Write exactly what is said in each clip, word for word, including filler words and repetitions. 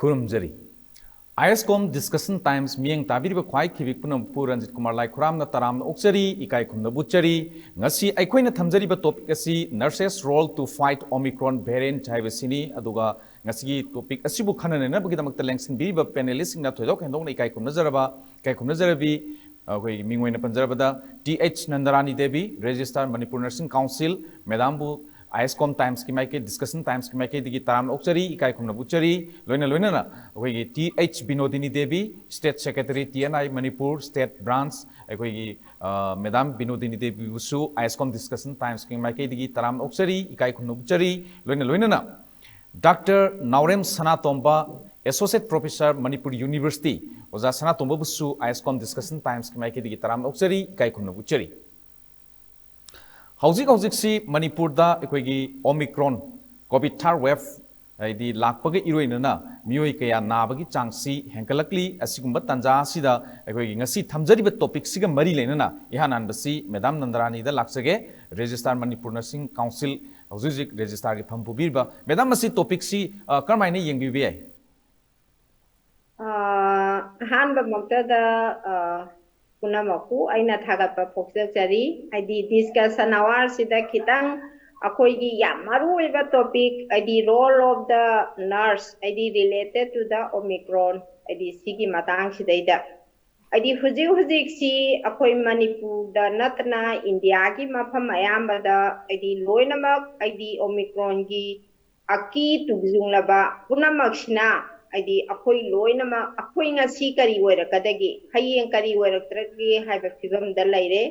ꯈꯨꯔꯨꯝꯖꯔꯤ꯫ ꯑꯥꯏ S ꯀꯣꯝ Discussion Times ꯃꯤꯠꯌꯦꯡ ꯇꯥꯕꯤꯔꯤꯕ ꯈ꯭ꯋꯥꯏ ꯈꯤꯕꯤꯛ ꯄꯨꯝꯅꯃꯛꯄꯨ ꯔꯟꯖꯤꯠ ꯀꯨꯃꯥꯔ ꯂꯥꯏꯈꯨꯔꯥꯝꯅ ꯇꯔꯥꯝꯅ ꯑꯣꯛꯆꯔꯤ, ꯏꯀꯥꯏ ꯈꯨꯝꯅꯕ ꯎꯠꯆꯔꯤ꯫ ꯉꯁꯤ ꯑꯩꯈꯣꯏꯅ ꯊꯝꯖꯔꯤꯕ topic ꯑꯁꯤ Nurses Role to Fight Omicron Variant ꯍꯥꯏꯕꯁꯤꯅꯤ꯫ ꯑꯗꯨꯒ ꯉꯁꯤꯒꯤ topic ꯑꯁꯤꯕꯨ ꯈꯟꯅ ꯅꯩꯅꯕꯒꯤꯗꯃꯛꯇ ꯂꯦꯡꯁꯤꯟꯕꯤꯔꯤꯕ panelistꯁꯤꯡꯅ ꯊꯣꯏꯗꯣꯛ ꯍꯦꯟꯗꯣꯛꯅ ꯏꯀꯥꯏ ꯈꯨꯝꯅꯖꯔꯕ, ꯏꯀꯥꯏ ꯈꯨꯝꯅꯖꯔꯕꯤ, ꯑꯩꯈꯣꯏꯒꯤ ꯃꯤꯡ ꯑꯣꯏꯅ ꯄꯟꯖꯔꯕꯗ, T H Nandarani Devi, Registrar Manipur Nursing Council, ꯃꯦꯗꯥꯝꯕꯨ ꯑꯥꯏ ꯑꯦꯁ ꯀꯣꯝ Timesꯀꯤ ꯃꯥꯏꯀꯩ, Discussion Timesꯀꯤ ꯃꯥꯏꯀꯩꯗꯒꯤ ꯇꯔꯥꯝꯅ ꯑꯣꯛꯆꯔꯤ, ꯏꯀꯥꯏ ꯈꯨꯝꯅꯕ ꯎꯠꯆꯔꯤ꯫ ꯂꯣꯏꯅ ꯂꯣꯏꯅꯅ ꯑꯩꯈꯣꯏꯒꯤ T H Binodini Devi, State Secretary T N I Manipur State Branch, ꯑꯩꯈꯣꯏꯒꯤ, ꯑ, ꯃꯦꯗꯥꯝ ꯕꯤꯅꯣꯗꯤꯅꯤ ꯗꯦꯕꯤꯕꯨꯁꯨ ꯑꯥꯏ ꯑꯦꯁ ꯀꯣꯝ Discussion Timesꯀꯤ ꯃꯥꯏꯀꯩꯗꯒꯤ ꯇꯔꯥꯝꯅ ꯑꯣꯛꯆꯔꯤ, ꯏꯀꯥꯏ ꯈꯨꯝꯅꯕ ꯎꯠꯆꯔꯤ꯫ ꯂꯣꯏꯅ ꯂꯣꯏꯅꯅ ꯗꯥꯛꯇꯔ ꯅꯥꯎꯔꯦꯝ ꯁꯅꯥꯇꯣꯝꯕ, Associate Professor, Manipur University, ꯑꯣꯖꯥ ꯁꯅꯥꯇꯣꯝꯕꯕꯨꯁꯨ ꯑꯥꯏ ꯑꯦꯁ ꯀꯣꯝ Discussion Timesꯀꯤ ꯃꯥꯏꯀꯩꯗꯒꯤ ꯇꯔꯥꯝꯅ ꯑꯣꯛꯆꯔꯤ, ꯏꯀꯥꯏ ꯈꯨꯝꯅꯕ ꯎꯠꯆꯔꯤ꯫ ꯍꯧꯖꯤꯛ ꯍꯧꯖꯤꯛꯁꯤ ꯃꯅꯤꯄꯨꯔꯗ ꯑꯩꯈꯣꯏꯒꯤ Omicron COVID third wave ꯍꯥꯏꯗꯤ ꯂꯥꯛꯄꯒ ꯏꯔꯣꯏꯅꯅ ꯃꯤꯑꯣꯏ ꯀꯌꯥ ꯅꯥꯕꯒꯤ ꯆꯥꯡꯁꯤ ꯍꯦꯟꯒꯠꯂꯛꯂꯤ꯫ ꯑꯁꯤꯒꯨꯝꯕ ꯇꯥꯟꯖꯥ ꯑꯁꯤꯗ ꯑꯩꯈꯣꯏꯒꯤ ꯉꯁꯤ ꯊꯝꯖꯔꯤꯕ topicꯁꯤꯒ ꯃꯔꯤ ꯂꯩꯅꯅ ꯏꯍꯥꯟ ꯍꯥꯟꯕꯁꯤ ꯃꯦꯗꯥꯝ ꯅꯟꯗꯔꯥꯅꯤꯗ ꯂꯥꯛꯆꯒꯦ꯫ Registrar Manipur Nursing Council, ꯍꯧꯖꯤꯛ ꯍꯧꯖꯤꯛ Registrarꯒꯤ ꯐꯝ ꯄꯨꯕꯤꯔꯤꯕ ꯃꯦꯗꯥꯝ, ꯃꯁꯤ topicꯁꯤ, ꯑ, ꯀꯔꯝꯍꯥꯏꯅ ꯌꯦꯡꯕꯤꯕ ꯌꯥꯏ? ꯑ, ꯑꯍꯥꯟꯕꯃꯛꯇꯗ, ꯑ, ꯄꯨꯝꯅꯃꯛꯄꯨ ꯑꯩꯅ ꯊꯥꯒꯠꯄ ꯐꯣꯡꯗꯣꯛꯆꯔꯤ꯫ ꯍꯥꯏꯗꯤ discussion hourꯁꯤꯗ ꯈꯤꯇꯪ ꯑꯩꯈꯣꯏꯒꯤ ꯌꯥꯝ ꯃꯔꯨ ꯑꯣꯏꯕ topic, ꯍꯥꯏꯗꯤ role of the nurse, ꯍꯥꯏꯗꯤ related to the Omicron, ꯍꯥꯏꯗꯤ ꯁꯤꯒꯤ ꯃꯇꯥꯡꯁꯤꯗꯩꯗ꯫ ꯍꯥꯏꯗꯤ ꯍꯧꯖꯤꯛ ꯍꯧꯖꯤꯛꯁꯤ ꯑꯩꯈꯣꯏ ꯃꯅꯤꯄꯨꯔꯗ ꯅꯠꯇꯅ ꯏꯟꯗꯤꯌꯥꯒꯤ ꯃꯐꯝ ꯑꯌꯥꯝꯕꯗ, ꯍꯥꯏꯗꯤ ꯂꯣꯏꯅꯃꯛ, ꯍꯥꯏꯗꯤ Omicronꯒꯤ ꯑꯀꯤ ꯇꯨꯖꯨꯡꯂꯕ ꯄꯨꯝꯅꯃꯛꯁꯤꯅ, ꯍꯥꯏꯗꯤ ꯑꯩꯈꯣꯏ ꯂꯣꯏꯅꯃꯛ, ꯑꯩꯈꯣꯏ ꯉꯁꯤ ꯀꯔꯤ ꯑꯣꯏꯔꯛꯀꯗꯒꯦ, ꯍꯌꯦꯡ ꯀꯔꯤ ꯑꯣꯏꯔꯛꯇ꯭ꯔꯒꯦ ꯍꯥꯏꯕ ꯐꯤꯕꯝꯗ ꯂꯩꯔꯦ꯫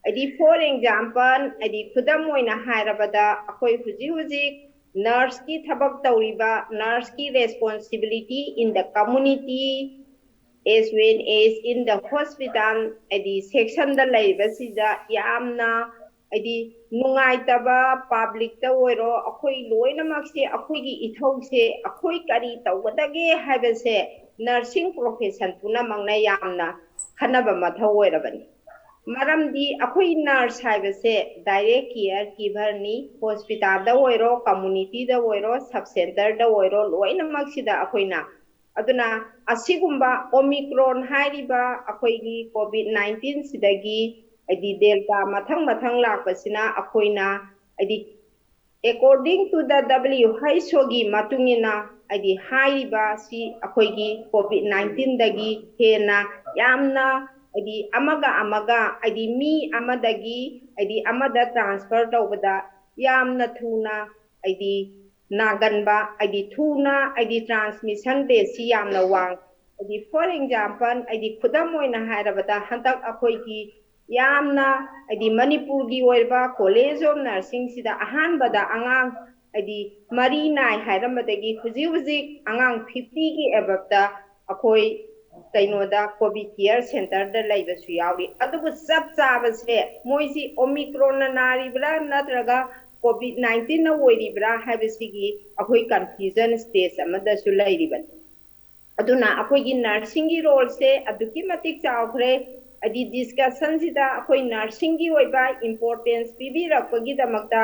ꯍꯥꯏꯗꯤ for example, ꯍꯥꯏꯗꯤ ꯈꯨꯗꯝ ꯑꯣꯏꯅ ꯍꯥꯏꯔꯕꯗ, ꯑꯩꯈꯣꯏ ꯍꯧꯖꯤꯛ ꯍꯧꯖꯤꯛ nurseꯀꯤ ꯊꯕꯛ ꯇꯧꯔꯤꯕ, nurseꯀꯤ responsibility in the community as well as in the hospital, ꯍꯥꯏꯗꯤ sectionꯗ ꯂꯩꯔꯤꯕꯁꯤꯗ ꯌꯥꯝꯅ, ꯍꯥꯏꯗꯤ ꯅꯨꯡꯉꯥꯏꯇꯕ publicꯇ ꯑꯣꯏꯔꯣ, ꯑꯩꯈꯣꯏ ꯂꯣꯏꯅꯃꯛꯁꯦ, ꯑꯩꯈꯣꯏꯒꯤ ꯏꯊꯧꯁꯦ ꯑꯩꯈꯣꯏ ꯀꯔꯤ ꯇꯧꯒꯗꯒꯦ ꯍꯥꯏꯕꯁꯦ nursing profession ꯄꯨꯝꯅꯃꯛꯅ ꯌꯥꯝꯅ ꯈꯟꯅꯕ ꯃꯊꯧ ꯑꯣꯏꯔꯕꯅꯤ꯫ ꯃꯔꯝꯗꯤ ꯑꯩꯈꯣꯏ ꯅꯔꯁ ꯍꯥꯏꯕꯁꯦ ꯗꯥꯏꯔꯦꯛ ꯀꯤꯌꯔ ꯒꯤꯚꯔꯅꯤ꯫ ꯍꯣꯁꯄꯤꯇꯥꯜꯗ ꯑꯣꯏꯔꯣ, ꯀꯝꯃꯨꯅꯤꯇꯤꯗ ꯑꯣꯏꯔꯣ, ꯁꯕ ꯁꯦꯟꯇꯔꯗ ꯑꯣꯏꯔꯣ, ꯂꯣꯏꯅꯃꯛꯁꯤꯗ ꯑꯩꯈꯣꯏꯅ, ꯑꯗꯨꯅ ꯑꯁꯤꯒꯨꯝꯕ ꯑꯣꯃꯤꯀ꯭ꯔꯣꯟ ꯍꯥꯏꯔꯤꯕ ꯑꯩꯈꯣꯏꯒꯤ ꯀꯣꯚꯤꯗ ꯅꯥꯏꯟꯇꯤꯟ ꯁꯤꯗꯒꯤ, ꯍꯥꯏꯗꯤ ꯗꯦꯜꯇꯥ ꯃꯊꯪ ꯃꯊꯪ ꯂꯥꯛꯄꯁꯤꯅ ꯑꯩꯈꯣꯏꯅ, ꯍꯥꯏꯗꯤ according to the W H O ꯒꯤ ꯃꯇꯨꯡ ꯏꯟꯅ, ꯍꯥꯏꯗꯤ ꯍꯥꯏꯔꯤꯕ ꯁꯤ ꯑꯩꯈꯣꯏꯒꯤ ꯀꯣꯚꯤꯗ ꯅꯥꯏꯟꯇꯤꯟꯗꯒꯤ ꯍꯦꯟꯅ ꯌꯥꯝꯅ, ꯍꯥꯏꯗꯤ ꯑꯃꯒ ꯑꯃꯒ, ꯍꯥꯏꯗꯤ ꯃꯤ ꯑꯃꯗꯒꯤ ꯍꯥꯏꯗꯤ ꯑꯃꯗ ꯇ꯭ꯔꯥꯟꯁꯐꯔ ꯇꯧꯕꯗ ꯌꯥꯝꯅ ꯊꯨꯅ, ꯍꯥꯏꯗꯤ ꯅꯥꯒꯟꯕ, ꯍꯥꯏꯗꯤ ꯊꯨꯅ, ꯍꯥꯏꯗꯤ ꯇ꯭ꯔꯥꯟꯁꯃꯤꯁꯟ ꯔꯦꯠꯁꯤ ꯌꯥꯝꯅ ꯋꯥꯡ꯫ ꯍꯥꯏꯗꯤ for example, ꯍꯥꯏꯗꯤ ꯈꯨꯗꯝ ꯑꯣꯏꯅ ꯍꯥꯏꯔꯕꯗ, ꯍꯟꯗꯛ ꯑꯩꯈꯣꯏꯒꯤ ꯌꯥꯝꯅ, ꯍꯥꯏꯗꯤ ꯃꯅꯤꯄꯨꯔꯒꯤ ꯑꯣꯏꯕ ꯀꯣꯂꯦꯖ ꯑꯣꯐ ꯅꯔꯁꯤꯡꯁꯤꯗ ꯑꯍꯥꯟꯕꯗ ꯑꯉꯥꯡ, ꯍꯥꯏꯗꯤ ꯃꯔꯤ ꯅꯥꯏ ꯍꯥꯏꯔꯝꯕꯗꯒꯤ ꯍꯧꯖꯤꯛ ꯍꯧꯖꯤꯛ ꯑꯉꯥꯡ ꯐꯤꯐꯇꯤꯒꯤ ꯑꯦꯕꯞꯇ ꯑꯩꯈꯣꯏ ꯀꯩꯅꯣꯗ ꯀꯣꯚꯤꯗ ꯀꯤꯌꯔ ꯁꯦꯟꯇꯔꯗ ꯂꯩꯕꯁꯨ ꯌꯥꯎꯔꯤ꯫ ꯑꯗꯨꯕꯨ ꯆꯞ ꯆꯥꯕꯁꯦ ꯃꯣꯏꯁꯤ ꯑꯣꯃꯤꯀ꯭ꯔꯣꯟꯅ ꯅꯥꯔꯤꯕ꯭ꯔꯥ ꯅꯠꯇ꯭ꯔꯒ ꯀꯣꯚꯤꯗ ꯅꯥꯏꯟꯇꯤꯟꯅ ꯑꯣꯏꯔꯤꯕ꯭ꯔꯥ ꯍꯥꯏꯕꯁꯤꯒꯤ ꯑꯩꯈꯣꯏ ꯀꯟꯐ꯭ꯌꯨꯖꯟ ꯁ꯭ꯇꯦꯖ ꯑꯃꯗꯁꯨ ꯂꯩꯔꯤꯕꯅꯤ꯫ ꯑꯗꯨꯅ ꯑꯩꯈꯣꯏꯒꯤ ꯅꯔꯁꯤꯡꯒꯤ ꯔꯣꯜꯁꯦ ꯑꯗꯨꯛꯀꯤ ꯃꯇꯤꯛ ꯆꯥꯎꯈ꯭ꯔꯦ꯫ ꯍꯥꯏꯗꯤ ꯗꯤꯁꯀꯁꯟꯁꯤꯗ ꯑꯩꯈꯣꯏ ꯅꯔꯁꯤꯡꯒꯤ ꯑꯣꯏꯕ ꯏꯝꯄꯣꯔꯇꯦꯟꯁ ꯄꯤꯕꯤꯔꯛꯄꯒꯤꯗꯃꯛꯇ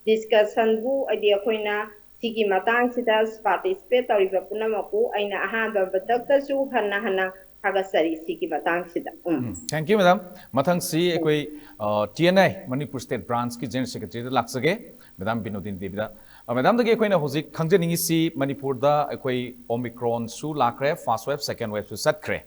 ꯗꯤꯁꯀꯁꯟꯕꯨ, ꯍꯥꯏꯗꯤ ꯑꯩꯈꯣꯏꯅ ꯁꯤꯒꯤ ꯃꯇꯥꯡꯁꯤꯗ ꯄꯥꯔꯇꯤꯁꯤꯄꯦꯠ ꯇꯧꯔꯤꯕ ꯄꯨꯝꯅꯃꯛꯄꯨ ꯑꯩꯅ ꯑꯍꯥꯟꯕ ꯃꯊꯛꯇꯁꯨ ꯍꯟꯅ ꯍꯟꯅ ꯊꯥꯒꯠꯆꯔꯤ ꯁꯤꯒꯤ ꯃꯇꯥꯡꯁꯤꯗ꯫ ꯎꯝ꯫ ꯎꯝ, thank you, madam. ꯃꯊꯪꯁꯤ ꯑꯩꯈꯣꯏ, ꯑ, T N I, Manipur state ꯕ꯭ꯔꯥꯟꯁꯀꯤ ꯖꯦꯅꯔꯦꯜ ꯁꯦꯀ꯭ꯔꯦꯇꯔꯤꯗ ꯂꯥꯛꯆꯒꯦ, ꯃꯦꯗꯥꯝ ꯕꯤꯅꯣꯗꯤꯅꯤ ꯗꯦꯕꯤꯗ꯫ ꯑ, ꯃꯦꯗꯥꯝꯗꯒꯤ ꯑꯩꯈꯣꯏꯅ ꯍꯧꯖꯤꯛ ꯈꯪꯖꯅꯤꯡꯉꯤꯁꯤ, ꯃꯅꯤꯄꯨꯔꯗ ꯑꯩꯈꯣꯏ ꯑꯣꯃꯤꯀ꯭ꯔꯣꯟꯁꯨ ꯂꯥꯛꯈ꯭ꯔꯦ, ꯐꯥꯔꯁ ꯋꯦꯚ, ꯁꯦꯀꯦꯟ ꯋꯦꯚꯁꯨ ꯆꯠꯈ꯭ꯔꯦ꯫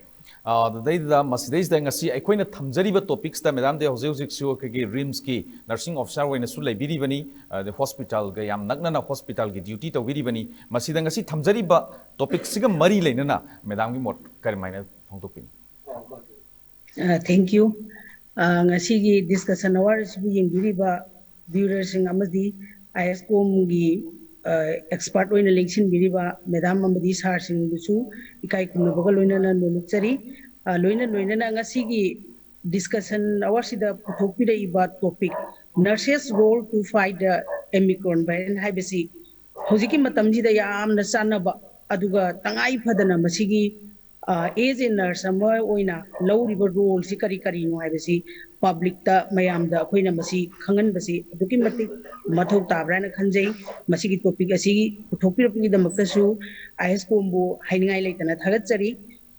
ꯑ, ꯑꯗꯨꯗꯩꯗꯨꯗ ꯃꯁꯤꯗꯩꯁꯤꯗ ꯉꯁꯤ ꯑꯩꯈꯣꯏꯅ ꯊꯝꯖꯔꯤꯕ ꯇꯣꯄꯤꯛꯁꯇ ꯃꯦꯗꯥꯝꯗꯤ ꯍꯧꯖꯤꯛ ꯍꯧꯖꯤꯛꯁꯨ ꯑꯩꯈꯣꯏꯒꯤ ꯔꯤꯝꯁꯀꯤ ꯅꯔꯁꯤꯡ ꯑꯣꯐꯤꯁꯥꯔ ꯑꯣꯏꯅꯁꯨ ꯂꯩꯕꯤꯔꯤꯕꯅꯤ, ꯑꯗꯩ ꯍꯣꯁꯄꯤꯇꯥꯜꯒ ꯌꯥꯝ ꯅꯛꯅꯅ ꯍꯣꯁꯄꯤꯇꯥꯜꯒꯤ ꯗ꯭ꯌꯨꯇꯤ ꯇꯧꯕꯤꯔꯤꯕꯅꯤ꯫ ꯃꯁꯤꯗ ꯉꯁꯤ ꯊꯝꯖꯔꯤꯕ ꯇꯣꯄꯤꯛꯁꯤꯒ ꯃꯔꯤ ꯂꯩꯅꯅ ꯃꯦꯗꯥꯝꯒꯤ ꯃꯣꯠ ꯀꯔꯝꯍꯥꯏꯅ ꯐꯣꯡꯗꯣꯛꯄꯤꯅꯤ? ꯑ, thank you꯫ ꯑ, ꯉꯁꯤꯒꯤ ꯗꯤꯁꯀꯁꯟ ꯑꯋꯥꯔ ꯑꯁꯤꯕꯨ ꯌꯦꯡꯕꯤꯔꯤꯕ ꯚ꯭ꯌꯨꯔꯔꯁꯤꯡ ꯑꯃꯗꯤ ꯑꯥꯏ ꯑꯦꯁ ꯀꯣꯝꯒꯤ, ꯑ, ꯑꯦꯛꯁꯄꯥꯔꯠ ꯑꯣꯏꯅ ꯂꯦꯡꯁꯤꯟꯕꯤꯔꯤꯕ ꯃꯦꯗꯥꯝ ꯑꯃꯗꯤ ꯁꯥꯔꯁꯤꯡꯕꯨꯁꯨ ꯏꯀꯥꯏ ꯈꯨꯝꯅꯕꯒ ꯂꯣꯏꯅꯅ ꯅꯣꯂꯨꯛꯆꯔꯤ꯫ ꯑ, ꯂꯣꯏꯅ ꯂꯣꯏꯅꯅ ꯉꯁꯤꯒꯤ ꯗꯤꯁꯀꯁꯟ ꯑꯋꯥꯔꯁꯤꯗ ꯄꯨꯊꯣꯛꯄꯤꯔꯛꯏꯕ topic, Nurses Role to Fight the Omicron Variant ꯍꯥꯏꯕꯁꯤ ꯍꯧꯖꯤꯛꯀꯤ ꯃꯇꯝꯁꯤꯗ ꯌꯥꯝꯅ ꯆꯥꯟꯅꯕ, ꯑꯗꯨꯒ ꯇꯉꯥꯏ ꯐꯗꯅ ꯃꯁꯤꯒꯤ ꯑꯦꯖ ꯑꯦ ꯅꯔꯁ ꯑꯃ ꯑꯣꯏꯅ ꯂꯧꯔꯤꯕ ꯔꯣꯜꯁꯤ ꯀꯔꯤ ꯀꯔꯤꯅꯣ ꯍꯥꯏꯕꯁꯤ ꯄꯕ꯭ꯂꯤꯛꯇ ꯃꯌꯥꯝꯗ ꯑꯩꯈꯣꯏꯅ ꯃꯁꯤ ꯈꯪꯍꯟꯕꯁꯤ ꯑꯗꯨꯛꯀꯤ ꯃꯇꯤꯛ ꯃꯊꯧ ꯇꯥꯕ꯭ꯔꯥ ꯍꯥꯏꯅ ꯈꯟꯖꯩ꯫ ꯃꯁꯤꯒꯤ ꯇꯣꯄꯤꯛ ꯑꯁꯤ ꯄꯨꯊꯣꯛꯄꯤꯔꯛꯄꯒꯤꯗꯃꯛꯇꯁꯨ ꯑꯥꯏ ꯑꯦꯁ ꯀꯣꯝꯕꯨ ꯍꯥꯏꯅꯤꯡꯉꯥꯏ ꯂꯩꯇꯅ ꯊꯥꯒꯠꯆꯔꯤ꯫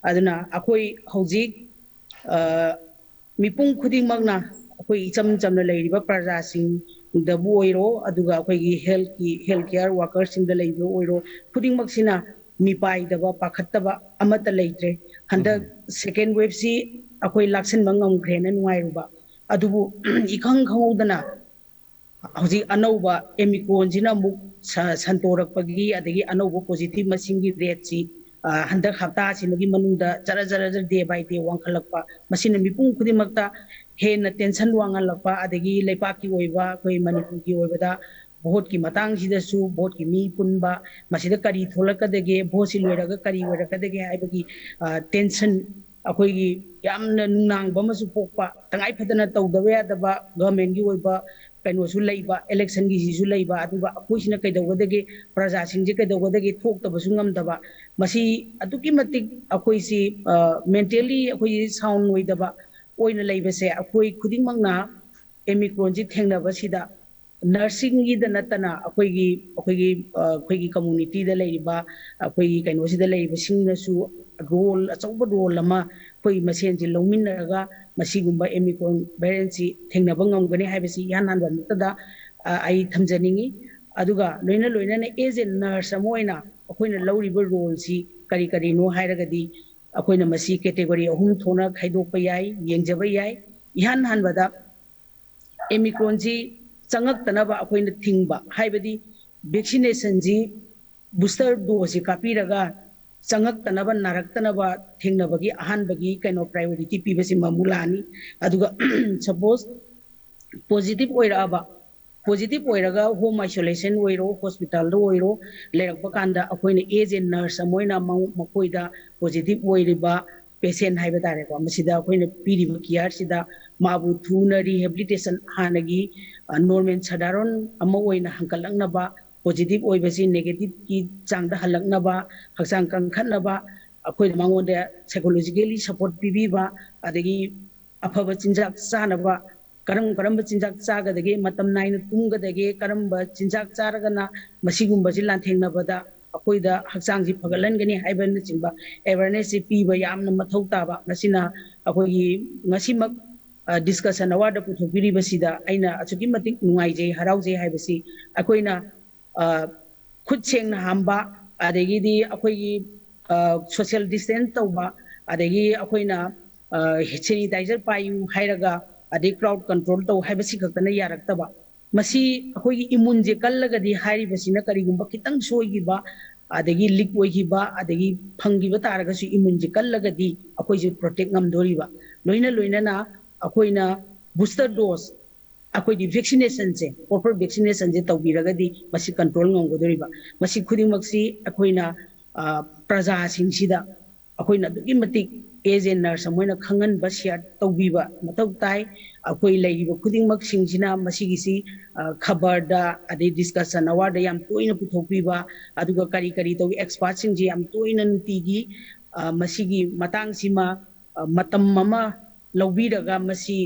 ꯑꯗꯨꯅ ꯑꯩꯈꯣꯏ ꯍꯧꯖꯤꯛ ꯃꯤꯄꯨꯝ ꯈꯨꯗꯤꯡꯃꯛꯅ ꯑꯩꯈꯣꯏ ꯏꯆꯝ ꯆꯝꯅ ꯂꯩꯔꯤꯕ ꯄ꯭ꯔꯖꯥꯁꯤꯡꯗꯕꯨ ꯑꯣꯏꯔꯣ, ꯑꯗꯨꯒ ꯑꯩꯈꯣꯏꯒꯤ ꯍꯦꯜꯊꯀꯤ ꯍꯦꯜꯊ ꯀꯤꯌꯔ ꯋꯥꯀꯔꯁꯤꯡꯗ ꯂꯩꯕ ꯑꯣꯏꯔꯣ, ꯈꯨꯗꯤꯡꯃꯛꯁꯤꯅ ꯃꯤꯄꯥꯏꯗꯕ, ꯄꯥꯈꯠꯇꯕ ꯑꯃꯠꯇ ꯂꯩꯇ꯭ꯔꯦ꯫ ꯍꯟꯗꯛ ꯁꯦꯀꯦꯟ ꯋꯦꯕꯁꯤ ꯑꯩꯈꯣꯏ ꯂꯥꯛꯁꯤꯟꯕ ꯉꯝꯈ꯭ꯔꯦꯅ ꯅꯨꯡꯉꯥꯏꯔꯨꯕ, ꯑꯗꯨꯕꯨ ꯏꯈꯪ ꯈꯪꯍꯧꯗꯅ ꯍꯧꯖꯤꯛ ꯑꯅꯧꯕ ꯑꯦꯃꯤꯀ꯭ꯔꯣꯟꯁꯤꯅ ꯑꯃꯨꯛ ꯁ- ꯁꯟꯇꯣꯔꯛꯄꯒꯤ, ꯑꯗꯒꯤ ꯑꯅꯧꯕ ꯄꯣꯖꯤꯇꯤꯚ ꯃꯁꯤꯡꯒꯤ ꯔꯦꯠꯁꯤ ꯍꯟꯗꯛ ꯍꯞꯇꯥꯁꯤꯃꯒꯤ ꯃꯅꯨꯡꯗ ꯖꯔ ꯖꯔ ꯖꯔ ꯗꯦ ꯕꯥꯏ ꯗꯦ ꯋꯥꯡꯈꯠꯂꯛꯄ, ꯃꯁꯤꯅ ꯃꯤꯄꯨꯝ ꯈꯨꯗꯤꯡꯃꯛꯇ ꯍꯦꯟꯅ ꯇꯦꯟꯁꯟ ꯋꯥꯡꯍꯜꯂꯛꯄ, ꯑꯗꯒꯤ ꯂꯩꯄꯥꯛꯀꯤ ꯑꯣꯏꯕ, ꯑꯩꯈꯣꯏ ꯃꯅꯤꯄꯨꯔꯒꯤ ꯑꯣꯏꯕꯗ ꯚꯣꯠꯀꯤ ꯃꯇꯥꯡꯁꯤꯗꯁꯨ, ꯚꯣꯠꯀꯤ ꯃꯤ ꯄꯨꯟꯕ, ꯃꯁꯤꯗ ꯀꯔꯤ ꯊꯣꯛꯂꯛꯀꯗꯒꯦ, ꯚꯣꯠꯁꯤ ꯂꯣꯏꯔꯒ ꯀꯔꯤ ꯑꯣꯏꯔꯛꯀꯗꯒꯦ ꯍꯥꯏꯕꯒꯤ ꯇꯦꯟꯁꯟ, ꯑꯩꯈꯣꯏꯒꯤ ꯌꯥꯝꯅ ꯅꯨꯡꯅꯥꯡꯕ ꯑꯃꯁꯨ ꯄꯣꯛꯄ, ꯇꯉꯥꯏ ꯐꯗꯅ ꯇꯧꯗꯕ ꯌꯥꯗꯕ ꯒꯚꯔꯟꯃꯦꯟꯠꯀꯤ ꯑꯣꯏꯕ ꯀꯩꯅꯣꯁꯨ ꯂꯩꯕ, ꯏꯂꯦꯛꯁꯟꯒꯤꯁꯤꯁꯨ ꯂꯩꯕ, ꯑꯗꯨꯒ ꯑꯩꯈꯣꯏꯁꯤꯅ ꯀꯩꯗꯧꯒꯗꯒꯦ, ꯄ꯭ꯔꯖꯥꯁꯤꯡꯁꯦ ꯀꯩꯗꯧꯒꯗꯒꯦ, ꯊꯣꯛꯇꯕꯁꯨ ꯉꯝꯗꯕ, ꯃꯁꯤ ꯑꯗꯨꯛꯀꯤ ꯃꯇꯤꯛ ꯑꯩꯈꯣꯏꯁꯤ ꯃꯦꯟꯇꯦꯜꯂꯤ ꯑꯩꯈꯣꯏꯁꯤ ꯁꯥꯎꯟ ꯑꯣꯏꯗꯕ ꯑꯣꯏꯅ ꯂꯩꯕꯁꯦ ꯑꯩꯈꯣꯏ ꯈꯨꯗꯤꯡꯃꯛꯅ ꯑꯦꯃꯤꯀ꯭ꯔꯣꯟꯁꯤ ꯊꯦꯡꯅꯕꯁꯤꯗ ꯅꯔꯁꯤꯡꯒꯤꯗ ꯅꯠꯇꯅ ꯑꯩꯈꯣꯏꯒꯤ ꯑꯩꯈꯣꯏꯒꯤ ꯑꯩꯈꯣꯏꯒꯤ ꯀꯝꯃꯨꯅꯤꯇꯤꯗ ꯂꯩꯔꯤꯕ, ꯑꯩꯈꯣꯏꯒꯤ ꯀꯩꯅꯣꯁꯤꯗ ꯂꯩꯔꯤꯕꯁꯤꯡꯅꯁꯨ ꯔꯣꯜ, ꯑꯆꯧꯕ ꯔꯣꯜ ꯑꯃ ꯑꯩꯈꯣꯏ ꯃꯁꯦꯟꯁꯤ ꯂꯧꯃꯤꯟꯅꯔꯒ ꯃꯁꯤꯒꯨꯝꯕ ꯑꯦꯃꯤꯀ꯭ꯔꯣꯟ ꯚꯦꯔꯤꯌꯦꯟꯁꯤ ꯊꯦꯡꯅꯕ ꯉꯝꯒꯅꯤ ꯍꯥꯏꯕꯁꯤ ꯏꯍꯥꯟ ꯍꯥꯟꯕ ꯃꯛꯇꯗ ꯑꯩ ꯊꯝꯖꯅꯤꯡꯏ꯫ ꯑꯗꯨꯒ ꯂꯣꯏꯅ ꯂꯣꯏꯅꯅ ꯑꯦꯖ ꯑꯦ ꯅꯔꯁ ꯑꯃ ꯑꯣꯏꯅ ꯑꯩꯈꯣꯏꯅ ꯂꯧꯔꯤꯕ ꯔꯣꯜꯁꯤ ꯀꯔꯤ ꯀꯔꯤꯅꯣ ꯍꯥꯏꯔꯒꯗꯤ, ꯑꯩꯈꯣꯏꯅ ꯃꯁꯤ ꯀꯦꯇꯦꯒꯣꯔꯤ ꯑꯍꯨꯝ ꯊꯣꯛꯅ ꯈꯥꯏꯗꯣꯛꯄ ꯌꯥꯏ, ꯌꯦꯡꯖꯕ ꯌꯥꯏ꯫ ꯏꯍꯥꯟ ꯍꯥꯟꯕꯗ ꯑꯦꯃꯤꯀ꯭ꯔꯣꯟꯁꯤ ꯆꯪꯉꯛꯇꯅꯕ ꯑꯩꯈꯣꯏꯅ ꯊꯤꯡꯕ, ꯍꯥꯏꯕꯗꯤ ꯚꯦꯛꯁꯤꯅꯦꯁꯟꯁꯤ, ꯕꯨꯁꯇꯔ ꯗꯣꯁꯁꯤ ꯀꯥꯞꯄꯤꯔꯒ ꯆꯪꯉꯛꯇꯅꯕ, ꯅꯥꯔꯛꯇꯅꯕ ꯊꯦꯡꯅꯕꯒꯤ ꯑꯍꯥꯟꯕꯒꯤ ꯀꯩꯅꯣ ꯄ꯭ꯔꯥꯏꯌꯣꯔꯤꯇꯤ ꯄꯤꯕꯁꯤ ꯃꯃꯨ ꯂꯥꯛꯑꯅꯤ꯫ ꯑꯗꯨꯒ ꯁꯄꯣꯁ ꯄꯣꯖꯤꯇꯤꯚ ꯑꯣꯏꯔꯛꯑꯕ, ꯄꯣꯖꯤꯇꯤꯚ ꯑꯣꯏꯔꯒ ꯍꯣꯝ ꯑꯥꯏꯁꯣꯂꯦꯁꯟ ꯑꯣꯏꯔꯣ, ꯍꯣꯁꯄꯤꯇꯥꯜꯗ ꯑꯣꯏꯔꯣ, ꯂꯩꯔꯛꯄ ꯀꯥꯟꯗ ꯑꯩꯈꯣꯏꯅ ꯑꯦꯖ ꯑꯦ ꯅꯔꯁ ꯑꯃ ꯑꯣꯏꯅ ꯃꯉꯣ- ꯃꯈꯣꯏꯗ ꯄꯣꯖꯤꯇꯤꯚ ꯑꯣꯏꯔꯤꯕ ꯄꯦꯁꯦꯟ ꯍꯥꯏꯕ ꯇꯥꯔꯦꯀꯣ, ꯃꯁꯤꯗ ꯑꯩꯈꯣꯏꯅ ꯄꯤꯔꯤꯕ ꯀꯤꯌꯥꯔꯁꯤꯗ ꯃꯥꯕꯨ ꯊꯨꯅ ꯔꯤꯍꯦꯕꯤꯂꯤꯇꯦꯁꯟ, ꯍꯥꯟꯅꯒꯤ ꯅꯣꯔꯃꯦꯜ ꯁꯥꯗꯥꯔꯣꯟ ꯑꯃ ꯑꯣꯏꯅ ꯍꯟꯀꯠꯂꯛꯅꯕ, ꯄꯣꯖꯤꯇꯤꯚ ꯑꯣꯏꯕꯁꯤ ꯅꯦꯒꯦꯇꯤꯚꯀꯤ ꯆꯥꯡꯗ ꯍꯜꯂꯛꯅꯕ, ꯍꯛꯆꯥꯡ ꯀꯟꯈꯠꯅꯕ, ꯑꯩꯈꯣꯏꯅ ꯃꯉꯣꯟꯗ psychologically support ꯄꯤꯕꯤꯕ, ꯑꯗꯒꯤ ꯑꯐꯕ ꯆꯤꯟꯖꯥꯛ ꯆꯥꯅꯕ, ꯀꯔꯝ ꯀꯔꯝꯕ ꯆꯤꯟꯖꯥꯛ ꯆꯥꯒꯗꯒꯦ, ꯃꯇꯝ ꯅꯥꯏꯅ ꯇꯨꯝꯒꯗꯒꯦ, ꯀꯔꯝꯕ ꯆꯤꯟꯖꯥꯛ ꯆꯥꯔꯒꯅ ꯃꯁꯤꯒꯨꯝꯕꯁꯤ ꯂꯥꯟꯊꯦꯡꯅꯕꯗ ꯑꯩꯈꯣꯏꯗ ꯍꯛꯆꯥꯡꯁꯤ ꯐꯒꯠꯍꯟꯒꯅꯤ ꯍꯥꯏꯕꯅꯆꯤꯡꯕ awareness ꯁꯤ ꯄꯤꯕ ꯌꯥꯝꯅ ꯃꯊꯧ ꯇꯥꯕ꯫ ꯃꯁꯤꯅ ꯑꯩꯈꯣꯏꯒꯤ ꯉꯁꯤꯃꯛ discussion award ꯗ ꯄꯨꯊꯣꯛꯄꯤꯔꯤꯕꯁꯤꯗ ꯑꯩꯅ ꯑꯁꯨꯛꯀꯤ ꯃꯇꯤꯛ ꯅꯨꯡꯉꯥꯏꯖꯩ, ꯍꯔꯥꯎꯖꯩ ꯍꯥꯏꯕꯁꯤ꯫ ꯑꯩꯈꯣꯏꯅ ꯈꯨꯠ ꯁꯦꯡꯅ ꯍꯥꯝꯕ, ꯑꯗꯒꯤꯗꯤ ꯑꯩꯈꯣꯏꯒꯤ social distance ꯇꯧꯕ, ꯑꯗꯒꯤ ꯑꯩꯈꯣꯏꯅ sanitizer ꯄꯥꯏꯌꯨ ꯍꯥꯏꯔꯒ, ꯑꯗꯩ crowd control ꯇꯧ ꯍꯥꯏꯕꯁꯤ ꯈꯛꯇꯅ ꯌꯥꯔꯛꯇꯕ꯫ ꯃꯁꯤ ꯑꯩꯈꯣꯏꯒꯤ immune ꯁꯦ ꯀꯜꯂꯒꯗꯤ ꯍꯥꯏꯔꯤꯕꯁꯤꯅ ꯀꯔꯤꯒꯨꯝꯕ ꯈꯤꯇꯪ ꯁꯣꯏꯈꯤꯕ, ꯑꯗꯒꯤ leak ꯑꯣꯏꯈꯤꯕ, ꯑꯗꯒꯤ ꯐꯪꯈꯤꯕ ꯇꯥꯔꯒꯁꯨ immune ꯁꯦ ꯀꯜꯂꯒꯗꯤ ꯑꯩꯈꯣꯏꯁꯦ protect ꯉꯝꯗꯣꯔꯤꯕ꯫ ꯂꯣꯏꯅ ꯂꯣꯏꯅꯅ ꯑꯩꯈꯣꯏꯅ booster dose, ꯑꯩꯈꯣꯏꯒꯤ vaccination ꯁꯦ, proper vaccination ꯁꯦ ꯇꯧꯕꯤꯔꯒꯗꯤ ꯃꯁꯤ control ꯉꯝꯒꯗꯣꯔꯤꯕ꯫ ꯃꯁꯤ ꯈꯨꯗꯤꯡꯃꯛꯁꯤ ꯑꯩꯈꯣꯏꯅ ꯄ꯭ꯔꯖꯥꯁꯤꯡꯁꯤꯗ ꯑꯩꯈꯣꯏꯅ ꯑꯗꯨꯛꯀꯤ ꯃꯇꯤꯛ as a nurse ꯑꯃ ꯑꯣꯏꯅ ꯈꯪꯍꯟꯕ, share ꯇꯧꯕꯤꯕ ꯃꯊꯧ ꯇꯥꯏ꯫ ꯑꯩꯈꯣꯏ ꯂꯩꯔꯤꯕ ꯈꯨꯗꯤꯡꯃꯛꯁꯤꯡꯁꯤꯅ ꯃꯁꯤꯒꯤꯁꯤ ꯈꯕꯔꯗ, ꯑꯗꯩ discussion award ꯗ ꯌꯥꯝ ꯇꯣꯏꯅ ꯄꯨꯊꯣꯛꯄꯤꯕ, ꯑꯗꯨꯒ ꯀꯔꯤ ꯀꯔꯤ ꯇꯧꯏ, expert ꯁꯤꯡꯁꯤ ꯌꯥꯝ ꯇꯣꯏꯅ ꯅꯨꯡꯇꯤꯒꯤ ꯃꯁꯤꯒꯤ ꯃꯇꯥꯡꯁꯤꯃ ꯃꯇꯝ ꯑꯃ ꯂꯧꯕꯤꯔꯒ ꯃꯁꯤ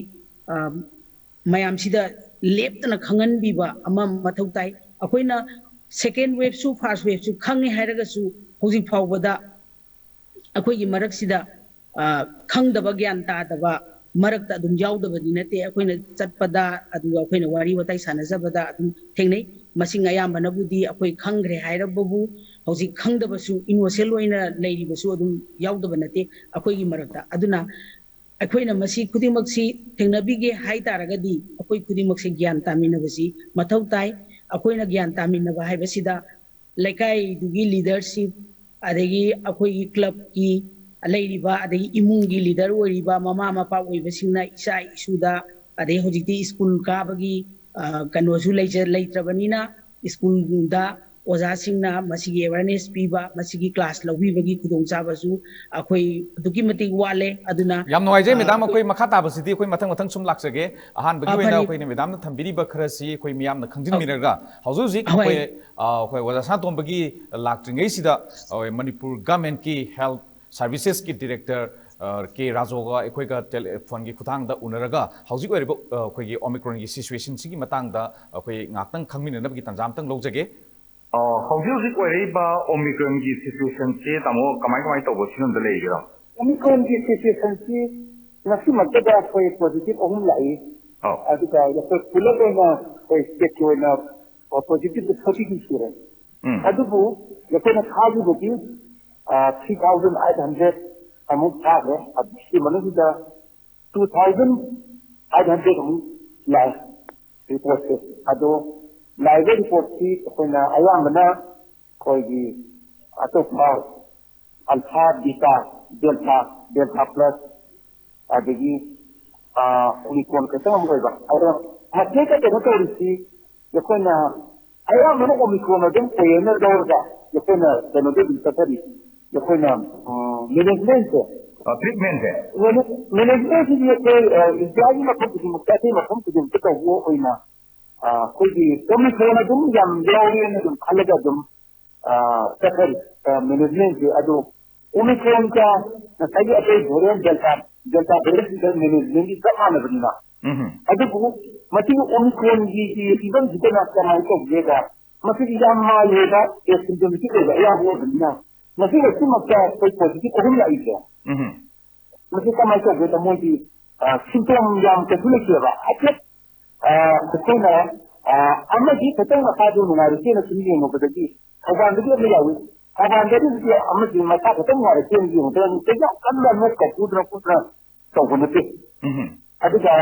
ꯃꯌꯥꯝꯁꯤꯗ ꯂꯦꯞꯇꯅ ꯈꯪꯍꯟꯕꯤꯕ ꯑꯃ ꯃꯊꯧ ꯇꯥꯏ꯫ ꯑꯩꯈꯣꯏꯅ second wave ꯁꯨ first wave ꯁꯨ ꯈꯪꯉꯦ ꯍꯥꯏꯔꯒꯁꯨ ꯍꯧꯖꯤꯛ ꯐꯥꯎꯕꯗ ꯑꯩꯈꯣꯏꯒꯤ ꯃꯔꯛꯁꯤꯗ ꯈꯪꯗꯕ, ꯒ꯭ꯌꯥꯟ ꯇꯥꯗꯕ ꯃꯔꯛꯇ ꯑꯗꯨꯝ ꯌꯥꯎꯗꯕꯗꯤ ꯅꯠꯇꯦ꯫ ꯑꯩꯈꯣꯏꯅ ꯆꯠꯄꯗ, ꯑꯗꯨꯒ ꯑꯩꯈꯣꯏꯅ ꯋꯥꯔꯤ ꯋꯥꯇꯥꯏ ꯁꯥꯟꯅꯖꯕꯗ ꯑꯗꯨꯝ ꯊꯦꯡꯅꯩ꯫ ꯃꯁꯤꯡ ꯑꯌꯥꯝꯕꯅꯕꯨꯗꯤ ꯑꯩꯈꯣꯏ ꯈꯪꯈ꯭ꯔꯦ ꯍꯥꯏꯔꯕꯕꯨ, ꯍꯧꯖꯤꯛ ꯈꯪꯗꯕꯁꯨ, innocent ꯑꯣꯏꯅ ꯂꯩꯔꯤꯕꯁꯨ ꯑꯗꯨꯝ ꯌꯥꯎꯗꯕ ꯅꯠꯇꯦ ꯑꯩꯈꯣꯏꯒꯤ ꯃꯔꯛꯇ꯫ ꯑꯗꯨꯅ ꯑꯩꯈꯣꯏꯅ ꯃꯁꯤ ꯈꯨꯗꯤꯡꯃꯛꯁꯤ ꯊꯦꯡꯅꯕꯤꯒꯦ ꯍꯥꯏ ꯇꯥꯔꯒꯗꯤ ꯑꯩꯈꯣꯏ ꯈꯨꯗꯤꯡꯃꯛꯁꯤ ꯒ꯭ꯌꯥꯟ ꯇꯥꯃꯤꯟꯅꯕꯁꯤ ꯃꯊꯧ ꯇꯥꯏ꯫ ꯑꯩꯈꯣꯏꯅ ꯒ꯭ꯌꯥꯟ ꯇꯥꯃꯤꯟꯅꯕ ꯍꯥꯏꯕꯁꯤꯗ ꯂꯩꯀꯥꯏꯗꯨꯒꯤ leadership, ꯑꯗꯒꯤ ꯑꯩꯈꯣꯏꯒꯤ club ꯀꯤ ꯂꯩꯔꯤꯕ, ꯑꯗꯒꯤ ꯏꯃꯨꯡꯒꯤ leader ꯑꯣꯏꯔꯤꯕ ꯃꯃꯥ ꯃꯄꯥ ꯑꯣꯏꯕꯁꯤꯡꯅ ꯏꯆꯥ ꯏꯁꯨꯗ, ꯑꯗꯩ ꯍꯧꯖꯤꯛꯇꯤ school ꯀꯥꯕꯒꯤ ꯀꯩꯅꯣꯁꯨ ꯂꯩꯇ꯭ꯔꯕꯅꯤꯅ, school ꯗ ꯑꯣꯖꯥꯁꯤꯡꯅ ꯃꯁꯤꯒꯤ awareness ꯄꯤꯕ, ꯃꯁꯤꯒꯤ class ꯂꯧꯕꯤꯕꯒꯤ ꯈꯨꯗꯣꯡꯆꯥꯕꯁꯨ ꯑꯩꯈꯣꯏ ꯑꯗꯨꯛꯀꯤ ꯃꯇꯤꯛ ꯋꯥꯠꯂꯦ꯫ ꯑꯗꯨꯅ, ꯌꯥꯝ ꯅꯨꯡꯉꯥꯏꯖꯩ, ꯑ, madam꯫ ꯑꯩꯈꯣꯏ ꯃꯈꯥ ꯇꯥꯕꯁꯤꯗꯤ ꯑꯩꯈꯣꯏ ꯃꯊꯪ ꯃꯊꯪ ꯁꯨꯝ ꯂꯥꯛꯆꯒꯦ꯫ ꯑꯍꯥꯟꯕꯒꯤ ꯑ, ꯑꯣꯏꯅ ꯐꯅꯤ꯫ ꯑꯩꯈꯣꯏꯅ madam ꯅ ꯊꯝꯕꯤꯔꯤꯕ ꯈꯔꯁꯤ ꯑꯩꯈꯣꯏ ꯃꯤꯌꯥꯝꯅ ꯈꯪꯖꯤꯟꯕꯤꯔꯒ, ꯍꯧꯖꯤꯛ ꯍꯧꯖꯤꯛ ꯍꯣꯏ꯫ ꯑꯩꯈꯣꯏ, ꯑ, ꯑꯩꯈꯣꯏ ꯑꯣꯖꯥ ꯁꯅꯥꯇꯣꯝꯕꯒꯤ ꯂꯥꯛꯇ꯭ꯔꯤꯉꯩꯁꯤꯗ, ꯑ, ꯃꯅꯤꯄꯨꯔ government ꯀꯤ health ꯁꯔꯚꯤꯁꯦꯁꯀꯤ ꯗꯤꯔꯦꯛꯇꯔ ꯀꯦ ꯔꯥꯖꯣꯒ ꯑꯩꯈꯣꯏꯒ ꯇꯦꯂꯤꯐꯣꯟꯒꯤ ꯈꯨꯠꯊꯥꯡꯗ ꯎꯅꯔꯒ ꯍꯧꯖꯤꯛ ꯑꯣꯏꯔꯤꯕ ꯑ, ꯑꯩꯈꯣꯏꯒꯤ ꯑꯣꯃꯤꯀ꯭ꯔꯣꯟꯒꯤ ꯁꯤꯆꯨꯋꯦꯁꯟꯁꯤꯒꯤ ꯃꯇꯥꯡꯗ ꯑꯩꯈꯣꯏ ꯉꯥꯛꯇꯪ ꯈꯪꯃꯤꯟꯅꯅꯕꯒꯤ ꯇꯥꯟꯖꯥ ꯑꯝꯇꯪ ꯂꯧꯖꯒꯦ꯫ ꯑ, ꯍꯧꯖꯤꯛ ꯍꯧꯖꯤꯛ ꯑꯣꯏꯔꯛꯏꯕ ꯑꯣꯃꯤꯀ꯭ꯔꯣꯟꯒꯤ ꯁꯤꯆꯨꯋꯦꯁꯟꯁꯤ, ꯇꯥꯃꯣ, ꯀꯃꯥꯏ ꯀꯃꯥꯏ ꯇꯧꯕ ꯐꯤꯕꯝꯗ ꯂꯩꯔꯤꯒꯦ? ꯑꯣꯃꯤꯀ꯭ꯔꯣꯟꯒꯤ ꯁꯤꯆꯨꯋꯦꯁꯟꯁꯤ ꯉꯁꯤꯃꯛꯇꯗ ꯑꯩꯈꯣꯏ ꯄꯣꯖꯤꯇꯤꯚ ꯑꯍꯨꯝ ꯂꯥꯛꯏ꯫ ꯑꯧ꯫ ꯑꯗꯨꯒ ꯑꯩꯈꯣꯏ ꯄꯨꯂꯞ ꯑꯣꯏꯅ ꯑꯩꯈꯣꯏ ꯁ꯭ꯇꯦꯠꯀꯤ ꯑꯣꯏꯅ ꯄꯣꯖꯤꯇꯤꯚ ꯐꯣꯔꯇꯤ ꯇꯨ ꯁꯨꯔꯦ꯫ ꯎꯝ꯫ ꯑꯗꯨꯕꯨ ꯑꯩꯈꯣꯏꯅ ꯊꯥꯈꯤꯕꯗꯤ ꯊ꯭ꯔꯤ ꯊꯥꯎꯖꯟ ꯑꯩꯠ ꯍꯟꯗ꯭ꯔꯦꯗ ꯑꯃꯨꯛ ꯊꯥꯈ꯭ꯔꯦ꯫ ꯑꯗꯨꯒꯤ ꯃꯅꯨꯡꯁꯤꯗ ꯇꯨ ꯊꯥꯎꯖꯟ ꯑꯩꯠ ꯍꯟꯗ꯭ꯔꯦꯗ ꯑꯃꯨꯛ ꯂꯥꯛꯑꯦ ꯔꯤꯄꯣꯔꯠꯁꯦ꯫ ꯑꯗꯣ ꯂꯥꯛꯏꯕ ꯔꯤꯄꯣꯔꯠꯁꯤ ꯑꯩꯈꯣꯏꯅ ꯑꯌꯥꯝꯕꯅ ꯑꯩꯈꯣꯏꯒꯤ ꯑꯇꯣꯞꯄ alpha, Vita, Delta, Delta plus, ꯑꯗꯒꯤ ꯑꯣꯃꯤꯀ꯭ꯔꯣꯟ ꯈꯛꯇꯪ ꯑꯃ ꯑꯣꯏꯕ꯫ ꯑꯗꯣ ꯃꯁꯤꯗ ꯀꯩꯅꯣ ꯇꯧꯔꯤꯁꯤ, ꯑꯩꯈꯣꯏꯅ ꯑꯌꯥꯝꯕꯅ ꯑꯣꯃꯤꯀ꯭ꯔꯣꯟ ꯑꯗꯨꯝ ꯑꯣꯏꯌꯦꯅ ꯂꯧꯔꯒ ꯑꯩꯈꯣꯏꯅ ꯀꯩꯅꯣꯗ ꯑꯗꯨꯝ ꯆꯠꯊꯔꯤ꯫ ꯑꯩꯈꯣꯏꯅ ꯃꯦꯅꯦꯖꯃꯦꯟꯁꯦ, ꯇ꯭ꯔꯤꯠꯃꯦꯟꯁꯦ, ꯃꯦꯅꯦꯖꯃꯦꯟꯁꯤꯗꯤ ꯑꯩꯈꯣꯏ ꯑ, ꯏꯟꯗꯤꯌꯥꯒꯤ ꯃꯐꯝ ꯈꯨꯗꯤꯡꯃꯛꯇ, ꯑꯇꯩ ꯃꯐꯝ ꯈꯨꯗꯤꯡꯃꯛꯇ ꯇꯧꯕ ꯑꯣꯏꯅ ꯑ, ꯑꯩꯈꯣꯏꯒꯤ ꯑꯣꯃꯤꯀ꯭ꯔꯣꯟ ꯑꯗꯨꯝ ꯌꯥꯝ ꯌꯥꯎꯔꯦꯅ ꯑꯗꯨꯝ ꯈꯜꯂꯒ ꯑꯗꯨꯝ ꯑ, ꯆꯠꯊꯔꯤ ꯃꯦꯅꯦꯖꯃꯦꯟꯁꯦ꯫ ꯑꯗꯣ ꯑꯣꯃꯤꯀ꯭ꯔꯣꯟꯒ ꯉꯁꯥꯏꯒꯤ ꯑꯇꯩ ꯚꯦꯔꯤꯌꯟ ꯗꯦꯜꯇꯥ, ꯗꯦꯜꯇꯥ ꯚꯦꯔꯤꯌꯟꯁꯤꯒ ꯃꯦꯅꯦꯖꯃꯦꯟꯒꯤ ꯆꯞ ꯃꯥꯟꯅꯕꯅꯤꯅ꯫ ꯎꯝ꯫ ꯑꯗꯨꯕꯨ ꯃꯁꯤꯒꯤ ꯑꯣꯃꯤꯀ꯭ꯔꯣꯟꯒꯤ ꯐꯤꯕꯝꯁꯤꯗꯅ ꯀꯃꯥꯏꯅ ꯇꯧꯒꯦꯗ, ꯃꯁꯤꯗꯤ ꯌꯥꯝ ꯃꯥꯏ ꯑꯣꯏꯕ ꯑꯦꯁꯤꯝꯇꯣꯃꯦꯇꯤꯛ ꯑꯣꯏꯕ ꯑꯌꯥꯝꯕ ꯑꯣꯏꯕꯅꯤꯅ ꯃꯁꯤꯒ ꯁꯤꯃꯛꯇ ꯑꯩꯈꯣꯏ ꯄꯣꯖꯤꯇꯤꯚ ꯑꯍꯨꯝ ꯂꯥꯛꯏꯁꯦ꯫ ꯎꯝ꯫ ꯃꯁꯤ ꯀꯃꯥꯏꯅ ꯇꯧꯒꯦꯗ, ꯃꯣꯏꯗꯤ ꯁꯤꯝꯇꯣꯝ ꯌꯥꯝ ꯀꯩꯁꯨ ꯂꯩꯇꯦꯕ꯫ ꯍꯥꯏꯐꯦꯠ ꯑ, ꯑꯩꯈꯣꯏꯅ ꯑ, ꯑꯃꯗꯤ ꯈꯤꯇꯪ ꯃꯁꯥꯗꯨ ꯅꯨꯡꯉꯥꯏꯔꯛꯇꯦꯅ ꯁꯨꯝ ꯌꯦꯡꯉꯨꯕꯗꯒꯤ ꯊꯧꯕꯥꯜꯗꯒꯤ ꯑꯃ ꯌꯥꯎꯏ꯫ ꯊꯧꯕꯥꯜꯗꯒꯤ ꯑꯃꯗꯤ ꯃꯁꯥ ꯈꯤꯇꯪ ꯅꯨꯡꯉꯥꯏꯔꯛꯇꯦꯅ ꯌꯦꯡꯉꯨꯕꯗ ꯀꯩꯁꯨ ꯌꯥꯝ ꯀꯟꯅ ꯅꯣꯛ ꯀꯧꯗꯅ ꯈꯣꯠꯇꯅ ꯇꯧꯕ ꯅꯠꯇꯦ꯫ ꯎꯝ꯫ ꯑꯗꯨꯒ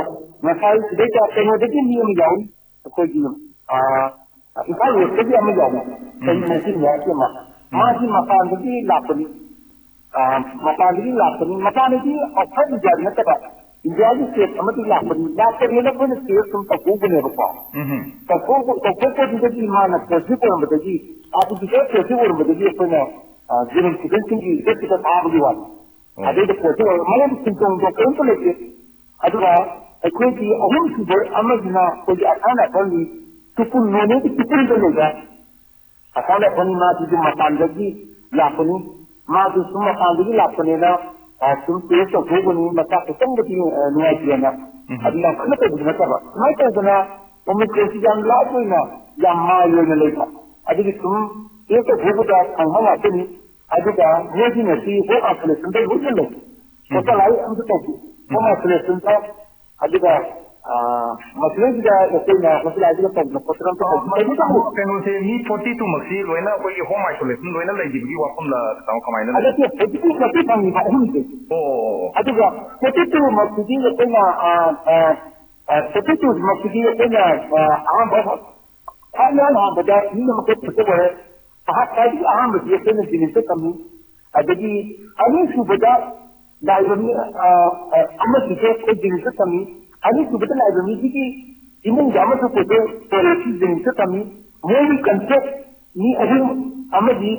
ꯉꯁꯥꯏ ꯁꯤꯗꯩꯗ ꯀꯩꯅꯣꯗꯒꯤ ꯃꯤ ꯑꯃ ꯌꯥꯎꯏ, ꯑꯩꯈꯣꯏꯒꯤ ꯑ, ꯏꯝꯐꯥꯜ ꯋꯦꯁꯇꯒꯤ ꯑꯃ ꯌꯥꯎꯏ, ꯎꯝ꯫ ꯆꯍꯤ ꯅꯥꯏꯟꯇꯤꯟ ꯏꯌꯥꯔꯁ ꯑꯃ꯫ ꯎꯝ꯫ ꯃꯥꯁꯤ ꯃꯄꯥꯟꯗꯒꯤ ꯂꯥꯛꯄꯅꯤ꯫ ꯑ, ꯃꯄꯥꯟꯗꯒꯤ ꯂꯥꯛꯄꯅꯤ꯫ ꯃꯄꯥꯟꯗꯒꯤ ꯑꯥꯎꯠꯁꯥꯏꯠ ꯏꯟꯗꯤꯌꯥꯗꯤ ꯅꯠꯇꯕ, ꯏꯟꯗꯤꯌꯥꯒꯤ ꯁ꯭ꯇꯦꯠ ꯑꯃꯗꯒꯤ ꯂꯥꯛꯄꯅꯤ꯫ ꯂꯥꯛꯄꯅꯦꯅ ꯑꯩꯈꯣꯏꯅ ꯇꯦꯁ ꯁꯨꯝ ꯇꯧꯊꯣꯛꯎꯕꯅꯦꯕꯀꯣ꯫ ꯎꯝ꯫ ꯇꯧꯊꯣꯛ-, ꯇꯧꯊꯣꯛꯄꯗꯨꯗꯒꯤ ꯃꯥꯅ ꯄꯣꯖꯤꯇꯤꯚ ꯑꯣꯏꯔꯝꯕꯗꯒꯤ, ꯑꯥꯔꯇꯤꯐꯤꯁꯤꯌꯦꯜ ꯄꯣꯖꯤꯇꯤꯚ ꯑꯣꯏꯔꯝꯕꯗꯒꯤ ꯑꯩꯈꯣꯏꯅ, ꯑ, ꯖꯦꯅꯤꯝꯁ ꯁꯤꯚꯤꯜꯁꯤꯡꯒꯤ ꯍꯣꯁꯄꯤꯇꯥꯜ ꯊꯥꯕꯒꯤ ꯋꯥꯅꯤ꯫ ꯑꯣ꯫ ꯑꯗꯩꯗ ꯄꯣꯖꯤꯇꯤꯚ ꯑꯣꯏꯔ-, ꯃꯉꯣꯟꯗ ꯁꯤꯝꯇꯣꯝꯗꯣ ꯀꯔꯤꯝꯇ ꯂꯩꯇꯦ꯫ ꯑꯗꯨꯒ ꯑꯩꯈꯣꯏꯒꯤ ꯑꯍꯨꯝꯁꯨꯕ ꯑꯃꯁꯤꯅ ꯑꯩꯈꯣꯏꯒꯤ ꯑꯁꯥꯝ ꯔꯥꯏꯐꯜꯒꯤ ꯇꯨꯄꯨꯜ, ꯅꯣꯅꯦꯒꯤ ꯇꯨꯄꯨꯜꯗ ꯂꯩꯕ ꯑꯁꯥꯝ ꯔꯥꯏꯐꯜ ꯃꯥꯁꯤꯁꯨ ꯃꯄꯥꯟꯗꯒꯤ ꯂꯥꯛꯄꯅꯤ꯫ ꯃꯥꯁꯨ ꯁꯨꯝ ꯃꯄꯥꯟꯗꯒꯤ ꯂꯥꯛꯄꯅꯤꯅ, ꯑ, ꯁꯨꯝ ꯇꯦꯁ ꯇꯧꯊꯣꯛꯎꯕꯅꯤ, ꯃꯁꯥ ꯈꯤꯇꯪꯕꯨꯗꯤ, ꯑ, ꯅꯨꯡꯉꯥꯏꯇꯦꯅ꯫ ꯎꯝ꯫ ꯑꯗꯨ ꯌꯥꯝ ꯀꯟꯅ ꯇꯧꯕꯗꯤ ꯅꯠꯇꯕ꯫ ꯁꯨꯃꯥꯏꯅ ꯇꯧꯗꯅ ꯑꯣꯃꯤꯀ꯭ꯔꯣꯟꯁꯤ ꯌꯥꯝ ꯂꯥꯏꯠ ꯑꯣꯏꯅ, ꯌꯥꯝ ꯃꯥꯏꯜ ꯑꯣꯏꯅ ꯂꯩꯕ꯫ ꯑꯗꯨꯒꯤ ꯁꯨꯝ ꯇꯦꯁ ꯇꯧꯊꯣꯛꯄꯗ ꯐꯪꯕ ꯉꯥꯛꯇꯅꯤ꯫ ꯑꯗꯨꯒ ꯃꯣꯏꯒꯤ ꯉꯁꯤ ꯍꯣꯝ ꯑꯥꯏꯁꯣꯂꯦꯁꯟꯗ ꯂꯣꯏꯅ ꯂꯩ꯫ ꯎꯝ꯫ ꯍꯣꯁꯄꯤꯇꯥꯂꯥꯏꯖ ꯑꯃꯁꯨ ꯇꯧꯗꯦ꯫ ꯍꯣꯝ ꯎꯝ꯫ ꯑꯥꯏꯁꯣꯂꯦꯁꯟꯗ ꯑꯗꯨꯒ, ꯑ, ꯃꯁꯤꯗꯩꯁꯤꯗ ꯑꯩꯈꯣꯏꯅ ꯍꯣꯁꯄꯤꯇꯥꯜꯁꯤꯗ ꯇꯧꯗꯅ ꯈꯣꯠꯇꯅ ꯑꯝꯇ ꯑꯣ, ꯇꯧꯗꯦ꯫ ꯃ-, ꯇꯧꯕꯇꯕꯨ ꯀꯩꯅꯣꯁꯦ, ꯃꯤ ꯐꯣꯔꯇꯤ ꯇꯨ ꯃꯛꯁꯤ ꯂꯣꯏꯅ ꯑꯩꯈꯣꯏꯒꯤ ꯍꯣꯝ ꯑꯥꯏꯁꯣꯂꯦꯁꯟ ꯂꯣꯏꯅ ꯂꯩꯈꯤꯕꯒꯤ ꯋꯥꯐꯝꯂ, ꯀꯃꯥꯏꯅ ꯂꯩ? ꯍꯧꯖꯤꯛꯀꯤ ꯍꯧꯖꯤꯛꯀꯤ ꯃꯁꯤ ꯐꯪꯉꯤꯕ ꯑꯍꯨꯝꯁꯦ꯫ ꯑꯣ, ꯑꯣ, ꯑꯣ, ꯑꯣ꯫ ꯑꯗꯨꯒ ꯐꯣꯔꯇꯤ ꯇꯨ ꯃꯛꯁꯤꯗꯤ ꯑꯩꯈꯣꯏꯅ, ꯑ, ꯑ, ꯑ, ꯐꯣꯔꯇꯤ ꯇꯨ ꯃꯛꯁꯤꯗꯤ ꯑꯩꯈꯣꯏꯅ, ꯑ, ꯑꯍꯥꯟꯕ, ꯈ꯭ꯋꯥꯏ ꯏꯍꯥꯟ ꯍꯥꯟꯕꯗ ꯃꯤ ꯑꯃꯈꯛ ꯄꯨꯊꯣꯛ ꯑꯣꯏꯔꯦ꯫ ꯑꯍꯥꯟ-, ꯈ꯭ꯋꯥꯏꯗꯒꯤ ꯑꯍꯥꯟꯕꯁꯤ ꯑꯩꯈꯣꯏꯅ ꯖꯦꯅꯤꯝꯁꯇ ꯊꯝꯃꯤ꯫ ꯑꯗꯒꯤ ꯑꯅꯤꯁꯨꯕꯗ ꯂꯥꯛꯏꯕ ꯃꯤ, ꯑ, ꯑ, ꯑꯃꯁꯤꯁꯨ ꯑꯩꯈꯣꯏ ꯖꯦꯅꯤꯝꯁꯇ ꯊꯝꯃꯤ꯫ ꯑꯅꯤꯁꯨꯕꯗ ꯂꯥꯛꯏꯕ ꯃꯤꯁꯤꯒꯤ ꯏꯃꯨꯡꯗ ꯑꯃꯁꯨ ꯄꯨꯊꯣꯛ ꯑꯣꯏꯔꯦ, ꯁꯤ ꯖꯦꯅꯤꯝꯁꯇ ꯊꯝꯃꯤ꯫ ꯃꯣꯏꯒꯤ ꯀꯟꯇꯦꯛ ꯃꯤ ꯑꯍꯨꯝ ꯑꯃꯗꯤ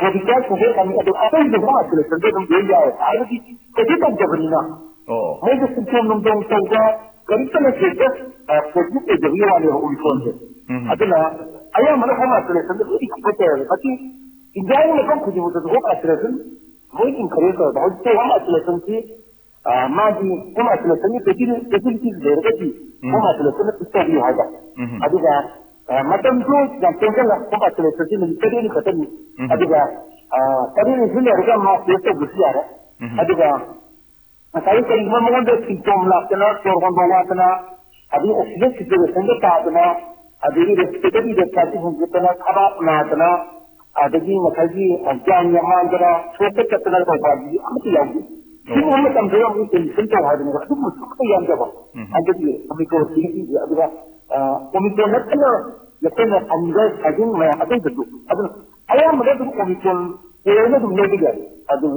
ꯃꯦꯗꯤꯀꯦꯜ ꯁꯦꯟꯇꯔ ꯊꯝꯃꯤ꯫ ꯑꯗꯨ ꯑꯇꯩꯗꯤ ꯍꯣꯝ ꯑꯥꯏꯁꯣꯂꯦꯁꯟꯗ ꯑꯗꯨꯝ ꯂꯣꯏ ꯌꯥꯎꯔꯦ꯫ ꯍꯥꯏꯕꯗꯤ ꯀꯩꯁꯨ ꯇꯧꯗꯕꯅꯤꯅ꯫ ꯑꯣ꯫ ꯃꯣꯏꯗ ꯁꯤꯝꯇꯣꯝ ꯅꯨꯡꯇꯣꯝ ꯇꯧꯕ ꯀꯔꯤꯝꯇ ꯂꯩꯇꯦ꯫ Just, ꯑ, ꯄꯣꯖꯤꯇꯤꯚ ꯑꯣꯏꯖꯕꯒꯤ ꯋꯥꯅꯦꯕ ꯑꯣꯃꯤꯀ꯭ꯔꯣꯟꯁꯦ꯫ ꯎꯝ꯫ ꯑꯗꯨꯅ ꯑꯌꯥꯝꯕꯅ ꯍꯣꯝ ꯑꯥꯏꯁꯣꯂꯦꯁꯟꯗ ꯂꯣꯏ ꯏꯟꯀ꯭ꯂꯨꯗ ꯇꯧꯋꯦꯕ꯫ ꯃꯁꯤ ꯏꯟꯗꯤꯌꯥꯒꯤ ꯃꯐꯝ ꯈꯨꯗꯤꯡꯃꯛꯇꯁꯨ ꯍꯣꯝ ꯑꯥꯏꯁꯣꯂꯦꯁꯟ ꯂꯣꯏ ꯏꯟꯀꯔꯦꯖ ꯇꯧꯋꯦꯕ꯫ ꯍꯧꯖꯤꯛꯇꯤ ꯍꯣꯝ ꯑꯥꯏꯁꯣꯂꯦꯁꯟꯁꯤ, ꯑ, ꯃꯥꯒꯤ ꯍꯣꯝ ꯑꯥꯏꯁꯣꯂꯦꯁꯟꯒꯤ ꯐꯦꯁꯤꯂꯤ-, ꯐꯦꯁꯤꯂꯤꯇꯤꯁ ꯂꯩꯔꯒꯗꯤ ꯎꯝ꯫ ꯍꯣꯝ ꯑꯥꯏꯁꯣꯂꯦꯁꯟꯗ ꯐꯤꯛꯁ ꯇꯧꯕꯤꯌꯨ ꯍꯥꯏꯕ꯫ ꯎꯝ꯫ ꯑꯗꯨꯒ, ꯑ, ꯃꯇꯝꯁꯨ ꯌꯥꯝ ꯇꯦꯟꯖꯜꯂꯦ꯫ ꯍꯣꯝ ꯑꯥꯏꯁꯣꯂꯦꯁꯟꯁꯤ ꯅꯨꯃꯤꯠ ꯇꯔꯦꯠꯅꯤ ꯈꯛꯇꯅꯤ꯫ ꯎꯝ꯫ ꯑꯗꯨꯒ, ꯑ, ꯇꯔꯦꯠꯅꯤꯁꯤ ꯂꯩꯔꯒ ꯃꯥ ꯇꯦꯁ ꯇꯧꯕꯁꯨ ꯌꯥꯔꯦ꯫ ꯎꯝ꯫ ꯑꯗꯨꯒ ꯉꯁꯥꯏꯒꯤ ꯀꯔꯤꯒꯨꯝꯕ ꯃꯉꯣꯟꯗ ꯁꯤꯝꯇꯣꯝ ꯂꯥꯛꯇꯅ, ꯁꯣꯔ ꯍꯣꯟꯕ ꯋꯥꯗꯅ, ꯑꯗꯒꯤ ꯑꯣꯛꯁꯤꯖꯦꯟ ꯁꯦꯆꯨꯔꯦꯁꯟꯗ ꯇꯥꯗꯅ, ꯑꯗꯒꯤ ꯔꯦꯁꯄꯤꯔꯦꯇꯔꯤ ꯔꯦꯠ ꯀꯥꯏꯁꯦ ꯍꯦꯟꯒꯠꯇꯅ, ꯊꯕꯥꯛ ꯅꯥꯗꯅ, ꯑꯗꯒꯤ ꯉꯁꯥꯏꯒꯤ, ꯑ, ꯒ꯭ꯌꯥꯟ ꯃꯦꯟ ꯃꯥꯡꯗꯅ, ꯁꯣꯛꯄ ꯆꯠꯇꯅ ꯇꯧꯕ ꯍꯥꯏꯕꯗꯤ ꯑꯃꯠꯇ ꯌꯥꯎꯗꯦ꯫ ꯑꯣ꯫ ꯁꯤꯒꯨꯝꯕ ꯃꯇꯝꯗ ꯑꯃꯨꯛ ꯑꯦꯗꯃꯤꯁꯟ ꯇꯧ ꯍꯥꯏꯕꯅꯦꯕ, ꯑꯗꯨꯒꯨꯝꯕꯁꯨ ꯑꯃꯠꯇ ꯌꯥꯎꯗꯕ꯫ ꯎꯝ꯫ ꯍꯟꯗꯛꯀꯤ ꯑꯣꯃꯤꯀ꯭ꯔꯣꯟ ꯁꯤꯒꯤꯁꯦ, ꯑꯗꯨꯒ, ꯑ, ꯑꯣꯃꯤꯀ꯭ꯔꯣꯟ ꯅꯠꯇꯅ ꯑꯩꯈꯣꯏꯅ ꯐꯪꯕ ꯁꯥꯖꯤꯟ ꯃꯌꯥꯝ ꯑꯇꯩꯗꯁꯨ꯫ ꯑꯗꯨꯅ ꯑꯌꯥꯝꯕꯅ ꯑꯗꯨꯝ ꯑꯣꯃꯤꯀ꯭ꯔꯣꯟ ꯑꯣꯏꯅ ꯑꯗꯨꯝ ꯂꯧꯕ ꯌꯥꯏ꯫ ꯑꯗꯨ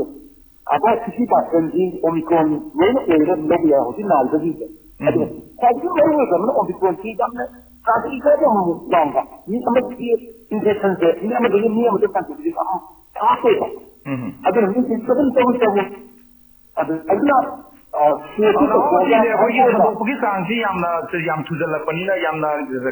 ꯑꯕꯥꯎꯠ ꯁꯤꯛꯁꯇꯤ ꯄꯥꯔꯁꯦꯟꯗꯤ ꯑꯣꯃꯤꯀ꯭ꯔꯣꯟ ꯂꯣꯏꯅ ꯑꯣꯏꯔꯒ ꯑꯗꯨꯝ ꯂꯧꯕ ꯌꯥꯏ ꯍꯧꯖꯤꯛ ꯅꯥꯔꯤꯕꯁꯤꯡꯁꯦ꯫ ꯎꯝ꯫ ꯑꯗꯨꯒ ꯈ꯭ꯋꯥꯏꯗꯒꯤ ꯃꯔꯨ ꯑꯣꯏꯕ ꯑꯃꯅ ꯑꯣꯃꯤꯀ꯭ꯔꯣꯟꯁꯤ ꯌꯥꯝꯅ ꯆꯥꯡꯁꯤꯗꯤ ꯈꯔꯗꯤ ꯑꯃꯨꯛ ꯋꯥꯡꯕ꯫ ꯃꯤ ꯑꯃꯒꯤ ꯏꯟꯐꯦꯛꯁꯟꯁꯦ ꯃꯤ ꯑꯃꯗꯒꯤ ꯃꯤ ꯑꯃꯗ ꯆꯥꯡꯁꯤꯗꯤ ꯌꯥꯝ ꯐꯥꯁ ꯑꯣꯏꯕ꯫ ꯎꯝ꯫ ꯑꯗꯨꯅ ꯃꯤꯁꯤꯡ ꯆꯍꯨꯝ, ꯆꯍꯨꯝ, ꯆꯍꯨꯝ꯫ ꯑꯗꯨ, ꯑꯗꯨꯅ ꯑ, ꯁꯤ ꯑꯩꯈꯣꯏ ꯇꯧꯊꯣꯛꯑꯒ ꯑꯩꯈꯣꯏꯒꯤ ꯍꯥꯏꯔꯒ ꯁꯟꯗꯣꯛꯄꯒꯤ ꯆꯥꯡꯁꯤ ꯌꯥꯝꯅ, ꯌꯥꯝ ꯊꯨꯖꯜꯂꯛꯄꯅꯤꯅ, ꯌꯥꯝꯅ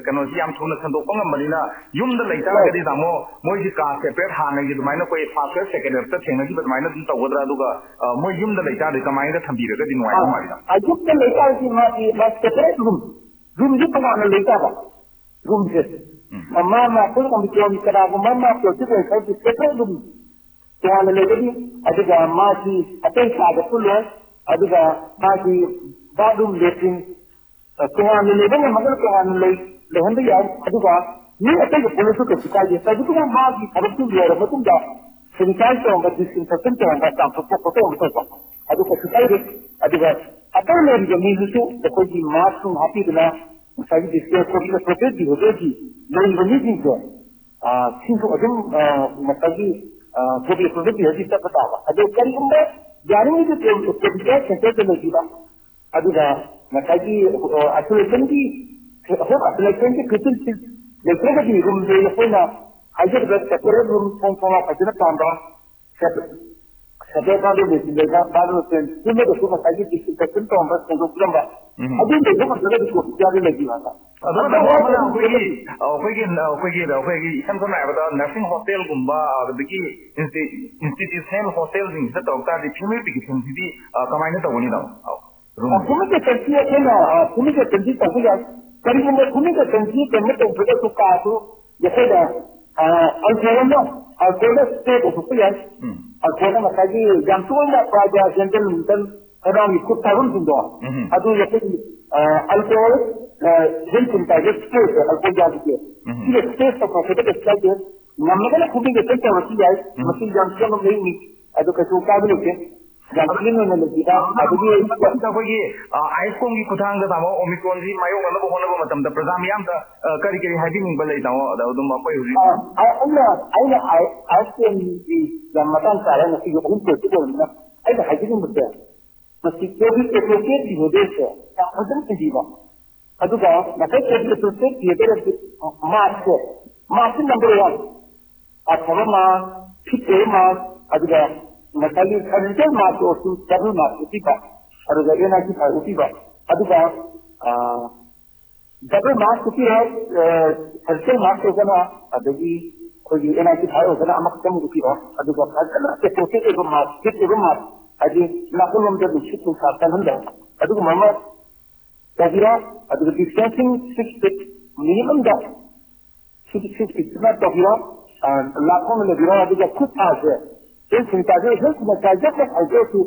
ꯀꯩꯅꯣꯁꯤ ꯌꯥꯝ ꯊꯨꯅ ꯁꯟꯗꯣꯛꯄ ꯉꯝꯕꯅꯤꯅ, ꯌꯨꯝꯗ ꯂꯩꯇꯥꯔꯒꯗꯤ, ꯍꯣꯏ꯫ ꯇꯥꯃꯣ, ꯃꯣꯏꯁꯤ ꯀꯥ separate ꯍꯥꯟꯅꯒꯤ ꯑꯗꯨꯃꯥꯏꯅ ꯑꯩꯈꯣꯏ first year, second year ꯇ ꯊꯦꯡꯅꯈꯤꯕ ꯑꯗꯨꯃꯥꯏꯅ ꯑꯗꯨꯝ ꯇꯧꯒꯗ꯭ꯔꯥ? ꯑꯗꯨꯒ, ꯑ, ꯃꯣꯏ ꯌꯨꯝꯗ ꯂꯩꯇꯥꯔꯗꯤ ꯀꯃꯥꯏꯅ ꯊꯝꯕꯤꯔꯒꯗꯤ ꯅꯨꯡꯉꯥꯏꯗꯧ ꯃꯥꯜꯂꯤꯅꯣ? ꯑ, ꯌꯨꯝꯗ ꯂꯩꯇꯥꯔꯗꯤ ꯃꯥꯗꯤ, ꯃꯥ separate room, room ꯁꯤ ꯇꯣꯉꯥꯟꯅ ꯂꯩꯇꯥꯕ꯫ Room ꯁꯦ꯫ ꯎꯝ꯫ ꯃꯥ, ꯃꯥ, ꯑꯩꯈꯣꯏ ꯑꯣꯃꯤꯀ꯭ꯔꯣꯟ ꯀꯅꯥꯒꯨꯝꯕ ꯑꯃ positive ꯑꯣꯏꯔꯒꯗꯤ separate room ꯇꯣꯉꯥꯟꯅ ꯂꯩꯒꯅꯤ꯫ ꯑꯗꯨꯒ ꯃꯥꯒꯤ ꯑꯇꯩ ꯀꯥꯗ ꯄꯨꯜꯂꯣꯏ꯫ ꯑꯗꯨꯒ ꯃꯥꯒꯤ bathroom, latrine, ꯑ, ꯇꯣꯉꯥꯟꯅ ꯂꯩꯕ ꯉꯝꯃꯒꯅ ꯇꯣꯉꯥꯟꯅ ꯂꯩ-, ꯂꯩꯍꯟꯕ ꯌꯥꯏ꯫ ꯑꯗꯨꯒ ꯃꯤ ꯑꯇꯩꯒ ꯄꯨꯜꯂꯁꯨ ꯀꯩꯁꯨ ꯀꯥꯏꯗꯦ꯫ ꯀꯩꯒꯨꯝꯕ ꯃꯥꯒꯤ ꯊꯕꯛꯇꯨ ꯂꯣꯏꯔꯕ ꯃꯇꯨꯡꯗ sanitize ꯇꯧꯔꯝꯕ, disinfection ꯇꯧꯔꯝꯕ, ꯆꯥꯝꯊꯣꯛꯄ ꯈꯣꯠꯇꯣꯛꯄ ꯇꯧꯕ, ꯑꯗꯨ ꯀꯩꯁꯨ ꯀꯥꯏꯗꯦ꯫ ꯑꯗꯨꯒ ꯑꯇꯩ ꯂꯩꯔꯤꯕ ꯃꯤꯗꯨꯁꯨ ꯑꯩꯈꯣꯏꯒꯤ mask ꯅꯨꯡ ꯍꯥꯞꯄꯤꯗꯅ, ꯉꯁꯥꯏꯒꯤ distance, social, appropriate behaviorꯒꯤ ꯂꯩꯔꯤꯕ ꯃꯤꯁꯤꯡꯁꯦ, ꯑ, ꯁꯤꯁꯨ ꯑꯗꯨꯝ, ꯑ, ꯉꯁꯥꯏꯒꯤ, ꯑ, social, appropriate behaviorꯒꯤ ꯆꯠꯄ ꯇꯥꯕ꯫ ꯑꯗꯣ ꯀꯔꯤꯒꯨꯝꯕ ꯌꯥꯔꯤꯉꯩꯗꯤ COVID care centreꯗ ꯂꯩꯕꯤꯕ, ꯑꯗꯨꯒ ꯉꯁꯥꯏꯒꯤ, ꯑ, isolationꯒꯤ, home isolationꯒꯤ facilities ꯂꯩꯇ꯭ꯔꯒꯗꯤ roomꯗ ꯑꯩꯈꯣꯏꯅ ꯍꯥꯏꯖꯔꯤꯕ separate room ꯊꯣꯡ ꯊꯣꯡꯅꯥꯎ ꯐꯖꯅ ꯄꯥꯟꯕ, separate, separate bathroom ꯂꯩꯕ, bathroom ꯄꯨꯟꯅꯗꯁꯨ ꯉꯁꯥꯏꯒꯤ disinfection ꯇꯧꯔꯝꯕ, ꯁꯦꯡꯗꯣꯛꯄꯤꯔꯝꯕ, ꯎꯝ꯫ ꯑꯗꯨ ꯂꯩꯕ ꯉꯝꯗ꯭ꯔꯒꯗꯤ COVID careꯗ ꯂꯩꯕꯤꯌꯨ ꯍꯥꯏꯕ꯫ ꯑꯗꯨꯒ ꯑꯗꯨꯒ ꯇꯥꯃꯣ, ꯑꯃꯅ ꯑꯃꯅ ꯑꯩꯈꯣꯏꯒꯤ, ꯑꯩꯈꯣꯏꯒꯤ, ꯑꯩꯈꯣꯏꯒꯤ, ꯑꯩꯈꯣꯏꯒꯤ ꯏꯁꯝ ꯁꯝꯅ ꯍꯥꯏꯔꯕꯗ nursing hostelꯒꯨꯝꯕ, ꯑꯗꯒꯤ insti-, institutional hostelꯁꯤꯡꯁꯤꯗ ꯇꯧꯔꯛ ꯇꯥꯔꯗꯤ family vacationꯁꯤꯗꯤ, ꯑ, ꯀꯃꯥꯏꯅ ꯇꯧꯒꯅꯤ, ꯇꯥꯃꯣ? ꯑꯧ, room꯫ ꯑ, family vacationꯁꯤ ꯑꯩꯈꯣꯏꯅ, ꯑ, family vacationꯁꯤ ꯇꯧꯕ ꯌꯥꯏ꯫ ꯀꯔꯤꯒꯨꯝꯕ family vacationꯁꯤ ꯀꯩꯅꯣ ꯇꯧꯗ꯭ꯔꯒꯁꯨ ꯀꯥꯗꯨ ꯑꯩꯈꯣꯏꯅ, ꯑ, alcoholꯅ, alcoholꯅ spray ꯇꯧꯊꯣꯛꯄ ꯌꯥꯏ꯫ ꯎꯝ꯫ Alcoholꯅ ꯉꯁꯥꯏꯒꯤ ꯌꯥꯝ ꯇꯣꯏꯅ ꯄꯥꯏꯕ gentle, mental, ꯈꯣꯡꯒ꯭ꯔꯥꯎꯒꯤ ꯈꯨꯠ ꯊꯥꯐꯝꯁꯤꯡꯗꯣ, ꯎꯝ꯫ ꯑꯗꯨ ꯑꯩꯈꯣꯏꯒꯤ, ꯑ, alcohol, ꯑ, hand sanitizer spray, alcohol ꯌꯥꯎꯕꯁꯦ, ꯎꯝ꯫ ꯁꯤꯒ spray ꯇꯧꯊꯣꯛꯄꯗ ꯀꯩꯁꯨ ꯀꯥꯏꯗꯦ꯫ ꯉꯝꯃꯒꯅ family vacation ꯇꯧꯔꯁꯨ ꯌꯥꯏ꯫ ꯎꯝ꯫ ꯃꯁꯤ ꯌꯥꯝ ꯁꯦꯝꯕ ꯃꯍꯤꯛꯅꯤ꯫ ꯑꯗꯨ ꯀꯩꯁꯨ ꯀꯥꯏꯕ ꯂꯩꯇꯦ꯫ ꯌꯥꯝ clean ꯑꯣꯏꯅ ꯂꯩꯕꯤꯕ, ꯑꯗꯒꯤ ꯑꯩꯈꯣꯏꯒꯤ, ꯑ, IOMꯒꯤ ꯈꯨꯠꯊꯥꯡꯗ, ꯇꯥꯃꯣ, Omicronꯁꯤ ꯃꯥꯌꯣꯛꯅꯅꯕ ꯍꯣꯠꯅꯕ ꯃꯇꯝꯗ ꯄ꯭ꯔꯖꯥ ꯃꯤꯌꯥꯝꯗ, ꯑ, ꯀꯔꯤ ꯀꯔꯤ ꯍꯥꯏꯕꯤꯅꯤꯡꯕ ꯂꯩ, ꯇꯥꯃꯣ? ꯑꯗ ꯑꯗꯨꯝ ꯑꯩꯈꯣꯏ ꯍꯧꯖꯤꯛ ꯑ, ꯑ, ꯑꯩꯅ, ꯑꯩꯅ I-, IOMꯒꯤ ꯌꯥꯝ ꯃꯇꯥꯡ ꯆꯥꯔꯦ, ꯉꯁꯤꯒꯤ ꯑꯍꯨꯝ ꯄꯣꯠꯁꯤ ꯑꯣꯏꯕꯅꯤꯅ ꯑꯩꯅ ꯍꯥꯏꯖꯅꯤꯡꯕꯁꯦ, ꯃꯁꯤ COVID appropriate behaviorꯁꯦ ꯌꯥꯝ ꯐꯖꯅ ꯊꯤꯕꯤꯕ꯫ ꯑꯗꯨꯒ ꯉꯁꯥꯏ COVID appropriate behavior ꯑꯁꯤ maskꯁꯦ, maskꯁꯤ number one꯫ ꯑꯐꯕ mask, ꯐꯤꯠ ꯑꯣꯏꯕ mask, ꯑꯗꯨꯒ ꯉꯁꯥꯏꯒꯤ surgical mask ꯑꯣꯏꯔꯁꯨ, double mask ꯄꯤꯕ꯫ ꯑꯗꯨꯒ ꯑꯦꯟ ꯅꯥꯏꯟꯇꯤ ꯐꯥꯏꯚ ꯎꯞꯄꯤꯕ, ꯑꯗꯨꯒ ꯗꯕꯜ ꯃꯥꯁ ꯎꯞꯄꯤꯔꯣ, ꯁꯔꯖꯤꯀꯦꯜ ꯃꯥꯁ ꯑꯣꯏꯔꯒꯅ, ꯑꯗꯒꯤ ꯑꯩꯈꯣꯏꯒꯤ ꯑꯦꯟ ꯅꯥꯏꯟꯇꯤ ꯐꯥꯏꯚ ꯑꯣꯏꯔꯒꯅ ꯑꯃꯈꯛꯇꯪ ꯎꯞꯄꯤꯔꯣ, ꯑꯗꯨꯒ ꯐꯖꯅ ꯑꯦꯄ꯭ꯔꯣꯄ꯭ꯔꯤꯌꯦꯠ ꯑꯣꯏꯕ ꯃꯥꯁ, ꯐꯤꯠ ꯑꯣꯏꯕ ꯃꯥꯁ, ꯍꯥꯏꯗꯤ ꯅꯥꯀꯜꯂꯣꯝꯗ ꯅꯨꯡꯁꯤꯠ ꯅꯨꯡꯁꯥ ꯆꯪꯍꯟꯗꯕ ꯑꯗꯨꯒꯨꯝꯕ ꯑꯃ ꯇꯧꯕꯤꯔꯣ꯫ ꯑꯗꯨꯒ ꯗꯤꯁꯇꯦꯟꯁꯤꯡ ꯁꯤꯛꯁ ꯐꯤꯠ ꯃꯤꯅꯤꯃꯝꯗ ꯁꯤꯛꯁ ꯐꯤꯠ ꯁꯤꯛꯁ ꯐꯤꯠ ꯁꯨꯃꯥꯏꯅ ꯇꯧꯕꯤꯔꯣ꯫ ꯂꯥꯞꯊꯣꯛꯅ ꯂꯩꯕꯤꯔꯣ꯫ ꯑꯗꯨꯒ ꯈꯨꯠ ꯁꯥꯁꯦ ꯍꯦꯟ ꯁꯦꯅꯤꯇꯥꯏꯖꯔ, ꯍꯦꯟ ꯁꯦꯅꯤꯇꯥꯏꯖꯔ ꯍꯥꯏꯖꯔꯁꯨ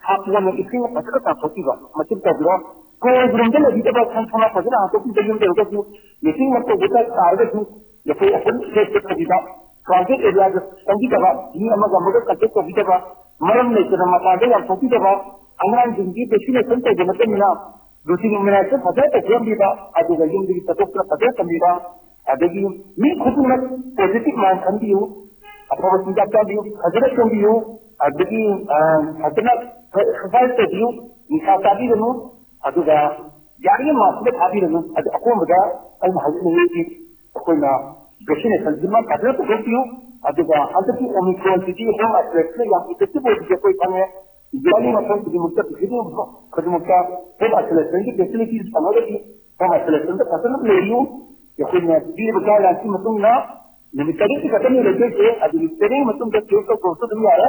ꯍꯥꯞꯄꯒ ꯏꯁꯤꯡ ꯐꯖꯅ ꯆꯥꯝꯊꯣꯛꯄꯤꯕ ꯃꯁꯤ ꯇꯧꯕꯤꯔꯣ꯫ ꯀꯣꯜ ꯔꯨꯝꯗ ꯂꯩꯕꯤꯗꯕ, ꯈꯣꯡ ꯊꯣꯡꯅ ꯐꯖꯅ ꯍꯥꯡꯗꯣꯛꯄꯤꯕ ꯌꯨꯝꯗ ꯑꯣꯏꯔꯒꯁꯨ ꯃꯤꯇꯤꯡ ꯑꯃ ꯇꯧꯕ ꯇꯥꯔꯒꯁꯨ ꯑꯩꯈꯣꯏ ꯑꯣꯄꯟ ꯁ꯭ꯄꯦꯁꯇ ꯇꯧꯕꯤꯕ, ꯄ꯭ꯔꯥꯏꯚꯦꯠ ꯑꯦꯔꯤꯌꯥꯗ ꯆꯪꯕꯤꯗꯕ, ꯃꯤ ꯑꯃꯒ ꯑꯃꯒ ꯀꯟꯇꯦꯛ ꯇꯧꯕꯤꯗꯕ, ꯃꯔꯝ ꯂꯩꯇꯅ ꯃꯄꯥꯟꯗ ꯌꯥꯝ ꯊꯣꯛꯄꯤꯗꯕ, ꯑꯉꯥꯡꯁꯤꯡꯗꯤ ꯚꯦꯛꯁꯤꯅꯦꯁꯟ ꯇꯧꯕ ꯅꯠꯇꯅꯤꯅ ꯔꯨꯇꯤꯟ ꯏꯃ꯭ꯌꯨꯅꯥꯏꯖꯦꯁꯟ ꯐꯖꯅ ꯇꯧꯕꯤꯔꯝꯕꯤꯕ, ꯑꯗꯨꯒ ꯌꯨꯝꯗꯒꯤ ꯆꯠꯊꯣꯛꯇꯅ ꯐꯖꯅ ꯊꯝꯕꯤꯕ, ꯑꯗꯒꯤ ꯃꯤ ꯈꯨꯗꯤꯡꯃꯛ ꯄꯣꯖꯤꯇꯤꯚ ꯃꯥꯏꯟ ꯈꯟꯕꯤꯌꯨ, ꯑꯐꯕ ꯆꯤꯟꯖꯥꯛ ꯆꯥꯕꯤꯌꯨ, ꯐꯖꯅ ꯇꯨꯝꯕꯤꯌꯨ, ꯑꯗꯒꯤ ꯐꯖꯅ ꯑꯦꯛꯁꯔꯁꯥꯏꯁ ꯇꯧꯕꯤꯌꯨ, ꯅꯤꯁꯥ ꯆꯥꯕꯤꯒꯅꯨ, ꯑꯗꯨꯒ ꯌꯥꯔꯤꯉꯩ ꯃꯥꯁꯤꯗ ꯊꯥꯕꯤꯔꯅꯨ꯫ ꯑꯗꯨ ꯑꯀꯣꯟꯕꯗ ꯑꯩꯅ ꯍꯥꯏꯖꯅꯤꯡꯉꯤꯁꯤ ꯑꯩꯈꯣꯏꯅ ꯚꯦꯛꯁꯤꯅꯦꯁꯟꯁꯤꯃ ꯐꯖꯅ ꯄꯨꯊꯣꯛꯄꯤꯌꯨ꯫ ꯑꯗꯨꯒ ꯍꯟꯗꯛꯀꯤ ꯑꯣꯃꯤꯀ꯭ꯔꯣꯟꯁꯤꯗꯤ ꯍꯣꯝ ꯑꯥꯏꯁꯣꯂꯦꯁꯟꯗ ꯌꯥꯝ ꯏꯐꯦꯛꯇꯤꯚ ꯑꯣꯏꯕꯁꯦ ꯑꯩꯈꯣꯏ ꯈꯪꯉꯦ꯫ ꯏꯟꯗꯤꯌꯥꯒꯤ ꯃꯐꯝ ꯈꯨꯗꯤꯡꯃꯛꯇ, ꯄ꯭ꯔꯤꯊꯤꯕꯤ ꯈꯨꯗꯤꯡꯃꯛꯇ ꯍꯣꯝ ꯑꯥꯏꯁꯣꯂꯦꯁꯟꯒꯤ ꯐꯦꯁꯤꯂꯤꯇꯤꯁ ꯐꯪꯉꯒꯗꯤ ꯍꯣꯝ ꯑꯥꯏꯁꯣꯂꯦꯁꯟꯗ ꯐꯖꯅ ꯂꯩꯌꯨ꯫ ꯑꯩꯈꯣꯏꯅ ꯄꯤꯔꯤꯕ ꯒꯥꯏꯗꯂꯥꯏꯟꯁꯀꯤ ꯃꯇꯨꯡ ꯏꯟꯅ ꯅꯨꯃꯤꯠ ꯇꯔꯦꯠꯀꯤ ꯈꯛꯇꯅꯤ ꯂꯩꯖꯩꯁꯦ, ꯑꯗꯨ ꯅꯨꯃꯤꯠ ꯇꯔꯦꯠꯀꯤ ꯃꯇꯨꯡꯗ ꯇꯦꯁ ꯇꯧꯊꯣꯛꯑꯁꯨ ꯑꯗꯨꯝ ꯌꯥꯔꯦ꯫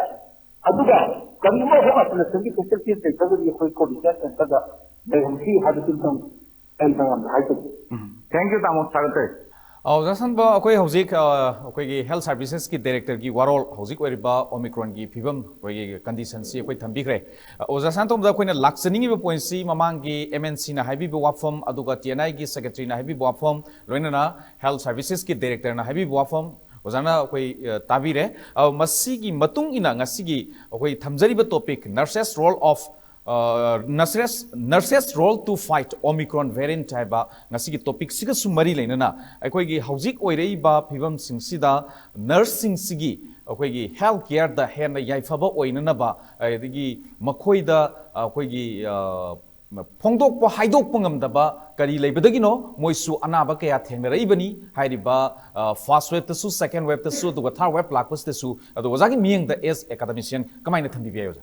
ꯑꯗꯨꯒ ꯀꯔꯤꯒꯨꯝꯕ ꯍꯣꯝ ꯑꯥꯏꯁꯣꯂꯦꯁꯟꯒꯤ ꯐꯦꯁꯤꯂꯤꯇꯤꯁ ꯂꯩꯇ꯭ꯔꯒꯗꯤ ꯑꯩꯈꯣꯏ ꯀꯣꯚꯤꯠ ꯀꯦꯌꯔ ꯁꯦꯟꯇꯔꯗ ꯂꯩꯍꯟꯁꯤ ꯍꯥꯏꯕꯁꯤꯃꯇꯪ ꯑꯩ ꯃꯌꯥꯝꯗ ꯍꯥꯏꯖꯒꯦ꯫ ꯎꯝ, thank you, ꯇꯥꯃꯣ꯫ ꯊꯥꯒꯠꯆꯔꯤ꯫ ꯑ, ꯑꯣꯖꯥ ꯁꯅꯥꯇꯣꯝꯕ, ꯑꯩꯈꯣꯏ ꯍꯧꯖꯤꯛ, ꯑ, ꯑꯩꯈꯣꯏꯒꯤ ꯍꯦꯜꯊ ꯁꯥꯔꯚꯤꯁꯦꯁꯀꯤ ꯗꯥꯏꯔꯦꯛꯇꯔꯒꯤ ꯋꯥꯔꯣꯜ, ꯍꯧꯖꯤꯛ ꯑꯣꯏꯔꯤꯕ ꯑꯣꯃꯤꯀ꯭ꯔꯣꯟꯒꯤ ꯐꯤꯕꯝ, ꯑꯩꯈꯣꯏꯒꯤ ꯀꯟꯗꯤꯁꯟꯁꯤ ꯑꯩꯈꯣꯏ ꯊꯝꯕꯤꯈ꯭ꯔꯦ꯫ ꯑ, ꯑꯣꯖꯥ ꯁꯅꯥꯇꯣꯝꯕꯗ ꯑꯩꯈꯣꯏꯅ ꯂꯥꯛꯆꯅꯤꯡꯉꯤꯕ ꯄꯣꯏꯟꯠꯁꯤ, ꯃꯃꯥꯡꯒꯤ ꯑꯦꯝ ꯑꯦꯟ ꯁꯤꯅ ꯍꯥꯏꯕꯤꯕ ꯋꯥꯐꯝ, ꯑꯗꯨꯒ ꯇꯤ ꯑꯦꯟ ꯑꯥꯏꯒꯤ ꯁꯦꯀ꯭ꯔꯦꯇꯔꯤꯅ ꯍꯥꯏꯕꯤꯕ ꯋꯥꯐꯝ, ꯂꯣꯏꯅꯅ ꯍꯦꯜꯊ ꯁꯥꯔꯚꯤꯁꯦꯁꯀꯤ ꯗꯥꯏꯔꯦꯛꯇꯔꯅ ꯍꯥꯏꯕꯤꯕ ꯋꯥꯐꯝ, ꯑꯣꯖꯥꯅ ꯑꯩꯈꯣꯏ, ꯑ, ꯇꯥꯕꯤꯔꯦ꯫ ꯑ, ꯃꯁꯤꯒꯤ ꯃꯇꯨꯡ ꯏꯟꯅ ꯉꯁꯤꯒꯤ ꯑꯩꯈꯣꯏ ꯊꯝꯖꯔꯤꯕ ꯇꯣꯄꯤꯛ, nurses role of, ꯑ, nurses, nurses role to fight Omicron variant ꯍꯥꯏꯕ ꯉꯁꯤꯒꯤ ꯇꯣꯄꯤꯛꯁꯤꯒꯁꯨ ꯃꯔꯤ ꯂꯩꯅꯅ ꯑꯩꯈꯣꯏꯒꯤ ꯍꯧꯖꯤꯛ ꯑꯣꯏꯔꯛꯏꯕ ꯐꯤꯕꯝꯁꯤꯡꯁꯤꯗ ꯅꯔꯁꯁꯤꯡꯁꯤꯒꯤ ꯑꯩꯈꯣꯏꯒꯤ ꯍꯦꯜꯊ ꯀꯦꯌꯔꯗ ꯍꯦꯟꯅ ꯌꯥꯏꯐꯕ ꯑꯣꯏꯅꯅꯕ, ꯑꯗꯒꯤ ꯃꯈꯣꯏꯗ ꯑꯩꯈꯣꯏꯒꯤ, ꯑ, ꯐꯣꯡꯗꯣꯛꯄ, ꯍꯥꯏꯗꯣꯛꯄ ꯉꯝꯗꯕ ꯀꯔꯤ ꯂꯩꯕꯗꯒꯤꯅꯣ, ꯃꯣꯏꯁꯨ ꯑꯅꯥꯕ ꯀꯌꯥ ꯊꯦꯡꯅꯔꯛꯏꯕꯅꯤ꯫ ꯍꯥꯏꯔꯤꯕ, ꯑ, ꯐꯥꯔꯁ ꯋꯦꯕꯇꯁꯨ, ꯁꯦꯀꯦꯟ ꯋꯦꯕꯇꯁꯨ, ꯑꯗꯨꯒ ꯊꯥꯔꯠ ꯋꯦꯕ ꯂꯥꯛꯄꯁꯤꯗꯁꯨ꯫ ꯑꯗꯣ ꯑꯣꯖꯥꯒꯤ ꯃꯤꯠꯌꯦꯡꯗ as academician ꯀꯃꯥꯏꯅ ꯊꯝꯕꯤꯕ ꯌꯥꯏ, ꯑꯣꯖꯥ?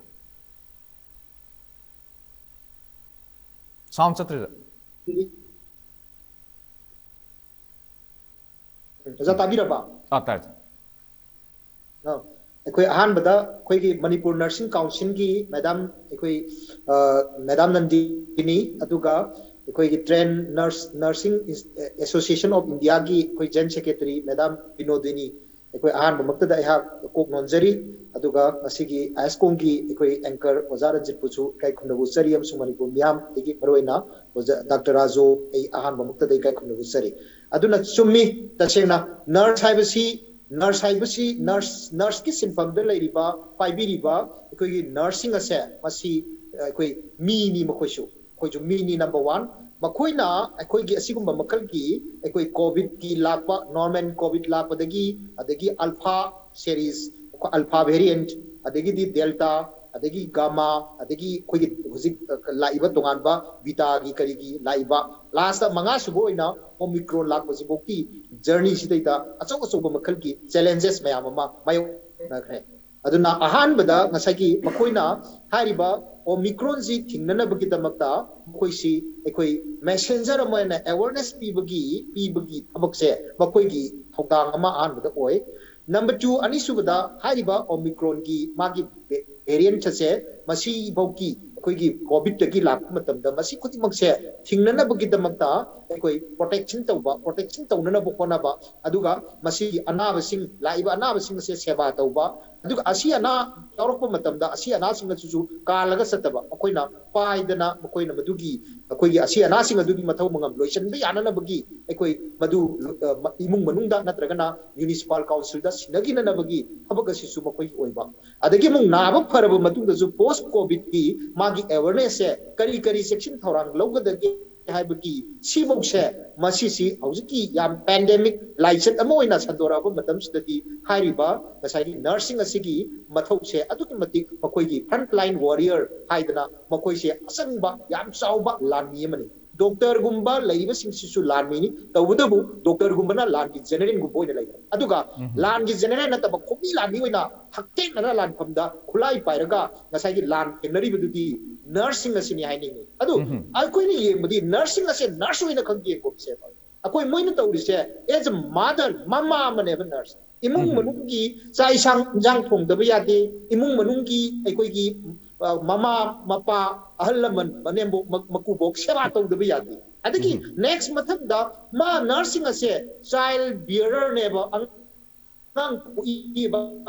ꯁꯥꯎꯟ ꯆꯠꯇ꯭ꯔꯤꯗ꯫ ꯑꯣꯖꯥ ꯇꯥꯕꯤꯔꯕ? ꯑꯥ, ꯇꯥꯏ, ꯇꯥꯏ꯫ ꯑ, ꯑꯩꯈꯣꯏ ꯑꯍꯥꯟꯕꯗ ꯑꯩꯈꯣꯏꯒꯤ ꯃꯅꯤꯄꯨꯔ ꯅꯔꯁꯤꯡ ꯀꯥꯎꯟꯁꯤꯜꯒꯤ ꯃꯦꯗꯥꯝ, ꯑꯩꯈꯣꯏ ꯃꯦꯗꯥꯝ ꯅꯟꯗꯤꯅꯤ, ꯑꯗꯨꯒ ꯑꯩꯈꯣꯏꯒꯤ train nurse nursing association of ꯏꯟꯗꯤꯌꯥꯒꯤ ꯑꯩꯈꯣꯏ ꯖꯦꯟ ꯁꯦꯀ꯭ꯔꯦꯇꯔꯤ ꯃꯦꯗꯥꯝ ꯕꯤꯅꯣꯗꯤꯅꯤ꯫ ꯑꯩꯈꯣꯏ ꯑꯍꯥꯟꯕꯃꯛꯇꯗ ꯑꯩꯍꯥꯛ ꯀꯣꯛ ꯅꯣꯟꯖꯔꯤ, ꯑꯗꯨꯒ ꯉꯁꯤꯒꯤ ꯑꯥꯏ ꯑꯦꯁ ꯀꯣꯝꯒꯤ ꯑꯩꯈꯣꯏ ꯑꯦꯡꯀꯔ ꯑꯣꯖꯥ ꯔꯟꯖꯤꯠꯄꯨꯁꯨ ꯏꯀꯥꯏ ꯈꯨꯝꯅꯕ ꯎꯠꯆꯔꯤ, ꯑꯃꯁꯨꯡ ꯃꯅꯤꯄꯨꯔ ꯃꯤꯌꯥꯝ, ꯑꯗꯒꯤ ꯃꯔꯨꯑꯣꯏꯅ ꯑꯣꯖꯥ ꯗꯥꯛꯇꯔ ꯔꯥꯖꯨ, ꯑꯩ ꯑꯍꯥꯟꯕꯃꯛꯇꯗ ꯏꯀꯥꯏ ꯈꯨꯝꯅꯕ ꯎꯠꯆꯔꯤ꯫ ꯑꯗꯨꯅ ꯆꯨꯝꯃꯤ, ꯇꯁꯦꯡꯅ ꯅꯔꯁ ꯍꯥꯏꯕꯁꯤ, ꯅꯔꯁ ꯍꯥꯏꯕꯁꯤ, ꯅꯔꯁ, ꯅꯔꯁꯀꯤ ꯁꯤꯟꯐꯝꯗ ꯂꯩꯔꯤꯕ, ꯄꯥꯏꯕꯤꯔꯤꯕ ꯑꯩꯈꯣꯏꯒꯤ ꯅꯔꯁꯁꯤꯡ ꯑꯁꯦ, ꯃꯁꯤ ꯑꯩꯈꯣꯏ ꯃꯤꯅꯤ, ꯃꯈꯣꯏꯁꯨ, ꯑꯩꯈꯣꯏꯁꯨ ꯃꯤꯅꯤ, ꯅꯝꯕꯔ ꯋꯥꯟ꯫ ꯃꯈꯣꯏꯅ ꯑꯩꯈꯣꯏꯒꯤ ꯑꯁꯤꯒꯨꯝꯕ ꯃꯈꯜꯒꯤ ꯑꯩꯈꯣꯏ ꯀꯣꯚꯤꯗꯀꯤ ꯂꯥꯛꯄ, ꯅꯣꯔꯃꯦꯜ ꯀꯣꯚꯤꯗ ꯂꯥꯛꯄꯗꯒꯤ, ꯑꯗꯒꯤ ꯑꯜꯐꯥ ꯁꯦꯔꯤꯁ, ꯑꯜꯐꯥ ꯚꯦꯔꯤꯌꯦꯟꯠ, ꯑꯗꯒꯤꯗꯤ ꯗꯦꯜꯇꯥ, ꯑꯗꯒꯤ ꯒꯥꯃꯥ, ꯑꯗꯒꯤ ꯑꯩꯈꯣꯏꯒꯤ ꯍꯧꯖꯤꯛ ꯂꯥꯛꯏꯕ ꯇꯣꯉꯥꯟꯕ ꯕꯤꯇꯥꯒꯤ ꯀꯔꯤꯒꯤ ꯂꯥꯛꯏꯕ, ꯂꯥꯁꯇ ꯃꯉꯥꯁꯨꯕ ꯑꯣꯏꯅ ꯑꯣꯃꯤꯀ꯭ꯔꯣꯟ ꯂꯥꯛꯄꯁꯤꯐꯥꯎꯒꯤ ꯖꯔꯅꯤꯁꯤꯗꯩꯗ ꯑꯆꯧ ꯑꯆꯧꯕ ꯃꯈꯜꯒꯤ ꯆꯦꯂꯦꯟꯖꯦꯁ ꯃꯌꯥꯝ ꯑꯃ ꯃꯥꯌꯣꯛꯅꯈ꯭ꯔꯦ꯫ ꯑꯗꯨꯅ ꯑꯍꯥꯟꯕꯗ ꯉꯁꯥꯏꯒꯤ ꯃꯈꯣꯏꯅ ꯍꯥꯏꯔꯤꯕ ꯑꯣꯃꯤꯀ꯭ꯔꯣꯟꯁꯤ ꯊꯤꯡꯅꯅꯕꯒꯤꯗꯃꯛꯇ ꯃꯈꯣꯏꯁꯤ ꯑꯩꯈꯣꯏ ꯃꯦꯁꯦꯟꯖꯔ ꯑꯃ ꯑꯣꯏꯅ ꯑꯦꯋꯥꯔꯅꯦꯁ ꯄꯤꯕꯒꯤ, ꯄꯤꯕꯒꯤ ꯊꯕꯛꯁꯦ ꯃꯈꯣꯏꯒꯤ ꯊꯧꯗꯥꯡ ꯑꯃ ꯑꯍꯥꯟꯕꯗ ꯑꯣꯏ꯫ ꯅꯝꯕꯔ ꯇꯨ, ꯑꯅꯤꯁꯨꯕꯗ ꯍꯥꯏꯔꯤꯕ ꯑꯣꯃꯤꯀ꯭ꯔꯣꯟꯒꯤ ꯃꯥꯒꯤ ꯚꯦꯔꯤꯌꯦꯟꯠ ꯑꯁꯦ ꯃꯁꯤꯐꯥꯎꯒꯤ ꯑꯩꯈꯣꯏꯒꯤ ꯀꯣꯚꯤꯗꯇꯒꯤ ꯂꯥꯛꯄ ꯃꯇꯝꯗ ꯃꯁꯤ ꯈꯨꯗꯤꯡꯃꯛꯁꯦ ꯊꯤꯡꯅꯅꯕꯒꯤꯗꯃꯛꯇ ꯑꯩꯈꯣꯏ ꯄ꯭ꯔꯣꯇꯦꯛꯁꯟ ꯇꯧꯕ, ꯄ꯭ꯔꯣꯇꯦꯛꯁꯟ ꯇꯧꯅꯅꯕ ꯍꯣꯠꯅꯕ, ꯑꯗꯨꯒ ꯃꯁꯤꯒꯤ ꯑꯅꯥꯕꯁꯤꯡ, ꯂꯥꯛꯏꯕ ꯑꯅꯥꯕꯁꯤꯡ ꯑꯁꯦ ꯁꯦꯕꯥ ꯇꯧꯕ, ꯑꯗꯨꯒ ꯑꯁꯤ ꯑꯅꯥ ꯌꯥꯎꯔꯛꯄ ꯃꯇꯝꯗ ꯑꯁꯤ ꯑꯅꯥꯁꯤꯡ ꯑꯁꯤꯁꯨ ꯀꯥꯜꯂꯒ ꯆꯠꯇꯕ, ꯑꯩꯈꯣꯏꯅ ꯄꯥꯏꯗꯅ ꯃꯈꯣꯏꯅ ꯃꯗꯨꯒꯤ, ꯑꯩꯈꯣꯏꯒꯤ ꯑꯁꯤ ꯑꯅꯥꯁꯤꯡ ꯑꯗꯨꯒꯤ ꯃꯊꯧ ꯃꯉꯝ ꯂꯣꯏꯁꯤꯟꯕ ꯌꯥꯅꯅꯕꯒꯤ ꯑꯩꯈꯣꯏ ꯃꯗꯨ, ꯑ, ꯏꯃꯨꯡ ꯃꯅꯨꯡꯗ ꯅꯠꯇ꯭ꯔꯒꯅ ꯃ꯭ꯌꯨꯅꯤꯁꯤꯄꯥꯜ ꯀꯥꯎꯟꯁꯤꯜꯗ ꯁꯤꯟꯅꯈꯤꯅꯅꯕꯒꯤ ꯊꯕꯛ ꯑꯁꯤꯁꯨ ꯃꯈꯣꯏꯒꯤ ꯑꯣꯏꯕ꯫ ꯑꯗꯒꯤ ꯑꯃꯨꯛ ꯅꯥꯕ ꯐꯔꯕ ꯃꯇꯨꯡꯗꯁꯨ ꯄꯣꯁ ꯀꯣꯚꯤꯗꯀꯤ ꯃꯥꯒꯤ ꯑꯦꯋꯥꯔꯅꯦꯁꯁꯦ ꯀꯔꯤ ꯀꯔꯤ ꯆꯦꯛꯁꯤꯟ ꯊꯧꯔꯥꯡ ꯂꯧꯒꯗꯒꯦ ꯍꯥꯏꯕꯒꯤ ꯁꯤꯐꯧꯁꯦ, ꯃꯁꯤꯁꯤ ꯍꯧꯖꯤꯛꯀꯤ ꯌꯥꯝ ꯄꯦꯟꯗꯦꯃꯤꯛ ꯂꯥꯏꯆꯠ ꯑꯃ ꯑꯣꯏꯅ ꯁꯟꯗꯣꯔꯛꯑꯕ ꯃꯇꯝꯁꯤꯗꯗꯤ ꯍꯥꯏꯔꯤꯕ ꯉꯁꯥꯏꯒꯤ ꯅꯔꯁꯁꯤꯡ ꯑꯁꯤꯒꯤ ꯃꯊꯧꯁꯦ ꯑꯗꯨꯛꯀꯤ ꯃꯇꯤꯛ ꯃꯈꯣꯏꯒꯤ ꯐ꯭ꯔꯟꯠ ꯂꯥꯏꯟ ꯋꯥꯔꯤꯌꯔ ꯍꯥꯏꯗꯅ ꯃꯈꯣꯏꯁꯦ ꯑꯆꯪꯕ ꯌꯥꯝ ꯆꯥꯎꯕ ꯂꯥꯟꯃꯤ ꯑꯃꯅꯤ꯫ ꯗꯣꯛꯇꯔꯒꯨꯝꯕ ꯂꯩꯔꯤꯕꯁꯤꯡꯁꯤꯁꯨ ꯂꯥꯟꯃꯤꯅꯤ꯫ ꯇꯧꯕꯇꯕꯨ ꯗꯣꯛꯇꯔꯒꯨꯝꯕꯅ ꯂꯥꯟꯒꯤ ꯖꯦꯅꯦꯔꯦꯜꯒꯨꯝꯕ ꯑꯣꯏꯅ ꯂꯩꯕ꯫ ꯑꯗꯨꯒ ꯂꯥꯟꯒꯤ ꯖꯦꯅꯦꯔꯦꯜ ꯅꯠꯇꯕ ꯈꯣꯝꯕꯤ ꯂꯥꯟꯃꯤ ꯑꯣꯏꯅ ꯍꯛꯊꯦꯡꯅꯅ ꯂꯥꯟꯐꯝꯗ ꯈꯨꯠꯂꯥꯏ ꯄꯥꯏꯔꯒ ꯉꯁꯥꯏꯒꯤ ꯂꯥꯟ ꯊꯦꯡꯅꯔꯤꯕꯗꯨꯗꯤ ꯅꯔꯁꯁꯤꯡ ꯑꯁꯤꯅꯤ ꯍꯥꯏꯅꯤꯡꯉꯤ꯫ ꯑꯗꯨ ꯑꯩꯈꯣꯏꯅ ꯌꯦꯡꯕꯗꯤ ꯅꯔꯁꯁꯤꯡ ꯑꯁꯦ ꯅꯔꯁ ꯑꯣꯏꯅ ꯈꯪꯗꯦ ꯀꯣꯝꯁꯦꯕ꯫ ꯑꯩꯈꯣꯏ ꯃꯣꯏꯅ ꯇꯧꯔꯤꯁꯦ as a mother, ꯃꯃꯥ ꯑꯃꯅꯦꯕ ꯅꯔꯁ꯫ ꯏꯃꯨꯡ ꯃꯅꯨꯡꯒꯤ ꯆꯥꯛ ꯏꯁꯥꯡ ꯏꯟꯖꯥꯡ ꯊꯣꯡꯗꯕ ꯌꯥꯗꯦ꯫ ꯏꯃꯨꯡ ꯃꯅꯨꯡꯒꯤ ꯑꯩꯈꯣꯏꯒꯤ, ꯑ, ꯃꯃꯥ ꯃꯄꯥ, ꯑꯍꯜ ꯂꯃꯟ, ꯃꯅꯦꯝꯕꯣꯛ ꯃ- ꯃꯀꯨꯕꯣꯛ ꯁꯦꯕꯥ ꯇꯧꯗꯕ ꯌꯥꯗꯦ꯫ ꯑꯗꯒꯤ ꯅꯦꯛꯁ ꯃꯊꯪꯗ ꯃꯥ ꯅꯔꯁꯁꯤꯡ ꯑꯁꯦ ꯆꯥꯏꯜ ꯕꯤꯌꯔꯔꯅꯦꯕ꯫ ꯑꯉꯥꯡ ꯄꯣꯛꯏꯕ,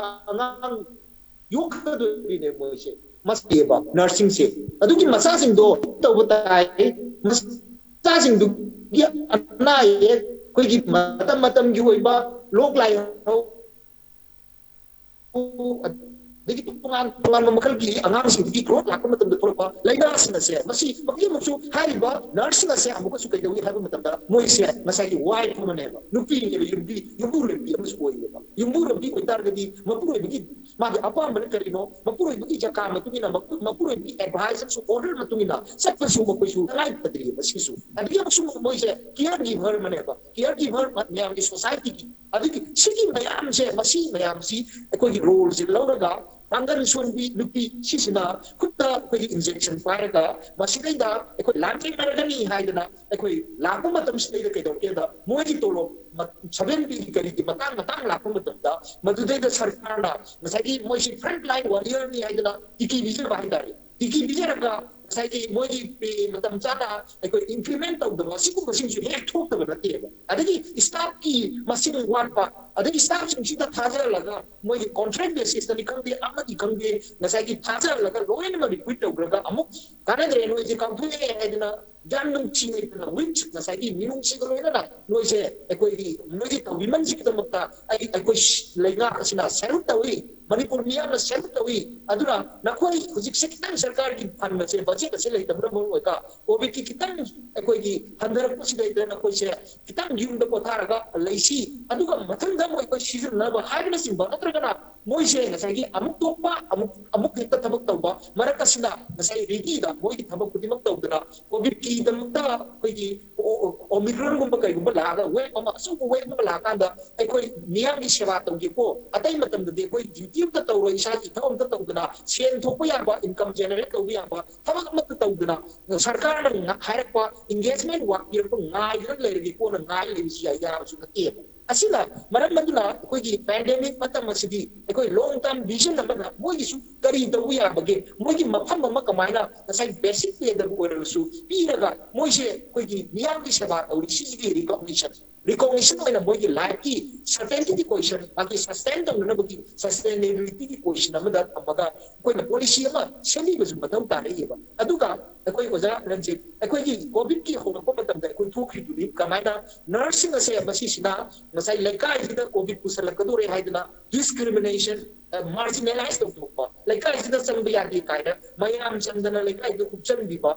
ꯑꯉꯥꯡ ꯌꯣꯛꯀꯗꯣꯔꯤꯅꯦ ꯃꯣꯏꯁꯦ꯫ ꯃꯁꯤꯕ ꯅꯔꯁꯁꯤꯡꯁꯦ ꯑꯗꯨꯒꯤ ꯃꯆꯥꯁꯤꯡꯗꯣ ꯇꯧꯕ ꯇꯥꯏ꯫ ꯃꯆꯥꯁꯤꯡꯗꯨꯒꯤ ꯑꯅꯥ ꯑꯌꯦꯛ, ꯑꯩꯈꯣꯏꯒꯤ ꯃꯇꯝ ꯃꯇꯝꯒꯤ ꯑꯣꯏꯕ ꯂꯣꯛ ꯂꯥꯏꯍꯧ, ꯑꯗꯒꯤ ꯇꯣꯉꯥꯟ ꯇꯣꯉꯥꯟꯕ ꯃꯈꯜꯒꯤ ꯑꯉꯥꯡꯁꯤꯡꯗꯒꯤ ꯒ꯭ꯔꯣꯠ ꯂꯥꯛꯄ ꯃꯇꯝꯗ ꯊꯣꯛꯂꯛꯄ ꯂꯥꯏꯅꯥꯁꯤꯡ ꯑꯁꯦ, ꯃꯁꯤ ꯃꯈꯣꯏꯃꯛꯁꯨ ꯍꯥꯏꯔꯤꯕ ꯅꯔꯁꯁꯤꯡ ꯑꯁꯦ ꯑꯃꯨꯛꯀꯁꯨ ꯀꯩꯗꯧꯏ ꯍꯥꯏꯕ ꯃꯇꯝꯗ, ꯃꯣꯏꯁꯦ ꯉꯁꯥꯏꯒꯤ ꯋꯥꯏꯐ ꯑꯃꯅꯦꯕ, ꯅꯨꯄꯤꯅꯦꯕ, ꯌꯨꯝꯕꯤ, ꯌꯨꯝꯕꯨꯔꯦꯝꯕꯤ ꯑꯃꯁꯨ ꯑꯣꯏꯌꯦꯕ꯫ ꯌꯨꯝꯕꯨꯔꯦꯝꯕꯤ ꯑꯣꯏꯇꯥꯔꯒꯗꯤ ꯃꯄꯨꯔꯣꯏꯕꯒꯤ ꯃꯥꯒꯤ ꯑꯄꯥꯝꯕꯅ ꯀꯔꯤꯅꯣ, ꯃꯄꯨꯔꯣꯏꯕꯒꯤ ꯖꯀꯥ ꯃꯇꯨꯡ ꯏꯟꯅ, ꯃꯄꯨ- ꯃꯄꯨꯔꯣꯏꯕꯒꯤ ꯑꯦꯗꯚꯥꯏꯁ ꯑꯃꯁꯨꯡ ꯑꯣꯔꯗꯔ ꯃꯇꯨꯡ ꯏꯟꯅ ꯆꯠꯄꯁꯨ ꯃꯈꯣꯏꯁꯨ ꯇꯉꯥꯏ ꯐꯗ꯭ꯔꯤꯕ꯫ ꯁꯤꯁꯨ ꯑꯗꯒꯤ ꯑꯃꯁꯨꯡ ꯃꯣꯏꯁꯦ ꯀꯤꯌꯔ ꯒꯤꯚꯔ ꯑꯃꯅꯦꯕ, ꯀꯤꯌꯔ ꯒꯤꯚꯔ ꯃꯌꯥꯝꯒꯤ ꯁꯣꯁꯥꯏꯇꯤꯒꯤ꯫ ꯑꯗꯒꯤ ꯁꯤꯒꯤ ꯃꯌꯥꯝꯁꯦ, ꯃꯁꯤ ꯃꯌꯥꯝꯁꯤ ꯑꯩꯈꯣꯏꯒꯤ ꯔꯣꯜꯁꯦ ꯂꯧꯔꯒ ꯄꯥꯡꯒꯜ ꯁꯣꯟꯕꯤ ꯅꯨꯄꯤ ꯁꯤꯁꯤꯅ ꯈꯨꯠꯇ ꯑꯩꯈꯣꯏꯒꯤ ꯏꯟꯖꯦꯛꯁꯟ ꯄꯥꯏꯔꯒ ꯃꯁꯤꯗꯩꯗ ꯑꯩꯈꯣꯏ ꯂꯥꯟꯊꯦꯡꯅꯔꯒꯅꯤ ꯍꯥꯏꯗꯅ ꯑꯩꯈꯣꯏ ꯂꯥꯛꯄ ꯃꯇꯝꯁꯤꯗꯩꯗ ꯀꯩꯗꯧꯒꯦꯗ, ꯃꯣꯏꯒꯤ ꯇꯣꯂꯣꯞ ꯁꯚꯦꯟ ꯄꯤꯒꯤ ꯀꯔꯤꯒꯤ ꯃꯇꯥꯡ ꯃꯇꯥꯡ ꯂꯥꯛꯄ ꯃꯇꯝꯗ ꯃꯗꯨꯗꯩꯗ ꯁꯔꯀꯥꯔꯅ ꯉꯁꯥꯏꯒꯤ ꯃꯣꯏꯁꯤ ꯐ꯭ꯔꯟꯠ ꯂꯥꯏꯟ ꯋꯥꯔꯤꯌꯔꯅꯤ ꯍꯥꯏꯗꯅ ꯇꯤꯀꯤ ꯄꯤꯖꯕ ꯍꯥꯏꯇꯥꯔꯦ꯫ ꯇꯤꯀꯤ ꯄꯤꯖꯔꯒ ꯉꯁꯥꯏꯒꯤ ꯃꯣꯏꯒꯤ ꯄꯦ ꯃꯇꯝ ꯆꯥꯅ ꯑꯩꯈꯣꯏ ꯏꯟꯀ꯭ꯔꯤꯃꯦꯟ ꯇꯧꯗꯕ, ꯁꯤꯒꯨꯝꯕꯁꯤꯡꯁꯨ ꯍꯦꯛ ꯊꯣꯛꯇꯕ ꯅꯠꯇꯦꯕ꯫ ꯑꯗꯒꯤ ꯁ꯭ꯇꯥꯐꯀꯤ ꯃꯁꯤꯡ ꯋꯥꯠꯄ, ꯑꯗꯒꯤ ꯁ꯭ꯇꯥꯐꯁꯤꯡꯁꯤꯗ ꯊꯥꯖꯍꯜꯂꯒ ꯃꯣꯏꯒꯤ ꯀꯣꯟꯇ꯭ꯔꯦꯛ ꯕꯦꯁꯤꯁꯇꯅꯤ ꯈꯪꯗꯦ, ꯑꯃꯗꯤ ꯈꯪꯗꯦ, ꯉꯁꯥꯏꯒꯤ ꯊꯥꯖꯍꯜꯂꯒ ꯂꯣꯏꯅꯃꯛ ꯔꯤꯀ꯭ꯔꯨꯠ ꯇꯧꯈ꯭ꯔꯒ ꯑꯃꯨꯛ ꯀꯥꯟꯅꯗ꯭ꯔꯦ, ꯅꯣꯏꯁꯦ ꯀꯥꯎꯊꯣꯛꯑꯦ ꯍꯥꯏꯗꯅ ꯌꯥꯝ ꯅꯨꯡꯁꯤ ꯂꯩꯇꯅ ꯋꯤꯛ ꯉꯁꯥꯏꯒꯤ ꯃꯤꯅꯨꯡꯁꯤꯒ ꯂꯣꯏꯅꯅ ꯅꯣꯏꯁꯦ ꯑꯩꯈꯣꯏꯒꯤ ꯅꯣꯏꯒꯤ ꯇꯧꯕꯤꯃꯜꯁꯤꯒꯤꯗꯃꯛꯇ ꯑꯩ ꯑꯩꯈꯣꯏ ꯂꯩꯉꯥꯛ ꯑꯁꯤꯅ ꯁꯦꯂꯨꯠ ꯇꯧꯏ, ꯃꯅꯤꯄꯨꯔ ꯃꯤꯌꯥꯝꯅ ꯁꯦꯂꯨꯠ ꯇꯧꯏ꯫ ꯑꯗꯨꯅ ꯅꯈꯣꯏ ꯍꯧꯖꯤꯛꯁꯦ ꯈꯤꯇꯪ ꯁꯔꯀꯥꯔꯒꯤ ꯐꯟ ꯑꯁꯦ, ꯕꯖꯦꯠ ꯑꯁꯦ ꯂꯩꯇꯕꯅ ꯃꯔꯝ ꯑꯣꯏꯔꯒ ꯀꯣꯚꯤꯗꯀꯤ ꯈꯤꯇꯪ ꯑꯩꯈꯣꯏꯒꯤ ꯍꯟꯊꯔꯛꯄꯁꯤꯗꯩꯗ ꯅꯈꯣꯏꯁꯦ ꯈꯤꯇꯪ ꯌꯨꯝꯗ ꯄꯣꯊꯥꯔꯒ ꯂꯩꯁꯤ꯫ ꯑꯗꯨꯒ ꯃꯊꯪꯗ ꯑꯃꯨꯛ ꯑꯩꯈꯣꯏ ꯁꯤꯖꯤꯟꯅꯅꯕ ꯍꯥꯏꯕꯅꯆꯤꯡꯕ, ꯅꯠꯇ꯭ꯔꯒꯅ ꯃꯣꯏꯁꯦ ꯉꯁꯥꯏꯒꯤ ꯑꯃꯨꯛ ꯇꯣꯛꯄ, ꯑꯃꯨꯛ ꯑꯃꯨꯛ ꯍꯦꯛꯇ ꯊꯕꯛ ꯇꯧꯕ, ꯃꯔꯛ ꯑꯁꯤꯗ ꯉꯁꯥꯏ ꯔꯦꯗꯤꯗ ꯃꯣꯏꯒꯤ ꯊꯕꯛ ꯈꯨꯗꯤꯡꯃꯛ ꯇꯧꯗꯅ ꯀꯣꯚꯤꯗꯀꯤ ꯀꯔꯤꯒꯤꯗꯃꯛꯇ ꯑꯩꯈꯣꯏꯒꯤ ꯑꯣꯃꯤꯀ꯭ꯔꯣꯟꯒꯨꯝꯕ ꯀꯩꯒꯨꯝꯕ ꯂꯥꯛꯑꯒ ꯋꯦꯕ ꯑꯃ, ꯑꯆꯧꯕ ꯋꯦꯕ ꯑꯃ ꯂꯥꯛꯑꯀꯥꯟꯗ ꯑꯩꯈꯣꯏ ꯃꯤꯌꯥꯝꯒꯤ ꯁꯦꯕꯥ ꯇꯧꯒꯦꯀꯣ, ꯑꯇꯩ ꯃꯇꯝꯗꯗꯤ ꯑꯩꯈꯣꯏ ꯗ꯭ꯌꯨꯇꯤ ꯑꯝꯇ ꯇꯧꯔꯣꯏ, ꯏꯁꯥꯒꯤ ꯏꯊꯧ ꯑꯝꯇ ꯇꯧꯗꯅ, ꯁꯦꯟ ꯊꯣꯛꯄ ꯌꯥꯕ, ꯏꯟꯀꯝ ꯖꯦꯅꯦꯔꯦꯠ ꯇꯧꯕ ꯌꯥꯕ ꯊꯕꯛ ꯑꯃꯠꯇ ꯇꯧꯗꯅ, ꯁꯔꯀꯥꯔꯅ ꯉ-, ꯍꯥꯏꯔꯛꯄ ꯏꯟꯒꯦꯖꯃꯦꯟ ꯋꯥꯔꯛ ꯄꯤꯔꯛꯄ ꯉꯥꯏꯗꯨꯅ ꯂꯩꯔꯒꯦ ꯀꯣꯟꯅ ꯉꯥꯏ ꯂꯩꯕꯁꯤ ꯌꯥ-, ꯌꯥꯕꯁꯨ ꯅꯠꯇꯦꯕ꯫ ꯑꯁꯤꯅ ꯃꯔꯝ ꯑꯗꯨꯅ ꯑꯩꯈꯣꯏꯒꯤ ꯄꯦꯟꯗꯦꯃꯤꯛ ꯃꯇꯝ ꯑꯁꯤꯗꯤ ꯑꯩꯈꯣꯏ ꯂꯣꯡ ꯇꯔꯝ ꯚꯤꯖꯟ ꯑꯃꯅ ꯃꯣꯏꯒꯤꯁꯨ ꯀꯔꯤ ꯇꯧꯕ ꯌꯥꯕꯒꯦ, ꯃꯣꯏꯒꯤ ꯃꯐꯝ ꯑꯃ ꯀꯃꯥꯏꯅ ꯉꯁꯥꯏ ꯕꯦꯁꯤꯛ ꯄꯦꯗꯕꯨ ꯑꯣꯏꯔꯕꯁꯨ ꯄꯤꯔꯒ ꯃꯣꯏꯁꯦ ꯑꯩꯈꯣꯏꯒꯤ ꯃꯤꯌꯥꯝꯒꯤ ꯁꯦꯕꯥ ꯇꯧꯔꯤ, ꯁꯤꯁꯤꯒꯤ ꯔꯤꯀꯣꯒꯅꯤꯁꯟ, ꯔꯤꯀꯣꯒꯅꯤꯁꯟ ꯑꯣꯏꯅ ꯃꯣꯏꯒꯤ ꯂꯥꯏꯐꯀꯤ ꯁꯔꯇꯦꯟꯇꯤꯒꯤ ꯀꯣꯏꯁꯟ, ꯃꯥꯒꯤ ꯁꯁꯇꯦꯟ ꯇꯧꯅꯅꯕꯒꯤ ꯁꯁꯇꯦꯅꯦꯕꯤꯂꯤꯇꯤꯒꯤ ꯀꯣꯏꯁꯟ ꯑꯃꯗ ꯊꯝꯃꯒ ꯑꯩꯈꯣꯏꯅ ꯄꯣꯂꯤꯁꯤ ꯑꯃ ꯁꯦꯝꯕꯤꯕꯁꯨ ꯃꯊꯧ ꯇꯥꯔꯛꯏꯕ꯫ ꯑꯗꯨꯒ ꯑꯩꯈꯣꯏ ꯑꯣꯖꯥ ꯔꯟꯖꯤꯠ, ꯑꯩꯈꯣꯏꯒꯤ ꯀꯣꯚꯤꯗꯀꯤ ꯍꯧꯔꯛꯄ ꯃꯇꯝꯗ ꯑꯩꯈꯣꯏ ꯊꯣꯛꯈ꯭ꯔꯤꯗꯨꯅꯤ ꯀꯃꯥꯏꯅ ꯅꯔꯁꯁꯤꯡ ꯑꯁꯦ ꯃꯁꯤꯁꯤꯅ ꯉꯁꯥꯏ ꯂꯩꯀꯥꯏꯁꯤꯗ ꯀꯣꯚꯤꯗ ꯄꯨꯁꯜꯂꯛꯀꯗꯧꯔꯦ ꯍꯥꯏꯗꯅ ꯗꯤꯁꯀ꯭ꯔꯤꯃꯤꯅꯦꯁꯟ, ꯃꯥꯔꯖꯤꯅꯦꯂꯥꯏꯁ ꯇꯧꯊꯣꯛꯄ, ꯂꯩꯀꯥꯏꯁꯤꯗ ꯆꯪꯕ ꯌꯥꯗꯦ ꯀꯥꯏꯅ ꯃꯌꯥꯝ ꯆꯪꯗꯅ ꯂꯩꯀꯥꯏꯗ ꯍꯨꯞꯆꯟꯕꯤꯕ,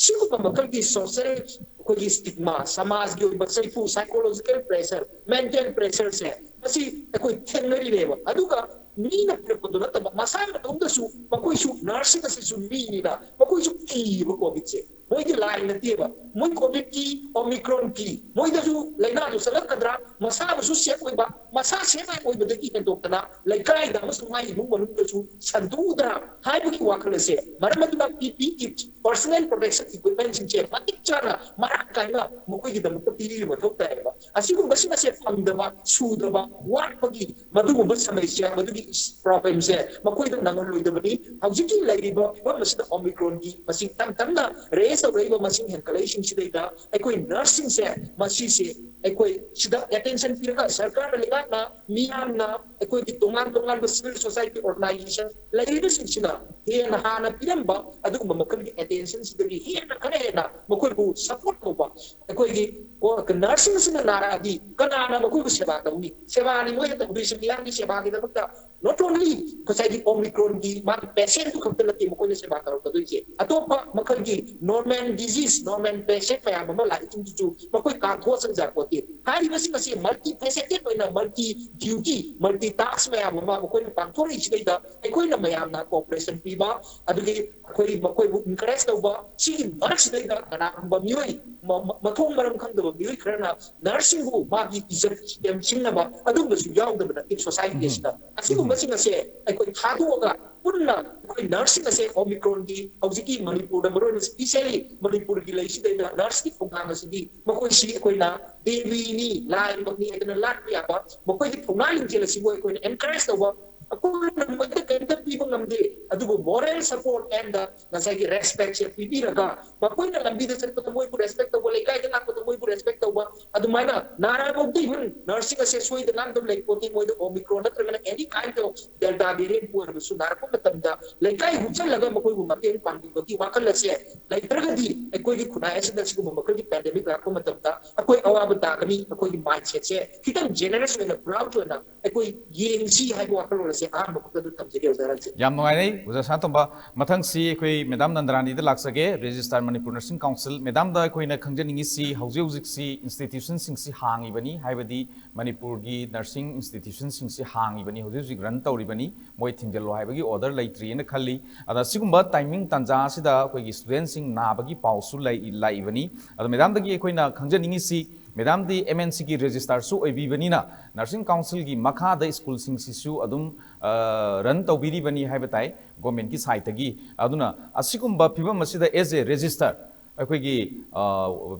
ꯁꯤꯒꯨꯝꯕ ꯃꯈꯜꯒꯤ ꯁꯣꯁꯤꯌꯦꯜ ꯑꯩꯈꯣꯏꯒꯤ ꯁ꯭ꯇꯤꯒꯃꯥ, ꯁꯃꯥꯖꯒꯤ ꯑꯣꯏꯕ ꯆꯩꯐꯨ, ꯁꯥꯏꯀꯣꯂꯣꯖꯤꯀꯦꯜ ꯄ꯭ꯔꯦꯁꯔ, ꯃꯦꯟꯇꯦꯜ ꯄ꯭ꯔꯦꯁꯔꯁꯦ ꯃꯁꯤ ꯑꯩꯈꯣꯏ ꯊꯦꯡꯅꯔꯤꯅꯦꯕ꯫ ꯑꯗꯨꯒ ꯃꯤꯅ ꯄꯤꯔꯛꯄꯗꯨ ꯅꯠꯇꯕ ꯃꯁꯥ ꯃꯇꯣꯝꯗꯁꯨ ꯃꯈꯣꯏꯁꯨ ꯅꯔꯁꯁꯤꯡ ꯑꯁꯤꯁꯨ ꯃꯤꯅꯤꯅ ꯃꯈꯣꯏꯁꯨ ꯀꯤꯌꯦꯕ ꯀꯣꯚꯤꯗꯁꯦ꯫ ꯃꯣꯏꯗꯤ ꯂꯥꯏ ꯅꯠꯇꯦꯕ꯫ ꯃꯣꯏ ꯀꯣꯚꯤꯗꯀꯤ, ꯑꯣꯃꯤꯀ꯭ꯔꯣꯟꯒꯤ ꯃꯣꯏꯗꯁꯨ ꯂꯥꯏꯅꯥꯗꯨ ꯆꯠꯂꯛꯀꯗ꯭ꯔꯥ, ꯃꯁꯥꯕꯨꯁꯨ ꯁꯦꯐ ꯑꯣꯏꯕ, ꯃꯁꯥ ꯁꯦꯐ ꯑꯣꯏꯕꯗꯒꯤ ꯍꯦꯟꯗꯣꯛꯇꯅ ꯂꯩꯀꯥꯏꯗ ꯑꯃꯁꯨꯡ ꯃꯥꯒꯤ ꯏꯃꯨꯡ ꯃꯅꯨꯡꯗꯁꯨ ꯁꯟꯗꯣꯛꯎꯗ꯭ꯔꯥ ꯍꯥꯏꯕꯒꯤ ꯋꯥꯈꯜ ꯑꯁꯦ꯫ ꯃꯔꯝ ꯑꯗꯨꯅ ꯄꯤ ꯄꯤ ꯏ ꯀꯤꯠ, ꯄꯔꯁꯣꯅꯦꯜ ꯄ꯭ꯔꯣꯇꯦꯛꯁꯟ ꯏꯀ꯭ꯋꯤꯞꯃꯦꯟꯁꯤꯡꯁꯦ ꯃꯇꯤꯛ ꯆꯥꯅ ꯃꯔꯥꯡ ꯀꯥꯏꯅ ꯃꯈꯣꯏꯒꯤꯗꯃꯛꯇ ꯄꯤꯕꯤꯕ ꯃꯊꯧ ꯇꯥꯏꯌꯦꯕ꯫ ꯑꯁꯤꯒꯨꯝꯕꯁꯤꯡ ꯑꯁꯦ ꯐꯪꯗꯕ, ꯁꯨꯗꯕ, ꯋꯥꯠꯄꯒꯤ ꯃꯗꯨꯒꯨꯝꯕ ꯁꯃꯁ꯭ꯌꯥ, ꯃꯗꯨꯒꯤ ꯄ꯭ꯔꯣꯕ꯭ꯂꯦꯝꯁꯦ ꯃꯈꯣꯏꯗ ꯅꯪꯍꯜꯂꯣꯏꯗꯕꯅꯤ꯫ ꯍꯧꯖꯤꯛꯀꯤ ꯂꯩꯔꯤꯕ ꯐꯤꯕꯝ ꯑꯁꯤꯗ ꯑꯣꯃꯤꯀ꯭ꯔꯣꯟꯒꯤ ꯃꯁꯤꯡ ꯇꯞ ꯇꯞꯅ ꯔꯦꯁ ꯇꯧꯔꯛꯏꯕ ꯃꯁꯤꯡ ꯍꯦꯟꯒꯠꯂꯛꯏꯁꯤꯡꯁꯤꯗꯩꯗ ꯑꯩꯈꯣꯏ ꯅꯔꯁꯁꯤꯡꯁꯦ ꯃꯁꯤꯁꯦ ꯑꯩꯈꯣꯏ ꯁꯤꯗ ꯑꯦꯇꯦꯟꯁꯟ ꯄꯤꯔꯒ ꯁꯔꯀꯥꯔꯅ, ꯂꯩꯉꯥꯛꯅ, ꯃꯤꯌꯥꯝꯅ, ꯑꯩꯈꯣꯏꯒꯤ ꯇꯣꯉꯥꯟ ꯇꯣꯉꯥꯟꯕ ꯁꯤꯚꯤꯜ ꯁꯣꯁꯥꯏꯇꯤ ꯑꯣꯔꯒꯅꯥꯏꯖꯦꯁꯟ ꯂꯩꯔꯤꯕꯁꯤꯡꯁꯤꯅ ꯍꯦꯟꯅ ꯍꯥꯟꯅ ꯄꯤꯔꯝꯕ ꯑꯗꯨꯒꯨꯝꯕ ꯃꯈꯜꯒꯤ ꯑꯦꯇꯦꯟꯁꯟꯁꯤꯗꯒꯤ ꯍꯦꯟꯅ ꯈꯔ ꯍꯦꯟꯅ ꯃꯈꯣꯏꯕꯨ ꯁꯄꯣꯔꯠ ꯇꯧꯕ꯫ ꯑꯩꯈꯣꯏꯒꯤ ꯀꯣ-, ꯅꯔꯁꯁꯤꯡꯁꯤꯅ ꯅꯥꯔꯛꯑꯗꯤ ꯀꯅꯥꯅ ꯃꯈꯣꯏꯕꯨ ꯁꯦꯕꯥ ꯇꯧꯅꯤ? ꯁꯦꯕꯥꯅꯤ ꯃꯣꯏꯅ ꯇꯧꯗꯣꯏꯁꯦ, ꯃꯤꯌꯥꯝꯒꯤ ꯁꯦꯕꯥꯒꯤꯗꯃꯛꯇ Not only ꯉꯁꯥꯏꯒꯤ Omicronꯒꯤ ꯃꯥꯒꯤ patientꯇꯨ ꯈꯛꯇ ꯅꯠꯇꯦ ꯃꯈꯣꯏꯅ ꯁꯦꯕꯥ ꯇꯧꯔꯛꯀꯗꯣꯏꯁꯦ, ꯑꯇꯣꯞꯄ ꯃꯈꯜꯒꯤ normal disease, normal patient ꯃꯌꯥꯝ ꯑꯃ ꯂꯥꯛꯏꯁꯤꯡꯗꯨꯁꯨ ꯃꯈꯣꯏ ꯀꯥꯡꯊꯣꯛꯑ ꯆꯪꯖꯔꯛꯄꯣꯠꯇꯦ꯫ ꯍꯥꯏꯔꯤꯕꯁꯤꯡ ꯑꯁꯤ multi faceted ꯑꯣꯏꯅ, multi duty, multi task ꯃꯌꯥꯝ ꯑꯃ ꯃꯈꯣꯏꯅ ꯄꯥꯡꯊꯣꯔꯛꯏꯁꯤꯗꯩꯗ ꯑꯩꯈꯣꯏꯅ ꯃꯌꯥꯝꯅ cooperation ꯄꯤꯕ, ꯑꯗꯨꯗꯒꯤ ꯑꯩꯈꯣꯏ ꯃꯈꯣꯏꯕꯨ encourage ꯇꯧꯕ, ꯁꯤꯒꯤ ꯃꯔꯛꯁꯤꯗꯩꯗ ꯀꯅꯥꯒꯨꯝꯕ ꯃꯤꯑꯣꯏ ꯃ-, ꯃ-, ꯃꯊꯣꯡ ꯃꯔꯝ ꯈꯪꯗꯕ ꯃꯤꯑꯣꯏ ꯈꯔꯅ nurseꯁꯤꯡꯕꯨ ꯃꯥꯒꯤ ꯏꯖꯠ ꯁꯦꯝꯁꯤꯟꯅꯕ ꯑꯗꯨꯝꯕꯁꯨ ꯌꯥꯎꯗꯕ ꯅꯠꯇꯦ societyꯁꯤꯗ꯫ ꯑꯁꯤꯒꯨꯝꯕꯁꯤꯡ ꯑꯁꯦ ꯑꯩꯈꯣꯏ ꯊꯥꯗꯣꯛꯑꯒ ꯄꯨꯟꯅ ꯑꯩꯈꯣꯏ nurseꯁꯤꯡ ꯑꯁꯦ Omicronꯒꯤ ꯍꯧꯖꯤꯛꯀꯤ ꯃꯅꯤꯄꯨꯔꯗ ꯃꯔꯨꯑꯣꯏꯅ specially ꯃꯅꯤꯄꯨꯔꯒꯤ ꯂꯩꯁꯤꯗꯩꯗ nurseꯀꯤ ꯊꯧꯗꯥꯡ ꯑꯁꯤꯗꯤ ꯃꯈꯣꯏꯁꯤ ꯑꯩꯈꯣꯏꯅ ꯗꯦꯕꯤꯅꯤ, ꯂꯥꯏꯃꯛꯅꯤ ꯍꯥꯏꯗꯅ ꯂꯥꯠꯄ ꯌꯥꯕ ꯃꯈꯣꯏꯒꯤ ꯊꯧꯅꯥ ꯂꯤꯡꯖꯦꯜ ꯑꯁꯤꯕꯨ ꯑꯩꯈꯣꯏꯅ encourage ꯇꯧꯕ꯫ ꯑꯩꯈꯣꯏꯅ ꯃꯣꯏꯗ ꯀꯔꯤꯝꯇ ꯄꯤꯕ ꯉꯝꯗꯦ, ꯑꯗꯨꯕꯨ moral support and the ꯉꯁꯥꯏꯒꯤ respectꯁꯦ ꯄꯤꯕꯤꯔꯒ ꯃꯈꯣꯏꯅ ꯂꯝꯕꯤꯗ ꯆꯠꯄꯗ ꯃꯣꯏꯕꯨ respect ꯇꯧꯕ, ꯂꯩꯀꯥꯏꯗ ꯂꯥꯛꯄꯗ ꯃꯣꯏꯕꯨ respect ꯇꯧꯕ, ꯑꯗꯨꯃꯥꯏꯅ ꯅꯥꯔꯛꯑꯕꯗꯤ even nurseꯁꯤꯡ ꯑꯁꯦ ꯁꯣꯏꯗꯅ ꯑꯗꯨꯝ ꯂꯩ ꯄꯣꯠꯇꯤ ꯃꯣꯏꯗ Omicron ꯅꯠꯇ꯭ꯔꯒꯅ any kind of Delta variantꯄꯨ ꯑꯣꯏꯔꯕꯁꯨ ꯅꯥꯔꯛꯄ ꯃꯇꯝꯗ ꯂꯩꯀꯥꯏ ꯍꯨꯞꯆꯜꯂꯒ ꯃꯈꯣꯏꯕꯨ ꯃꯇꯦꯡ ꯄꯥꯡꯕꯤꯕꯒꯤ ꯋꯥꯈꯜ ꯑꯁꯦ ꯂꯩꯇ꯭ꯔꯒꯗꯤ ꯑꯩꯈꯣꯏꯒꯤ ꯈꯨꯟꯅꯥꯏ ꯑꯁꯤꯗ ꯁꯤꯒꯨꯝꯕ ꯃꯈꯜꯒꯤ pandemic ꯂꯥꯛꯄ ꯃꯇꯝꯗ ꯑꯩꯈꯣꯏ ꯑꯋꯥꯕ ꯇꯥꯒꯅꯤ꯫ ꯑꯩꯈꯣꯏꯒꯤ mindsetꯁꯦ ꯈꯤꯇꯪ generous ꯑꯣꯏꯅ, proud ꯑꯣꯏꯅ ꯑꯩꯈꯣꯏ ꯌꯦꯡꯁꯤ ꯍꯥꯏꯕ ꯋꯥꯈꯜꯂꯣꯟ ꯑꯁꯦ ꯑꯍꯥꯟꯕ ꯃꯛꯇꯗ ꯊꯝꯖꯒꯦ ꯑꯣꯖꯥ ꯔꯟꯖꯤꯠ꯫ ꯌꯥꯝ ꯅꯨꯡꯉꯥꯏꯔꯦ ꯑꯣꯖꯥ ꯁꯅꯥꯇꯣꯝꯕ꯫ ꯃꯊꯪꯁꯤ ꯑꯩꯈꯣꯏ ꯃꯦꯗꯥꯝ ꯅꯟꯗꯔꯥꯅꯤꯗ ꯂꯥꯛꯆꯒꯦ, Registrar Manipur Nursing Council꯫ ꯃꯦꯗꯥꯝꯗ ꯑꯩꯈꯣꯏꯅ ꯈꯪꯖꯅꯤꯡꯉꯤꯁꯤ ꯍꯧꯖꯤꯛ ꯍꯧꯖꯤꯛꯁꯤ institutionꯁꯤꯡꯁꯤ ꯍꯥꯡꯉꯤꯕꯅꯤ, ꯍꯥꯏꯕꯗꯤ ꯃꯅꯤꯄꯨꯔꯒꯤ nursing institutionꯁꯤꯡꯁꯤ ꯍꯥꯡꯉꯤꯕꯅꯤ, ꯍꯧꯖꯤꯛ ꯍꯧꯖꯤꯛ run ꯇꯧꯔꯤꯕꯅꯤ, ꯃꯣꯏ ꯊꯤꯡꯖꯤꯜꯂꯣ ꯍꯥꯏꯕꯒꯤ order ꯂꯩꯇ꯭ꯔꯤꯅ ꯈꯜꯂꯤ꯫ ꯑꯗ ꯁꯤꯒꯨꯝꯕ timing ꯇꯥꯟꯖꯥ ꯑꯁꯤꯗ ꯑꯩꯈꯣꯏꯒꯤ studentꯁꯤꯡ ꯅꯥꯕꯒꯤ ꯄꯥꯎꯁꯨ ꯂꯩ-, ꯂꯥꯛꯏꯕꯅꯤ꯫ ꯑꯗꯣ ꯃꯦꯗꯥꯝꯗꯒꯤ ꯑꯩꯈꯣꯏꯅ ꯈꯪꯖꯅꯤꯡꯉꯤꯁꯤ, ꯃꯦꯗꯥꯝꯗꯤ MNCꯒꯤ registrarꯁꯨ ꯑꯣꯏꯕꯤꯕꯅꯤꯅ nursing councilꯒꯤ ꯃꯈꯥꯗ schoolꯁꯤꯡꯁꯤꯁꯨ ꯑꯗꯨꯝ, ꯑ, run ꯇꯧꯕꯤꯔꯤꯕꯅꯤ ꯍꯥꯏꯕ ꯇꯥꯏ governmentꯀꯤ sideꯇꯒꯤ꯫ ꯑꯗꯨꯅ ꯑꯁꯤꯒꯨꯝꯕ ꯐꯤꯕꯝ ꯑꯁꯤꯗ as a registrar ꯑꯩꯈꯣꯏꯒꯤ, ꯑ,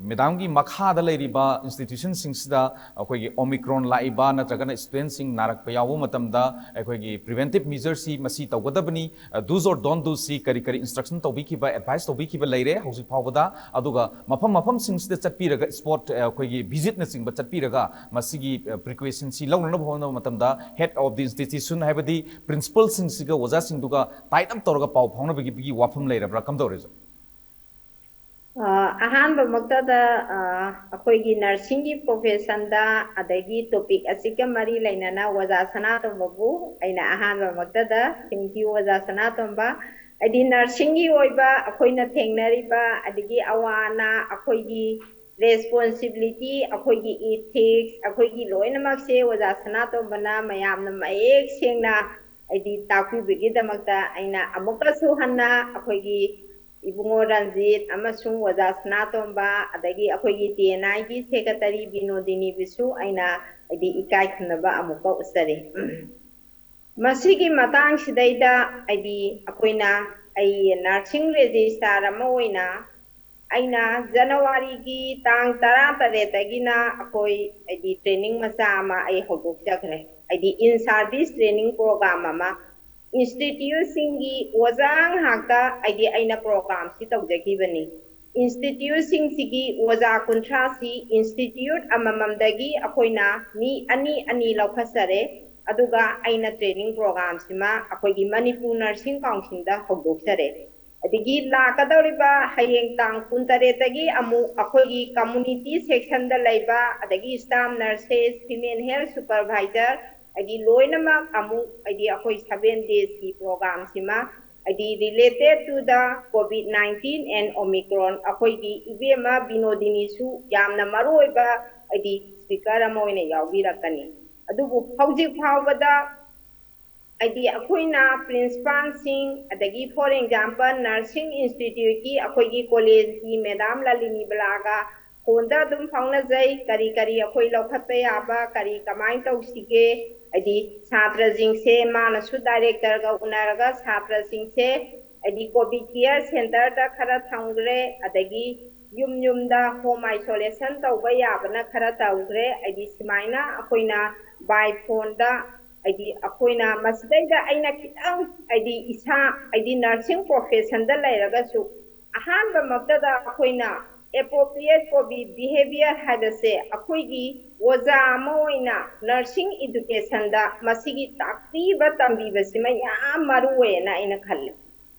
ꯃꯦꯗꯥꯝꯒꯤ ꯃꯈꯥꯗ ꯂꯩꯔꯤꯕ institutionꯁꯤꯡꯁꯤꯗ ꯑꯩꯈꯣꯏꯒꯤ Omicron ꯂꯥꯛꯏꯕ ꯅꯠꯇ꯭ꯔꯒꯅ studentꯁꯤꯡ ꯅꯥꯔꯛꯄ ꯌꯥꯎꯕ ꯃꯇꯝꯗ ꯑꯩꯈꯣꯏꯒꯤ preventive measureꯁꯤ ꯃꯁꯤ ꯇꯧꯒꯗꯕꯅꯤ, ꯑ, do's or don't doꯁꯤ ꯀꯔꯤ ꯀꯔꯤ instruction ꯇꯧꯕꯤꯈꯤꯕ, advice ꯇꯧꯕꯤꯈꯤꯕ ꯂꯩꯔꯦ ꯍꯧꯖꯤꯛ ꯐꯥꯎꯕꯗ? ꯑꯗꯨꯒ ꯃꯐꯝ ꯃꯐꯝꯁꯤꯡꯁꯤꯗ ꯆꯠꯄꯤꯔꯒ spot, ꯑ, ꯑꯩꯈꯣꯏꯒꯤ visitꯅꯆꯤꯡꯕ ꯆꯠꯄꯤꯔꯒ ꯃꯁꯤꯒꯤ, ꯑ, precautionꯁꯤ ꯂꯧꯅꯅꯕ ꯍꯣꯠꯅꯕ ꯃꯇꯝꯗ head of the institution ꯍꯥꯏꯕꯗꯤ principalꯁꯤꯡꯁꯤꯒ ꯑꯣꯖꯥꯁꯤꯡꯗꯨꯒ tie up ꯇꯧꯔꯒ ꯄꯥꯎ ꯐꯥꯎꯅꯕꯒꯤ ꯋꯥꯐꯝ ꯂꯩꯔꯕ꯭ꯔꯥ? ꯀꯝꯗꯧꯔꯦ ꯑꯣꯖꯥ? ꯑ, ꯑꯍꯥꯟꯕꯃꯛꯇꯗ, ꯑ, ꯑꯩꯈꯣꯏꯒꯤ ꯅꯔꯁꯤꯡꯒꯤ ꯄ꯭ꯔꯣꯐꯦꯁꯟꯗ ꯑꯗꯒꯤ ꯇꯣꯄꯤꯛ ꯑꯁꯤꯒ ꯃꯔꯤ ꯂꯩꯅꯅ ꯑꯣꯖꯥ ꯁꯅꯥꯇꯣꯝꯕꯕꯨ ꯑꯩꯅ ꯑꯍꯥꯟꯕꯃꯛꯇꯗ thank you ꯑꯣꯖꯥ ꯁꯅꯥꯇꯣꯝꯕ꯫ ꯍꯥꯏꯗꯤ ꯅꯔꯁꯤꯡꯒꯤ ꯑꯣꯏꯕ ꯑꯩꯈꯣꯏꯅ ꯊꯦꯡꯅꯔꯤꯕ ꯑꯗꯒꯤ ꯑꯋꯥ ꯑꯅꯥ, ꯑꯩꯈꯣꯏꯒꯤ ꯔꯦꯁꯄꯣꯟꯁꯤꯕꯤꯂꯤꯇꯤ, ꯑꯩꯈꯣꯏꯒꯤ ꯏꯊꯤꯛꯁ, ꯑꯩꯈꯣꯏꯒꯤ ꯂꯣꯏꯅꯃꯛꯁꯦ ꯑꯣꯖꯥ ꯁꯅꯥꯇꯣꯝꯕꯅ ꯃꯌꯥꯝꯅ ꯃꯌꯦꯛ ꯁꯦꯡꯅ ꯍꯥꯏꯗꯤ ꯇꯥꯛꯄꯤꯕꯒꯤꯗꯃꯛꯇ ꯑꯩꯅ ꯑꯃꯨꯛꯀꯁꯨ ꯍꯟꯅ ꯑꯩꯈꯣꯏꯒꯤ ꯏꯕꯨꯡꯉꯣ ꯔꯟꯖꯤꯠ ꯑꯃꯁꯨꯡ ꯑꯣꯖꯥ ꯁꯅꯥꯇꯣꯝꯕ, ꯑꯗꯒꯤ ꯑꯩꯈꯣꯏꯒꯤ ꯇꯤ ꯑꯦꯟ ꯑꯥꯏꯒꯤ ꯁꯦꯀ꯭ꯔꯦꯇꯔꯤ ꯕꯤꯅꯣꯗꯤꯅꯤꯕꯨꯁꯨ ꯑꯩꯅ ꯍꯥꯏꯗꯤ ꯏꯀꯥꯏ ꯈꯨꯝꯅꯕ ꯑꯃꯨꯛꯀ ꯎꯠꯆꯔꯤ꯫ ꯃꯁꯤꯒꯤ ꯃꯇꯥꯡꯁꯤꯗꯩꯗ ꯍꯥꯏꯗꯤ ꯑꯩꯈꯣꯏꯅ, ꯑꯩ ꯅꯔꯁꯤꯡ ꯔꯦꯖꯤꯁꯇ꯭ꯔꯥꯔ ꯑꯃ ꯑꯣꯏꯅ ꯑꯩꯅ ꯖꯅꯋꯥꯔꯤꯒꯤ ꯇꯥꯡ ꯇꯔꯥꯇꯔꯦꯠꯇꯒꯤꯅ ꯑꯩꯈꯣꯏ ꯍꯥꯏꯗꯤ ꯇ꯭ꯔꯦꯅꯤꯡ ꯃꯆꯥ ꯑꯃ ꯑꯩ ꯍꯧꯗꯣꯛꯆꯈ꯭ꯔꯦ, ꯍꯥꯏꯗꯤ in service training program ꯑꯃ꯫ ꯏꯟꯁꯇꯤꯇ꯭ꯌꯨꯠꯁꯤꯡꯒꯤ ꯑꯣꯖꯥ ꯉꯥꯛꯇ ꯍꯥꯏꯗꯤ ꯑꯩꯅ ꯄ꯭ꯔꯣꯒ꯭ꯔꯥꯝꯁꯤ ꯇꯧꯖꯈꯤꯕꯅꯤ꯫ ꯏꯟꯁꯇꯤꯇ꯭ꯌꯨꯠꯁꯤꯡꯁꯤꯒꯤ ꯑꯣꯖꯥ ꯀꯨꯟꯊ꯭ꯔꯥꯁꯤ ꯏꯟꯁꯇꯤꯇ꯭ꯌꯨꯠ ꯑꯃꯃꯝꯗꯒꯤ ꯑꯩꯈꯣꯏꯅ ꯃꯤ ꯑꯅꯤ ꯑꯅꯤ ꯂꯧꯈꯠꯆꯔꯦ꯫ ꯑꯗꯨꯒ ꯑꯩꯅ ꯇ꯭ꯔꯦꯅꯤꯡ ꯄ꯭ꯔꯣꯒ꯭ꯔꯥꯝꯁꯤꯃ ꯑꯩꯈꯣꯏꯒꯤ ꯃꯅꯤꯄꯨꯔ ꯅꯔꯁꯤꯡ ꯀꯥꯎꯟꯁꯤꯜꯗ ꯍꯧꯗꯣꯛꯆꯔꯦ꯫ ꯑꯗꯒꯤ ꯂꯥꯛꯀꯗꯧꯔꯤꯕ ꯍꯌꯦꯡ ꯇꯥꯡ ꯀꯨꯟꯇꯔꯦꯠꯇꯒꯤ ꯑꯃꯨꯛ ꯑꯩꯈꯣꯏꯒꯤ ꯀꯝꯃꯨꯅꯤꯇꯤ ꯁꯦꯛꯁꯟꯗ ꯂꯩꯕ, ꯑꯗꯒꯤ staff nurses, female health supervisor, ꯍꯥꯏꯗꯤ ꯂꯣꯏꯅꯃꯛ ꯑꯃꯨꯛ ꯍꯥꯏꯗꯤ ꯑꯩꯈꯣꯏ ꯁꯚꯦꯟ ꯗꯦꯖꯀꯤ ꯄ꯭ꯔꯣꯒ꯭ꯔꯥꯝꯁꯤꯃ ꯍꯥꯏꯗꯤ related to the COVID nineteen and Omicron, ꯑꯩꯈꯣꯏꯒꯤ ꯏꯕꯦꯝꯃ ꯕꯤꯅꯣꯗꯤꯅꯤꯁꯨ ꯌꯥꯝꯅ ꯃꯔꯨꯑꯣꯏꯕ ꯍꯥꯏꯗꯤ ꯁ꯭ꯄꯤꯀꯔ ꯑꯃ ꯑꯣꯏꯅ ꯌꯥꯎꯕꯤꯔꯛꯀꯅꯤ꯫ ꯑꯗꯨꯕꯨ ꯍꯧꯖꯤꯛ ꯐꯥꯎꯕꯗ ꯍꯥꯏꯗꯤ ꯑꯩꯈꯣꯏꯅ ꯄ꯭ꯔꯤꯟꯁꯤꯄꯥꯜꯁꯤꯡ, ꯑꯗꯒꯤ for example ꯅꯔꯁꯤꯡ ꯏꯟꯁꯇꯤꯇ꯭ꯌꯨꯠꯀꯤ ꯑꯩꯈꯣꯏꯒꯤ ꯀꯣꯂꯦꯖꯀꯤ ꯃꯦꯗꯥꯝ ꯂꯂꯤꯅꯤ ꯕꯂꯥꯒ ꯐꯣꯟꯗ ꯑꯗꯨꯝ ꯐꯥꯎꯅꯖꯩ, ꯀꯔꯤ ꯀꯔꯤ ꯑꯩꯈꯣꯏ ꯂꯧꯈꯠꯄ ꯌꯥꯕ, ꯀꯔꯤ ꯀꯃꯥꯏꯅ ꯇꯧꯁꯤꯒꯦ, ꯍꯥꯏꯗꯤ ꯁꯥꯇ꯭ꯔꯁꯤꯡꯁꯦ ꯃꯥꯅꯁꯨ ꯗꯥꯏꯔꯦꯛꯇꯔꯒ ꯎꯅꯔꯒ ꯁꯥꯇ꯭ꯔꯁꯤꯡꯁꯦ ꯍꯥꯏꯗꯤ ꯀꯣꯚꯤꯠ ꯀꯤꯌꯔ ꯁꯦꯟꯇꯔꯗ ꯈꯔ ꯊꯝꯈ꯭ꯔꯦ, ꯑꯗꯒꯤ ꯌꯨꯝ ꯌꯨꯝꯗ ꯍꯣꯝ ꯑꯥꯏꯁꯣꯂꯦꯁꯟ ꯇꯧꯕ ꯌꯥꯕꯅ ꯈꯔ ꯇꯧꯈ꯭ꯔꯦ꯫ ꯍꯥꯏꯗꯤ ꯁꯨꯃꯥꯏꯅ ꯑꯩꯈꯣꯏꯅ ꯕꯥꯏ ꯐꯣꯟꯗ ꯍꯥꯏꯗꯤ ꯑꯩꯈꯣꯏꯅ ꯃꯁꯤꯗꯩꯗ ꯑꯩꯅ ꯈꯤꯇꯪ ꯍꯥꯏꯗꯤ ꯏꯁꯥ ꯍꯥꯏꯗꯤ ꯅꯔꯁꯤꯡ ꯄ꯭ꯔꯣꯐꯦꯁꯟꯗ ꯂꯩꯔꯒꯁꯨ ꯑꯍꯥꯟꯕꯃꯛꯇꯗ ꯑꯩꯈꯣꯏꯅ appropriate COVID behavior ꯍꯥꯏꯕꯁꯦ ꯑꯩꯈꯣꯏꯒꯤ ꯑꯣꯖꯥ ꯑꯃ ꯑꯣꯏꯅ ꯅꯔꯁꯤꯡ ꯏꯗꯨꯀꯦꯁꯟꯗ ꯃꯁꯤꯒꯤ ꯇꯥꯛꯄꯤꯕ ꯇꯝꯕꯤꯕꯁꯤꯃ ꯌꯥꯝ ꯃꯔꯨ ꯑꯣꯏꯌꯦꯅ ꯑꯩꯅ ꯈꯜꯂꯤ꯫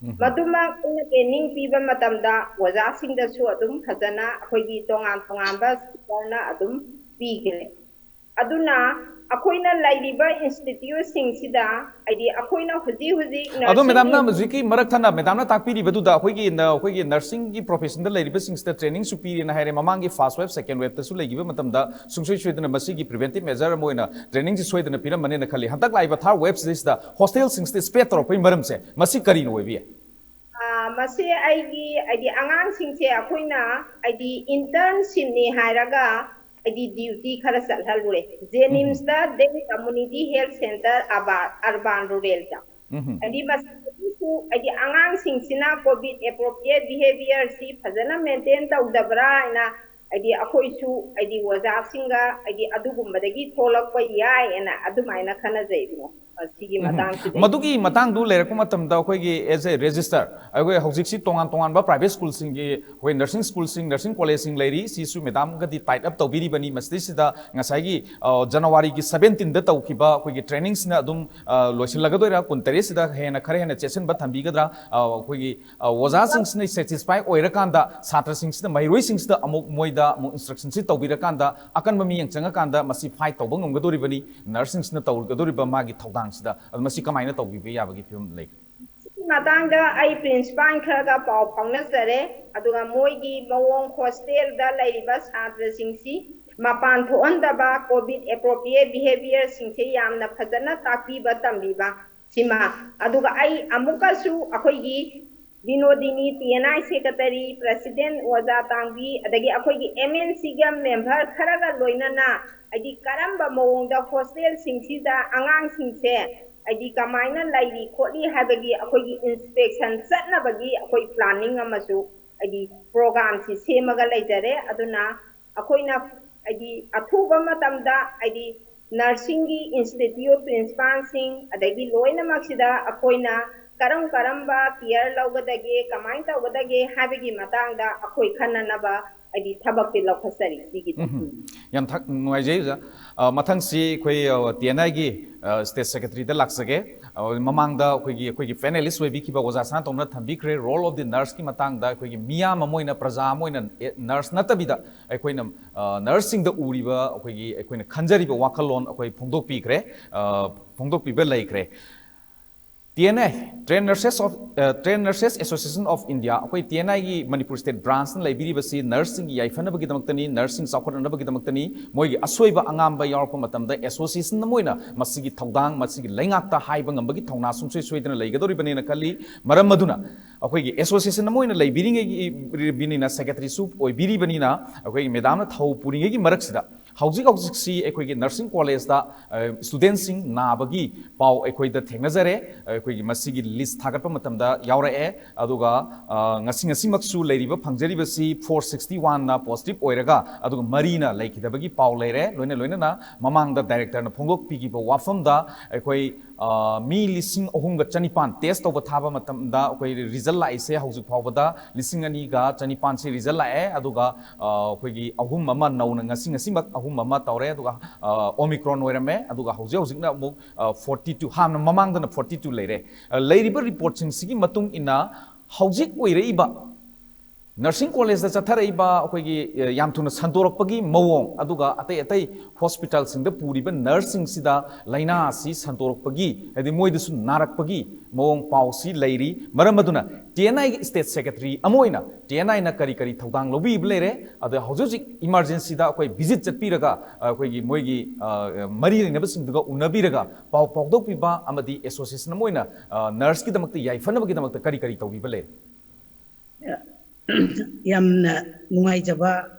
ꯃꯗꯨꯃꯛ ꯑꯩꯅ training ꯄꯤꯕ ꯃꯇꯝꯗ ꯑꯣꯖꯥꯁꯤꯡꯗꯁꯨ ꯑꯗꯨꯝ ꯐꯖꯅ ꯑꯩꯈꯣꯏꯒꯤ ꯇꯣꯉꯥꯟ ꯇꯣꯉꯥꯟꯕ speakerꯅ ꯑꯗꯨꯝ ꯄꯤꯈ꯭ꯔꯦ꯫ ꯑꯗꯨꯅ ꯑꯩꯈꯣꯏꯅ ꯂꯩꯔꯤꯕ instituteꯁꯤꯡꯁꯤꯗ, ꯍꯥꯏꯗꯤ ꯑꯩꯈꯣꯏꯅ ꯍꯧꯖꯤꯛ ꯍꯧꯖꯤꯛ ꯑꯗꯣ ꯃꯦꯗꯥꯝꯅ nursingꯒꯤ ꯍꯧꯖꯤꯛꯀꯤ ꯃꯔꯛ ꯊꯠꯅ ꯃꯦꯗꯥꯝꯅ ꯇꯥꯛꯄꯤꯔꯤꯕꯗꯨꯗ ꯑꯩꯈꯣꯏꯒꯤ ꯅ- ꯑꯩꯈꯣꯏꯒꯤ nursingꯒꯤ professionꯗ ꯂꯩꯔꯤꯕꯁꯤꯡꯁꯤꯗ trainingꯁꯨ ꯄꯤꯔꯦꯅ ꯍꯥꯏꯔꯦ, ꯃꯃꯥꯡꯒꯤ first wave, second waveꯇꯁꯨ ꯂꯩꯈꯤꯕ ꯃꯇꯝꯗ ꯁꯨꯡꯁꯣꯏ ꯁꯣꯏꯗꯅ ꯃꯁꯤꯒꯤ preventive measure ꯑꯃ ꯑꯣꯏꯅ trainingꯁꯤ ꯁꯣꯏꯗꯅ ꯄꯤꯔꯝꯃꯅꯤꯅ ꯈꯜꯂꯤ꯫ ꯍꯟꯗꯛ ꯂꯥꯛꯏꯕ third waveꯁꯤꯗꯩꯁꯤꯗ hostelꯁꯤꯡꯁꯤꯗ spread ꯇꯧꯔꯛꯄꯒꯤ ꯃꯔꯝꯁꯦ ꯃꯁꯤ ꯀꯔꯤꯅ ꯑꯣꯏꯕ ꯌꯥꯏ? ꯑꯥ, ꯃꯁꯤ ꯑꯩꯒꯤ, ꯍꯥꯏꯗꯤ, ꯑꯉꯥꯡꯁꯤꯡꯁꯦ ꯑꯩꯈꯣꯏꯅ, ꯍꯥꯏꯗꯤ, internshipꯅꯤ ꯍꯥꯏꯔꯒ, ꯍꯥꯏꯗꯤ, duty ꯈꯔ ꯆꯠꯍꯜꯂꯨꯔꯦ꯫ JNIMSꯇ Delhi Community Health Centre, Urban Ruralꯗ꯫ ꯍꯥꯏꯗꯤ, ꯃꯁꯤꯗꯁꯨ, ꯍꯥꯏꯗꯤ, ꯑꯉꯥꯡꯁꯤꯡꯁꯤꯅ COVID appropriate behaviorꯁꯤ ꯐꯖꯅ maintain ꯇꯧꯗꯕ꯭ꯔꯥ ꯍꯥꯏꯅ, ꯍꯥꯏꯗꯤ, ꯑꯩꯈꯣꯏꯁꯨ, ꯍꯥꯏꯗꯤ, ꯑꯣꯖꯥꯁꯤꯡꯒ, ꯍꯥꯏꯗꯤ, ꯑꯗꯨꯒꯨꯝꯕꯗꯒꯤ ꯊꯣꯛꯂꯛꯄ ꯌꯥꯏ ꯍꯥꯏꯅ ꯑꯗꯨꯃꯥꯏꯅ ꯈꯟꯅꯖꯩ, ꯏꯕꯨꯡꯉꯣ꯫ ꯁꯤꯒꯤ ꯃꯇꯥꯡꯁꯤꯗ꯫ ꯃꯗꯨꯒꯤ ꯃꯇꯥꯡꯗꯨ ꯂꯩꯔꯛꯄ ꯃꯇꯝꯗ ꯑꯩꯈꯣꯏꯒꯤ as a register, ꯑꯩꯈꯣꯏ ꯍꯧꯖꯤꯛꯁꯤ ꯇꯣꯉꯥꯟ ꯇꯣꯉꯥꯟꯕ private schoolꯁꯤꯡꯒꯤ, ꯑꯩꯈꯣꯏ nursing schoolꯁꯤꯡ, nursing collegeꯁꯤꯡ ꯂꯩꯔꯤ, ꯁꯤꯁꯨ ꯃꯦꯗꯥꯝꯒꯗꯤ tied up ꯇꯧꯕꯤꯔꯤꯕꯅꯤ꯫ ꯃꯁꯤꯗꯩꯁꯤꯗ ꯉꯁꯥꯏꯒꯤ, ꯑ, Januaryꯒꯤ seventeenꯗ ꯇꯧꯈꯤꯕ ꯑꯩꯈꯣꯏꯒꯤ trainingꯁꯤꯅ ꯑꯗꯨꯝ, ꯑ, ꯂꯣꯏꯁꯤꯜꯂꯒꯗꯣꯏꯔꯥ, ꯀꯨꯟꯇꯔꯦꯠꯁꯤꯗ ꯍꯦꯟꯅ, ꯈꯔ ꯍꯦꯟꯅ ꯆꯦꯠꯁꯤꯟꯕ ꯊꯝꯕꯤꯒꯗ꯭ꯔꯥ? ꯑ, ꯑꯩꯈꯣꯏꯒꯤ, ꯑ, ꯑꯣꯖꯥꯁꯤꯡꯁꯤꯅ satisfy ꯑꯣꯏꯔꯀꯥꯟꯗ ꯁꯥꯇ꯭ꯔꯁꯤꯡꯁꯤꯗ, ꯃꯍꯩꯔꯣꯏꯁꯤꯡꯁꯤꯗ ꯑꯃꯨꯛ ꯃꯣꯏꯗ ꯑꯃꯨꯛ instructionꯁꯤ ꯇꯧꯕꯤꯔꯀꯥꯟꯗ ꯑꯀꯟꯕ ꯃꯤꯠꯌꯦꯡ ꯆꯪꯉꯀꯥꯟꯗ ꯃꯁꯤ fight ꯇꯧꯕ ꯉꯝꯒꯗꯣꯔꯤꯕꯅꯤ꯫ Nursingꯁꯤꯅ ꯇꯧꯒꯗꯧꯔꯤꯕ ꯃꯥꯒꯤ ꯊꯧꯗꯥꯡꯁꯤꯗ, ꯑꯗꯨ ꯃꯁꯤ ꯀꯃꯥꯏꯅ ꯇꯧꯕꯤꯕ ꯌꯥꯕꯒꯤ ꯐꯤꯕꯝ ꯂꯩꯒꯅꯤ? ꯁꯤꯒꯤ ꯃꯇꯥꯡꯗ ꯑꯩ principal ꯈꯔꯒ ꯄꯥꯎ ꯐꯥꯎꯅꯖꯔꯦ, ꯑꯗꯨꯒ ꯃꯣꯏꯒꯤ ꯃꯑꯣꯡ, hostelꯗ ꯂꯩꯔꯤꯕ ꯁꯥꯇ꯭ꯔꯁꯤꯡꯁꯤ ꯃꯄꯥꯟ ꯊꯣꯛꯍꯟꯗꯕ, COVID appropriate behaviorꯁꯤꯡꯁꯦ ꯌꯥꯝꯅ ꯐꯖꯅ ꯇꯥꯛꯄꯤꯕ ꯇꯝꯕꯤꯕ ꯁꯤꯃ, ꯑꯗꯨꯒ ꯑꯩ ꯑꯃꯨꯛꯀꯁꯨ ꯑꯩꯈꯣꯏꯒꯤ ꯕꯤꯅꯣꯗꯤꯅꯤ, TNI secretary, president ꯑꯣꯖꯥ ꯇꯥꯡꯕꯤ, ꯑꯗꯒꯤ ꯑꯩꯈꯣꯏꯒꯤ MNCꯒ member ꯈꯔꯒ ꯂꯣꯏꯅꯅ, ꯍꯥꯏꯗꯤ, ꯀꯔꯝꯕ ꯃꯑꯣꯡꯗ hostelꯁꯤꯡꯁꯤꯗ ꯑꯉꯥꯡꯁꯤꯡꯁꯦ, ꯍꯥꯏꯗꯤ, ꯀꯃꯥꯏꯅ ꯂꯩꯔꯤ ꯈꯣꯠꯂꯤ ꯍꯥꯏꯕꯒꯤ ꯑꯩꯈꯣꯏꯒꯤ inspection ꯆꯠꯅꯕꯒꯤ ꯑꯩꯈꯣꯏ planning ꯑꯃꯁꯨ, ꯍꯥꯏꯗꯤ, programꯁꯤ ꯁꯦꯝꯃꯒ ꯂꯩꯖꯔꯦ꯫ ꯑꯗꯨꯅ ꯑꯩꯈꯣꯏꯅ, ꯍꯥꯏꯗꯤ, ꯑꯊꯨꯕ ꯃꯇꯝꯗ, ꯍꯥꯏꯗꯤ, nursingꯒꯤ institute principalꯁꯤꯡ, ꯑꯗꯒꯤ ꯂꯣꯏꯅꯃꯛꯁꯤꯗ ꯑꯩꯈꯣꯏꯅ ꯀꯔꯝ ꯀꯔꯝꯕ care ꯂꯧꯒꯗꯒꯦ, ꯀꯃꯥꯏꯅ ꯇꯧꯒꯗꯒꯦ ꯍꯥꯏꯕꯒꯤ ꯃꯇꯥꯡꯗ ꯑꯩꯈꯣꯏ ꯈꯟꯅꯅꯕ ꯍꯥꯏꯗꯤ ꯊꯕꯛꯁꯦ ꯂꯧꯈꯠꯆꯔꯤ ꯁꯤꯒꯤꯗ꯫ ꯎꯝ꯫ ꯌꯥꯝ ꯊꯥ-, ꯅꯨꯡꯉꯥꯏꯖꯩ ꯑꯣꯖꯥ꯫ ꯑ, ꯃꯊꯪꯁꯤ ꯑꯩꯈꯣꯏ, ꯑ, ꯇꯤ ꯑꯦꯟ ꯑꯥꯏꯒꯤ, ꯑ, state secretaryꯗ ꯂꯥꯛꯆꯒꯦ꯫ ꯑ, ꯃꯃꯥꯡꯗ ꯑꯩꯈꯣꯏꯒꯤ, ꯑꯩꯈꯣꯏꯒꯤ panelist ꯑꯣꯏꯕꯤꯈꯤꯕ ꯑꯣꯖꯥ ꯁꯅꯥꯇꯣꯝꯕꯅ ꯊꯝꯕꯤꯈ꯭ꯔꯦ, role of the nurseꯀꯤ ꯃꯇꯥꯡꯗ ꯑꯩꯈꯣꯏꯒꯤ ꯃꯤꯌꯥꯝ ꯑꯃ ꯑꯣꯏꯅ, ꯄ꯭ꯔꯖꯥ ꯑꯃ ꯑꯣꯏꯅ, ꯑꯦ, nurse ꯅꯠꯇꯕꯤꯗ ꯑꯩꯈꯣꯏꯅ, ꯑ, nurseꯁꯤꯡꯗ ꯎꯔꯤꯕ ꯑꯩꯈꯣꯏꯒꯤ, ꯑꯩꯈꯣꯏꯅ ꯈꯟꯖꯔꯤꯕ ꯋꯥꯈꯜꯂꯣꯟ ꯑꯩꯈꯣꯏ ꯐꯣꯡꯗꯣꯛꯄꯤꯈ꯭ꯔꯦ, ꯑ, ꯐꯣꯡꯗꯣꯛꯄꯤꯕ ꯂꯩꯈ꯭ꯔꯦ꯫ T N I, Trained Nurses of, ꯑ, Trained Nurses Association of India, ꯑꯩꯈꯣꯏ ꯇꯤ ꯑꯦꯟ ꯑꯥꯏꯒꯤ ꯃꯅꯤꯄꯨꯔ state branchꯅ ꯂꯩꯕꯤꯔꯤꯕꯁꯤ nurseꯁꯤꯡꯒꯤ ꯌꯥꯏꯐꯅꯕꯒꯤꯗꯃꯛꯇꯅꯤ, nurseꯁꯤꯡ ꯆꯥꯎꯈꯠꯅꯅꯕꯒꯤꯗꯃꯛꯇꯅꯤ꯫ ꯃꯣꯏꯒꯤ ꯑꯁꯣꯏꯕ ꯑꯉꯥꯝꯕ ꯌꯥꯎꯔꯛꯄ ꯃꯇꯝꯗ association ꯑꯃ ꯑꯣꯏꯅ ꯃꯁꯤꯒꯤ ꯊꯧꯗꯥꯡ, ꯃꯁꯤꯒꯤ ꯂꯩꯉꯥꯛꯇ ꯍꯥꯏꯕ ꯉꯝꯕꯒꯤ ꯊꯧꯅꯥ ꯁꯨꯡꯁꯣꯏ ꯁꯣꯏꯗꯅ ꯂꯩꯒꯗꯧꯔꯤꯕꯅꯦꯅ ꯈꯜꯂꯤ꯫ ꯃꯔꯝ ꯑꯗꯨꯅ ꯑꯩꯈꯣꯏꯒꯤ association ꯑꯃ ꯑꯣꯏꯅ ꯂꯩꯕꯤꯔꯤꯉꯩꯒꯤ, ꯕꯤꯅꯤꯅ, secretaryꯁꯨ ꯑꯣꯏꯕꯤꯔꯤꯕꯅꯤꯅ, ꯑꯩꯈꯣꯏꯒꯤ madamꯅ ꯊꯧ ꯄꯨꯔꯤꯉꯩꯒꯤ ꯃꯔꯛꯁꯤꯗ ꯍꯧꯖꯤꯛ ꯍꯧꯖꯤꯛꯁꯤ ꯑꯩꯈꯣꯏꯒꯤ nursing collegeꯇ, ꯑ, studentꯁꯤꯡ ꯅꯥꯕꯒꯤ ꯄꯥꯎ ꯑꯩꯈꯣꯏꯗ ꯊꯦꯡꯅꯖꯔꯦ꯫ ꯑꯩꯈꯣꯏꯒꯤ ꯃꯁꯤꯒꯤ list ꯊꯥꯒꯠꯄ ꯃꯇꯝꯗ ꯌꯥꯎꯔꯛꯑꯦ꯫ ꯑꯗꯨꯒ, ꯑ, ꯉꯁꯤ, ꯉꯁꯤꯃꯛꯁꯨ ꯂꯩꯔꯤꯕ ꯐꯪꯖꯔꯤꯕꯁꯤ four sixty oneꯅ positive ꯑꯣꯏꯔꯒ, ꯑꯗꯨꯒ ꯃꯔꯤꯅ ꯂꯩꯈꯤꯗꯕꯒꯤ ꯄꯥꯎ ꯂꯩꯔꯦ꯫ ꯂꯣꯏꯅ ꯂꯣꯏꯅꯅ ꯃꯃꯥꯡꯗ directorꯅ ꯐꯣꯡꯗꯣꯛꯄꯤꯈꯤꯕ ꯋꯥꯐꯝꯗ ꯑꯩꯈꯣꯏ, ꯑ, ꯃꯤ ꯂꯤꯁꯤꯡ ꯑꯍꯨꯝꯒ ꯆꯅꯤꯄꯥꯟ test ꯇꯧꯕ ꯊꯥꯕ ꯃꯇꯝꯗ ꯑꯩꯈꯣꯏ result ꯂꯥꯛꯏꯁꯦ ꯍꯧꯖꯤꯛ ꯐꯥꯎꯕꯗ ꯂꯤꯁꯤꯡ ꯑꯅꯤꯒ ꯆꯅꯤꯄꯥꯟꯁꯤ result ꯂꯥꯛꯑꯦ꯫ ꯑꯗꯨꯒ, ꯑ, ꯑꯩꯈꯣꯏꯒꯤ ꯑꯍꯨꯝ ꯑꯃ ꯅꯧꯅ ꯉꯁꯤ, ꯉꯁꯤꯃꯛ ꯑꯍꯨꯝ ꯑꯃ ꯇꯧꯔꯦ꯫ ꯑꯗꯨꯒ, ꯑ, Omicron ꯑꯣꯏꯔꯝꯃꯦ꯫ ꯑꯗꯨꯒ ꯍꯧꯖꯤꯛ ꯍꯧꯖꯤꯛꯅ ꯑꯃꯨꯛ, ꯑ, forty two, ꯍꯥꯟꯅ ꯃꯃꯥꯡꯗꯅ forty two ꯂꯩꯔꯦ꯫ ꯑ, ꯂꯩꯔꯤꯕ reportꯁꯤꯡꯁꯤꯒꯤ ꯃꯇꯨꯡ ꯏꯟꯅ ꯍꯧꯖꯤꯛ ꯑꯣꯏꯔꯛꯏꯕ nursing collegeꯇ ꯆꯠꯊꯔꯛꯏꯕ ꯑꯩꯈꯣꯏꯒꯤ, ꯑ, ꯌꯥꯝ ꯊꯨꯅ ꯁꯟꯗꯣꯔꯛꯄꯒꯤ ꯃꯑꯣꯡ, ꯑꯗꯨꯒ ꯑꯇꯩ ꯑꯇꯩ hospitalꯁꯤꯡꯗ ꯄꯨꯔꯤꯕ nurseꯁꯤꯡꯁꯤꯗ ꯂꯥꯏꯅꯥ ꯑꯁꯤ ꯁꯟꯗꯣꯔꯛꯄꯒꯤ, ꯍꯥꯏꯗꯤ ꯃꯣꯏꯗꯁꯨ ꯅꯥꯔꯛꯄꯒꯤ ꯃꯑꯣꯡ ꯄꯥꯎꯁꯤ ꯂꯩꯔꯤ꯫ ꯃꯔꯝ ꯑꯗꯨꯅ ꯇꯤ ꯑꯦꯟ ꯑꯥꯏꯒꯤ state secretary ꯑꯃ ꯑꯣꯏꯅ ꯇꯤ ꯑꯦꯟ ꯑꯥꯏꯅ ꯀꯔꯤ ꯀꯔꯤ ꯊꯧꯗꯥꯡ ꯂꯧꯕꯤꯕ ꯂꯩꯔꯦ, ꯑꯗ ꯍꯧꯖꯤꯛ ꯍꯧꯖꯤꯛ emergencyꯗ ꯑꯩꯈꯣꯏ visit ꯆꯠꯄꯤꯔꯒ, ꯑ, ꯑꯩꯈꯣꯏꯒꯤ ꯃꯣꯏꯒꯤ, ꯑ, ꯃꯔꯤ ꯂꯩꯅꯕꯁꯤꯡꯗꯨꯒ ꯎꯅꯕꯤꯔꯒ ꯄꯥꯎ ꯐꯥꯎꯗꯣꯛꯄꯤꯕ ꯑꯃꯗꯤ association ꯑꯃ ꯑꯣꯏꯅ, ꯑ, nurseꯀꯤꯗꯃꯛꯇ ꯌꯥꯏꯐꯅꯕꯒꯤꯗꯃꯛꯇ ꯀꯔꯤ ꯀꯔꯤ ꯇꯧꯕꯤꯕ ꯂꯩꯔꯦ? ꯌꯥꯝꯅ ꯅꯨꯡꯉꯥꯏꯖꯕ,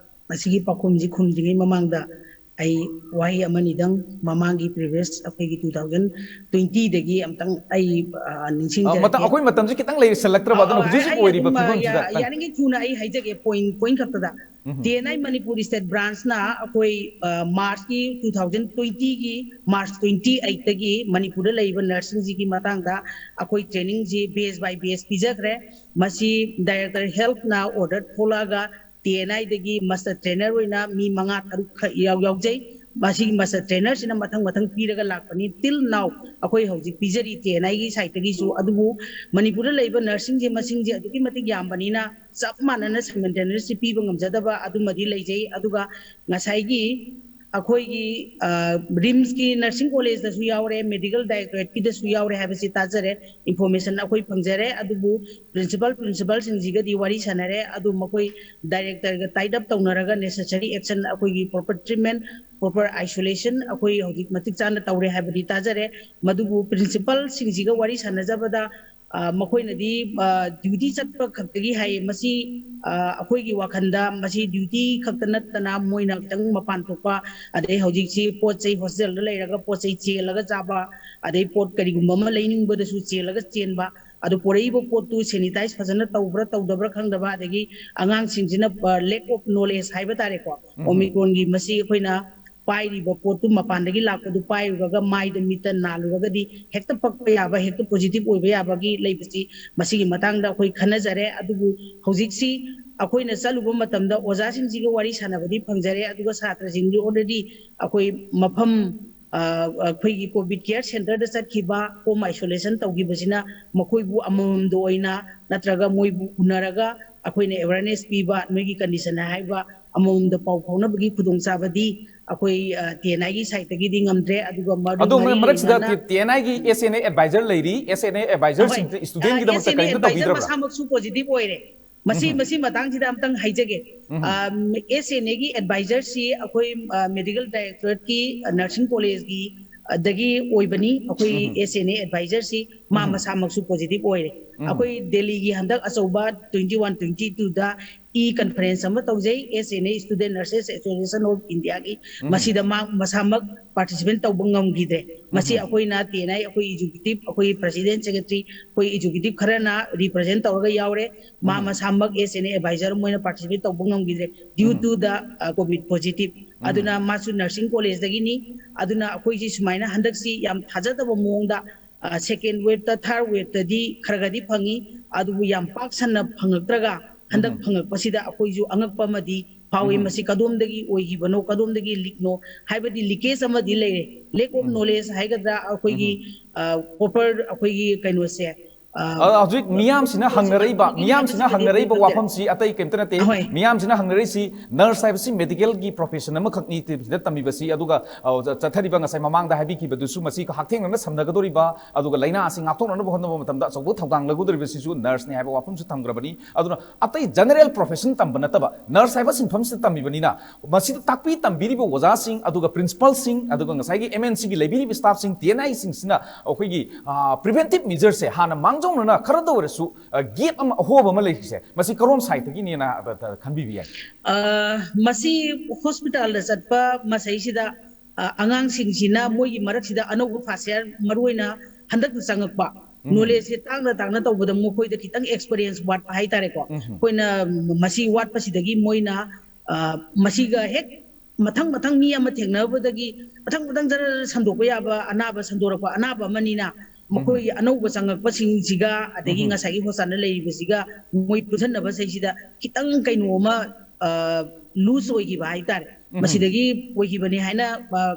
ꯃꯁꯤꯒꯤ ꯄꯥꯎꯈꯨꯝꯁꯤ ꯈꯨꯝꯗ꯭ꯔꯤꯉꯩ ꯃꯃꯥꯡꯗ ꯑꯩ ꯋꯥꯍꯩ ꯑꯃꯅꯤꯗꯪ ꯃꯃꯥꯡꯒꯤ previous ꯑꯩꯈꯣꯏꯒꯤ two thousand twentyꯗꯒꯤ ꯑꯝꯇꯪ ꯑꯩ, ꯑ, ꯑ, ꯅꯤꯡꯁꯤꯡꯖꯔꯛꯀꯦ꯫ ꯃꯇꯝ, ꯑꯩꯈꯣꯏ ꯃꯇꯝꯁꯤ ꯈꯤꯇꯪ ꯂꯩꯁꯜꯂꯛꯇ꯭ꯔꯕ, ꯑꯗꯨꯅ ꯑ, ꯍꯧꯖꯤꯛ ꯍꯧꯖꯤꯛ ꯑꯩ ꯑꯣꯏꯔꯤꯕ ꯑꯗꯨꯝ, ꯑ, ꯐꯤꯕꯝꯁꯤꯗ ꯌꯥ-, ꯈꯤꯇꯪ꯫ ꯌꯥꯔꯤꯉꯩ ꯊꯨꯅ ꯑꯩ ꯍꯥꯏꯖꯒꯦ, point, point ꯈꯛꯇꯗ꯫ ꯎꯝ꯫ T N I Manipur state branchꯅ ꯑꯩꯈꯣꯏ, ꯑ, Marchꯀꯤ two thousand twentyꯒꯤ March twenty eightꯇꯒꯤ ꯃꯅꯤꯄꯨꯔꯗ ꯂꯩꯔꯤꯕ nurseꯁꯤꯡꯁꯤꯒꯤ ꯃꯇꯥꯡꯗ ꯑꯩꯈꯣꯏ trainingꯁꯤ batch by batch ꯄꯤꯖꯈ꯭ꯔꯦ꯫ ꯃꯁꯤ director healthꯅ order ꯊꯣꯛꯂꯛꯑꯒ ꯇꯤ ꯑꯦꯟ ꯑꯥꯏꯗꯒꯤ ꯃꯁꯇꯔ ꯇ꯭ꯔꯦꯅꯔ ꯑꯣꯏꯅ ꯃꯤ ꯃꯉꯥ ꯇꯔꯨꯛ ꯈꯛ ꯌꯥꯎ ꯌꯥꯎꯖꯩ꯫ ꯃꯁꯤꯒꯤ ꯃꯁꯇꯔ ꯇ꯭ꯔꯦꯅꯔꯁꯤꯅ ꯃꯊꯪ ꯃꯊꯪ ꯄꯤꯔꯒ ꯂꯥꯛꯄꯅꯤ꯫ ꯇꯤꯜ ꯅꯥꯎ ꯑꯩꯈꯣꯏ ꯍꯧꯖꯤꯛ ꯄꯤꯖꯔꯤ ꯇꯤ ꯑꯦꯟ ꯑꯥꯏꯒꯤ ꯁꯥꯏꯠꯇꯒꯤꯁꯨ꯫ ꯑꯗꯨꯕꯨ ꯃꯅꯤꯄꯨꯔꯗ ꯂꯩꯕ ꯅꯔꯁꯤꯡꯁꯦ ꯃꯁꯤꯡꯁꯦ ꯑꯗꯨꯛꯀꯤ ꯃꯇꯤꯛ ꯌꯥꯝꯕꯅꯤꯅ ꯆꯞ ꯃꯥꯟꯅꯅ ꯁꯥꯏꯃꯜꯇꯦꯅꯤꯌꯁꯂꯤ ꯄꯤꯕ ꯉꯝꯖꯗꯕ ꯑꯗꯨꯃꯗꯤ ꯂꯩꯖꯩ꯫ ꯑꯗꯨꯒ ꯉꯁꯥꯏꯒꯤ ꯑꯩꯈꯣꯏꯒꯤ ꯔꯤꯝꯁꯀꯤ ꯅꯔꯁꯤꯡ ꯀꯣꯂꯦꯖꯇꯁꯨ ꯌꯥꯎꯔꯦ, ꯃꯦꯗꯤꯀꯦꯜ ꯗꯥꯏꯔꯦꯛꯇꯣꯔꯦꯠꯀꯤꯗꯁꯨ ꯌꯥꯎꯔꯦ ꯍꯥꯏꯕꯁꯤ ꯇꯥꯖꯔꯦ, ꯏꯟꯐꯣꯔꯃꯦꯁꯟ ꯑꯩꯈꯣꯏ ꯐꯪꯖꯔꯦ꯫ ꯑꯗꯨꯕꯨ ꯄ꯭ꯔꯤꯟꯁꯤꯄꯥꯜ ꯄ꯭ꯔꯤꯟꯁꯤꯄꯥꯜꯁꯤꯡꯁꯤꯒꯗꯤ ꯋꯥꯔꯤ ꯁꯥꯟꯅꯔꯦ꯫ ꯑꯗꯨ ꯃꯈꯣꯏ ꯗꯥꯏꯔꯦꯛꯇꯔꯒ ꯇꯥꯏꯠ ꯑꯞ ꯇꯧꯅꯔꯒ ꯅꯦꯁꯦꯁꯔꯤ ꯑꯦꯛꯁꯟ, ꯑꯩꯈꯣꯏꯒꯤ ꯄ꯭ꯔꯣꯄꯔ ꯇ꯭ꯔꯤꯠꯃꯦꯟ, ꯄ꯭ꯔꯣꯄꯔ ꯑꯥꯏꯁꯣꯂꯦꯁꯟ ꯑꯩꯈꯣꯏ ꯍꯧꯖꯤꯛ ꯃꯇꯤꯛ ꯆꯥꯅ ꯇꯧꯔꯦ ꯍꯥꯏꯕꯗꯤ ꯇꯥꯖꯔꯦ꯫ ꯃꯗꯨꯕꯨ ꯄ꯭ꯔꯤꯟꯁꯤꯄꯥꯜꯁꯤꯡꯁꯤꯒ ꯋꯥꯔꯤ ꯁꯥꯟꯅꯖꯕꯗ ꯃꯈꯣꯏꯅꯗꯤ ꯗ꯭ꯌꯨꯇꯤ ꯆꯠꯄ ꯈꯛꯇꯒꯤ ꯍꯥꯏꯌꯦ꯫ ꯃꯁꯤ ꯑꯩꯈꯣꯏꯒꯤ ꯋꯥꯈꯜꯗ ꯃꯁꯤ ꯗ꯭ꯌꯨꯇꯤ ꯈꯛꯇ ꯅꯠꯇꯅ ꯃꯣꯏꯅ ꯈꯤꯇꯪ ꯃꯄꯥꯟ ꯊꯣꯛꯄ, ꯑꯗꯩ ꯍꯧꯖꯤꯛꯁꯤ ꯄꯣꯠ ꯆꯩ ꯍꯣꯁꯇꯦꯜꯗ ꯂꯩꯔꯒ ꯄꯣꯠ ꯆꯩ ꯆꯦꯜꯂꯒ ꯆꯥꯕ, ꯑꯗꯩ ꯄꯣꯠ ꯀꯔꯤꯒꯨꯝꯕ ꯑꯃ ꯂꯩꯅꯤꯡꯕꯗꯁꯨ ꯆꯦꯜꯂꯒ ꯆꯦꯟꯕ, ꯑꯗꯨ ꯄꯨꯔꯛꯏꯕ ꯄꯣꯠꯇꯨ ꯁꯦꯅꯤꯇꯥꯏꯁ ꯐꯖꯅ ꯇꯧꯕ꯭ꯔꯥ ꯇꯧꯗꯕ꯭ꯔꯥ ꯈꯪꯗꯕ, ꯑꯗꯒꯤ ꯑꯉꯥꯡꯁꯤꯡꯁꯤꯅ lack of knowledge ꯍꯥꯏꯕ ꯇꯥꯔꯦꯀꯣ, ꯑꯣꯃꯤꯀ꯭ꯔꯣꯟꯒꯤ ꯃꯁꯤ ꯑꯩꯈꯣꯏꯅ ꯄꯥꯏꯔꯤꯕ ꯄꯣꯠꯇꯨ ꯃꯄꯥꯟꯗꯒꯤ ꯂꯥꯛꯄꯗꯨ ꯄꯥꯏꯔꯨꯔꯒ ꯃꯥꯏꯗ ꯃꯤꯠꯇ ꯅꯥꯜꯂꯨꯔꯒꯗꯤ ꯍꯦꯛꯇ ꯄꯛꯄ ꯌꯥꯕ, ꯍꯦꯛꯇ ꯄꯣꯖꯤꯇꯤꯚ ꯑꯣꯏꯕ ꯌꯥꯕꯒꯤ ꯂꯩꯕꯁꯤ ꯃꯁꯤꯒꯤ ꯃꯇꯥꯡꯗ ꯑꯩꯈꯣꯏ ꯈꯟꯅꯖꯔꯦ꯫ ꯑꯗꯨꯕꯨ ꯍꯧꯖꯤꯛꯁꯤ ꯑꯩꯈꯣꯏꯅ ꯆꯠꯂꯨꯕ ꯃꯇꯝꯗ ꯑꯣꯖꯥꯁꯤꯡꯁꯤꯒ ꯋꯥꯔꯤ ꯁꯥꯟꯅꯕꯗꯤ ꯐꯪꯖꯔꯦ, ꯑꯗꯨꯒ ꯁꯥꯇ꯭ꯔꯁꯤꯡꯗꯤ already ꯑꯩꯈꯣꯏ ꯃꯐꯝ ꯑꯩꯈꯣꯏꯒꯤ ꯀꯣꯚꯤꯗ ꯀꯦꯌꯔ ꯁꯦꯟꯇꯔꯗ ꯆꯠꯈꯤꯕ, ꯍꯣꯝ ꯑꯥꯏꯁꯣꯂꯦꯁꯟ ꯇꯧꯈꯤꯕꯁꯤꯅ ꯃꯈꯣꯏꯕꯨ ꯑꯃꯃꯝꯗ ꯑꯣꯏꯅ ꯅꯠꯇ꯭ꯔꯒ ꯃꯣꯏꯕꯨ ꯎꯅꯔꯒ ꯑꯩꯈꯣꯏꯅ ꯑꯦꯋꯦꯔꯅꯦꯁ ꯄꯤꯕ, ꯅꯣꯏꯒꯤ ꯀꯟꯗꯤꯁꯟ ꯍꯥꯏꯕ ꯑꯃꯃꯝꯗ ꯄꯥꯎ ꯐꯥꯎꯅꯕꯒꯤ ꯈꯨꯗꯣꯡꯆꯥꯕꯗꯤ ꯑꯩꯈꯣꯏ ꯇꯤ ꯑꯦꯟ ꯑꯥꯏꯒꯤ ꯁꯥꯏꯠꯇꯒꯤꯗꯤ ꯉꯝꯗ꯭ꯔꯦ꯫ ꯑꯗꯨꯒ ꯃꯔꯨ ꯑꯗꯣ ꯃꯔꯤ ꯃꯔꯛꯁꯤꯗ ꯂꯩꯅꯅ ꯇꯤ ꯑꯦꯟ ꯑꯥꯏꯒꯤ ꯑꯦꯁ ꯑꯦꯟ ꯑꯦ ꯑꯦꯗꯚꯥꯏꯖꯔ ꯂꯩꯔꯤ, ꯑꯦꯁ ꯑꯦꯟ ꯑꯦ ꯑꯦꯗꯚꯥꯏꯖꯔꯁꯤꯡꯁꯦ ꯁ꯭ꯇꯨꯗꯦꯟꯒꯤꯗꯃꯛꯇ ꯑꯦꯁ ꯑꯦꯟ ꯑꯦ ꯀꯔꯤꯝꯇ ꯑꯦꯗꯚꯥꯏꯖꯔ ꯇꯧꯕꯤꯗ꯭ꯔꯕ꯭ꯔꯥ? ꯃꯁꯥꯃꯛꯁꯨ ꯄꯣꯖꯤꯇꯤꯚ ꯑꯣꯏꯔꯦ꯫ ꯃꯁꯤ ꯎꯝ꯫ ꯃꯁꯤ ꯃꯇꯥꯡꯁꯤꯗ ꯑꯝꯇꯪ ꯍꯥꯏꯖꯒꯦ꯫ ꯎꯝ꯫ ꯑꯦꯁ ꯑꯦꯟ ꯑꯦꯒꯤ ꯑꯦꯗꯚꯥꯏꯖꯔꯁꯤ ꯑꯩꯈꯣꯏ ꯃꯦꯗꯤꯀꯦꯜ ꯗꯥꯏꯔꯦꯛꯇꯣꯔꯦꯠꯀꯤ ꯅꯔꯁꯤꯡ ꯀꯣꯂꯦꯖꯀꯤ ꯑꯗꯒꯤ ꯑꯣꯏꯕꯅꯤ꯫ ꯑꯩꯈꯣꯏ ꯎꯝ꯫ ꯑꯦꯁ ꯑꯦꯟ ꯑꯦ ꯑꯦꯗꯚꯥꯏꯖꯔꯁꯤ ꯃꯥ ꯎꯝ꯫ ꯃꯁꯥꯃꯛꯁꯨ ꯄꯣꯖꯤꯇꯤꯚ ꯑꯣꯏꯔꯦ꯫ ꯎꯝ꯫ ꯑꯩꯈꯣꯏ ꯗꯦꯜꯂꯤꯒꯤ ꯍꯟꯗꯛ ꯑꯆꯧꯕ ꯇ꯭ꯋꯦꯟꯇꯤ ꯋꯥꯟ ꯇ꯭ꯋꯦꯟꯇꯤ ꯇꯨꯗ ꯏ ꯀꯟꯐꯔꯦꯟꯁ ꯑꯃ ꯇꯧꯖꯩ, S N A student nurses association of ꯏꯟꯗꯤꯌꯥꯒꯤ꯫ ꯎꯝ꯫ ꯃꯁꯤꯗ ꯃꯥ ꯃꯁꯥꯃꯛ ꯄꯥꯔꯇꯤꯁꯤꯄꯦꯠ ꯇꯧꯕ ꯉꯝꯈꯤꯗ꯭ꯔꯦ꯫ ꯃꯁꯤ ꯎꯝ꯫ ꯑꯩꯈꯣꯏꯅ ꯇꯤ ꯑꯦꯟ ꯑꯥꯏ, ꯑꯩꯈꯣꯏ ꯑꯦꯛꯖꯤꯀ꯭ꯌꯨꯇꯤꯚ, ꯑꯩꯈꯣꯏ ꯄ꯭ꯔꯦꯁꯤꯗꯦꯟꯠ, ꯁꯦꯀ꯭ꯔꯦꯇꯔꯤ, ꯑꯩꯈꯣꯏ ꯑꯦꯛꯖꯤꯀ꯭ꯌꯨꯇꯤꯚ ꯈꯔꯅ ꯔꯤꯄ꯭ꯔꯖꯦꯟ ꯇꯧꯔꯒ ꯌꯥꯎꯔꯦ꯫ ꯃꯥ ꯎꯝ꯫ ꯃꯁꯥꯃꯛ ꯑꯦꯁ ꯑꯦꯟ ꯑꯦ ꯑꯦꯗꯚꯥꯏꯖꯔ ꯑꯃ ꯑꯣꯏꯅ ꯄꯥꯔꯇꯤꯁꯤꯄꯦꯠ ꯇꯧꯕ ꯉꯝꯈꯤꯗ꯭ꯔꯦ due um. to the COVID positive. Um. ꯑꯗꯨꯅ ꯃꯥꯁꯨ ꯅꯔꯁꯤꯡ ꯀꯣꯂꯦꯖꯇꯒꯤꯅꯤ꯫ ꯑꯗꯨꯅ ꯑꯩꯈꯣꯏꯁꯤ ꯁꯨꯃꯥꯏꯅ ꯍꯟꯗꯛꯁꯤ ꯌꯥꯝ ꯊꯥꯖꯗꯕ ꯃꯑꯣꯡꯗ ꯁꯦꯀꯦꯟ ꯋꯦꯕꯇ, ꯊꯥꯔꯗ ꯋꯦꯕꯇꯗꯤ ꯈꯔ ꯈꯔꯗꯤ ꯐꯪꯉꯤ, ꯑꯗꯨꯕꯨ ꯌꯥꯝ ꯄꯥꯛ ꯁꯟꯅ ꯐꯪꯉꯛꯇ꯭ꯔꯒ ꯍꯟꯗꯛ ꯐꯪꯉꯛꯄꯁꯤꯗ ꯑꯩꯈꯣꯏꯁꯨ ꯑꯉꯛꯄ ꯑꯃꯗꯤ ꯐꯥꯎꯏ꯫ ꯃꯁꯤ ꯀꯗꯣꯝꯗꯒꯤ ꯑꯣꯏꯈꯤꯕꯅꯣ, ꯀꯗꯣꯝꯗꯒꯤ ꯂꯤꯛꯅꯣ ꯍꯥꯏꯕꯗꯤ ꯂꯤꯀꯦꯖ ꯑꯃꯗꯤ ꯂꯩꯔꯦ, ꯂꯦꯛ ꯑꯣꯐ ꯅꯣꯂꯦꯖ ꯍꯥꯏꯒꯗ꯭ꯔꯥ, ꯑꯩꯈꯣꯏꯒꯤ ꯄ꯭ꯔꯣꯄꯔ ꯑꯩꯈꯣꯏꯒꯤ ꯀꯩꯅꯣꯁꯦ꯫ ꯍꯧꯖꯤꯛ ꯃꯤꯌꯥꯝꯁꯤꯅ ꯍꯪꯅꯔꯛꯏꯕ ꯃꯤꯌꯥꯝꯁꯤꯅ ꯍꯪꯅꯔꯛꯏꯕ ꯋꯥꯐꯝꯁꯤ ꯑꯇꯩ ꯀꯩꯝꯇ ꯅꯠꯇꯦ꯫ ꯃꯤꯌꯥꯝꯁꯤꯅ ꯍꯪꯅꯔꯛꯏꯁꯤ ꯅꯔꯁ ꯍꯥꯏꯕꯁꯤ ꯃꯦꯗꯤꯀꯦꯜꯒꯤ ꯄ꯭ꯔꯣꯐꯦꯁꯟ ꯑꯃꯈꯛꯅꯤ ꯁꯤꯗ ꯇꯝꯃꯤꯕꯁꯤ꯫ ꯑꯗꯨꯒ ꯆꯠꯊꯔꯤꯕ ꯉꯁꯥꯏ ꯃꯃꯥꯡꯗ ꯍꯥꯏꯕꯤꯈꯤꯕꯗꯨꯁꯨ ꯃꯁꯤ ꯍꯛꯊꯦꯡꯅꯅ ꯁꯝꯅꯒꯗꯧꯔꯤꯕ, ꯑꯗꯨꯒ ꯂꯥꯏꯅꯥ ꯑꯁꯤ ꯉꯥꯛꯊꯣꯛꯅꯅꯕ ꯍꯣꯠꯅꯕ ꯃꯇꯝꯗ ꯑꯆꯧꯕ ꯊꯧꯗꯥꯡ ꯂꯧꯒꯗꯧꯔꯤꯕꯁꯤꯁꯨ ꯅꯔꯁꯅꯤ ꯍꯥꯏꯕ ꯋꯥꯐꯝꯁꯨ ꯊꯝꯈ꯭ꯔꯕꯅꯤ꯫ ꯑꯗꯨꯅ ꯑꯇꯩ ꯖꯦꯅꯔꯦꯜ ꯄ꯭ꯔꯣꯐꯦꯁꯟ ꯇꯝꯕ ꯅꯠꯇꯕ ꯅꯔꯁ ꯍꯥꯏꯕ ꯁꯤꯟꯐꯝꯁꯤꯗ ꯇꯝꯃꯤꯕꯅꯤꯅ ꯃꯁꯤꯗ ꯇꯥꯛꯄꯤ ꯇꯝꯕꯤꯔꯤꯕ ꯑꯣꯖꯥꯁꯤꯡ, ꯑꯗꯨꯒ ꯄ꯭ꯔꯤꯟꯁꯤꯄꯥꯜꯁꯤꯡ, ꯑꯗꯨꯒ ꯉꯁꯥꯏꯒꯤ ꯑꯦꯝ ꯑꯦꯟ ꯁꯤꯒꯤ ꯂꯩꯕꯤꯔꯤꯕ ꯁ꯭ꯇꯥꯐꯁꯤꯡ, ꯇꯤ ꯑꯦꯟ ꯑꯥꯏꯁꯤꯡꯁꯤꯅ ꯑꯩꯈꯣꯏꯒꯤ ꯄ꯭ꯔꯤꯚꯦꯟꯇꯤꯞ ꯃꯤꯖꯔꯁꯦ ꯍꯥꯟꯅ ꯃꯥꯡꯖꯧꯅꯅ ꯈꯔꯗ ꯑꯣꯏꯔꯁꯨ ꯒꯦꯞ ꯑꯃ, ꯑꯍꯣꯕ ꯑꯃ ꯂꯩꯔꯤꯁꯦ, ꯃꯁꯤ ꯀꯔꯣꯝ ꯁꯥꯏꯠꯇꯒꯤꯅꯦꯅ ꯈꯟꯕꯤꯕ ꯌꯥꯏ? ꯃꯁꯤ ꯍꯣꯁꯄꯤꯇꯥꯜꯗ ꯆꯠꯄ ꯃꯁꯩꯁꯤꯗ ꯑꯉꯥꯡꯁꯤꯡꯁꯤꯅ ꯃꯣꯏꯒꯤ ꯃꯔꯛꯁꯤꯗ ꯑꯅꯧꯕ ꯐꯥꯔꯁ ꯏꯌꯥꯔ ꯃꯔꯨꯑꯣꯏꯅ ꯍꯟꯗꯛꯇ ꯆꯪꯉꯛꯄ ꯅꯣꯂꯦꯖꯁꯦ ꯇꯥꯡꯅ ꯇꯥꯡꯅ ꯇꯧꯕꯗ ꯃꯈꯣꯏꯗ ꯈꯤꯇꯪ ꯑꯦꯛꯁꯄꯔꯤꯌꯦꯟꯁ ꯋꯥꯠꯄ ꯍꯥꯏꯇꯥꯔꯦꯀꯣ꯫ ꯑꯩꯈꯣꯏꯅ ꯃꯁꯤ ꯋꯥꯠꯄꯁꯤꯗꯒꯤ ꯃꯣꯏꯅ ꯃꯁꯤꯒ ꯍꯦꯛ ꯃꯊꯪ ꯃꯊꯪ ꯃꯤ ꯑꯃ ꯊꯦꯡꯅꯕꯗꯒꯤ ꯃꯊꯪ ꯃꯊꯪ ꯖꯔ ꯖꯔ ꯁꯟꯗꯣꯛꯄ ꯌꯥꯕ ꯑꯅꯥꯕ, ꯁꯟꯗꯣꯔꯛꯄ ꯑꯅꯥꯕ ꯑꯃꯅꯤꯅ ꯃꯈꯣꯏ ꯑꯅꯧꯕ ꯆꯪꯉꯛꯄꯁꯤꯡꯁꯤꯒ ꯑꯗꯒꯤ ꯉꯁꯥꯏꯒꯤ ꯍꯣꯁꯇꯥꯜꯗ ꯂꯩꯔꯤꯕꯁꯤꯒ ꯃꯣꯏ ꯄꯨꯟꯁꯤꯟꯅꯕꯁꯤꯗꯩꯁꯤꯗ ꯈꯤꯇꯪ ꯀꯩꯅꯣ ꯑꯃ ꯂꯨꯖ ꯑꯣꯏꯈꯤꯕ ꯍꯥꯏꯇꯥꯔꯦ꯫ ꯃꯁꯤꯗꯒꯤ ꯑꯣꯏꯈꯤꯕꯅꯤ ꯍꯥꯏꯅ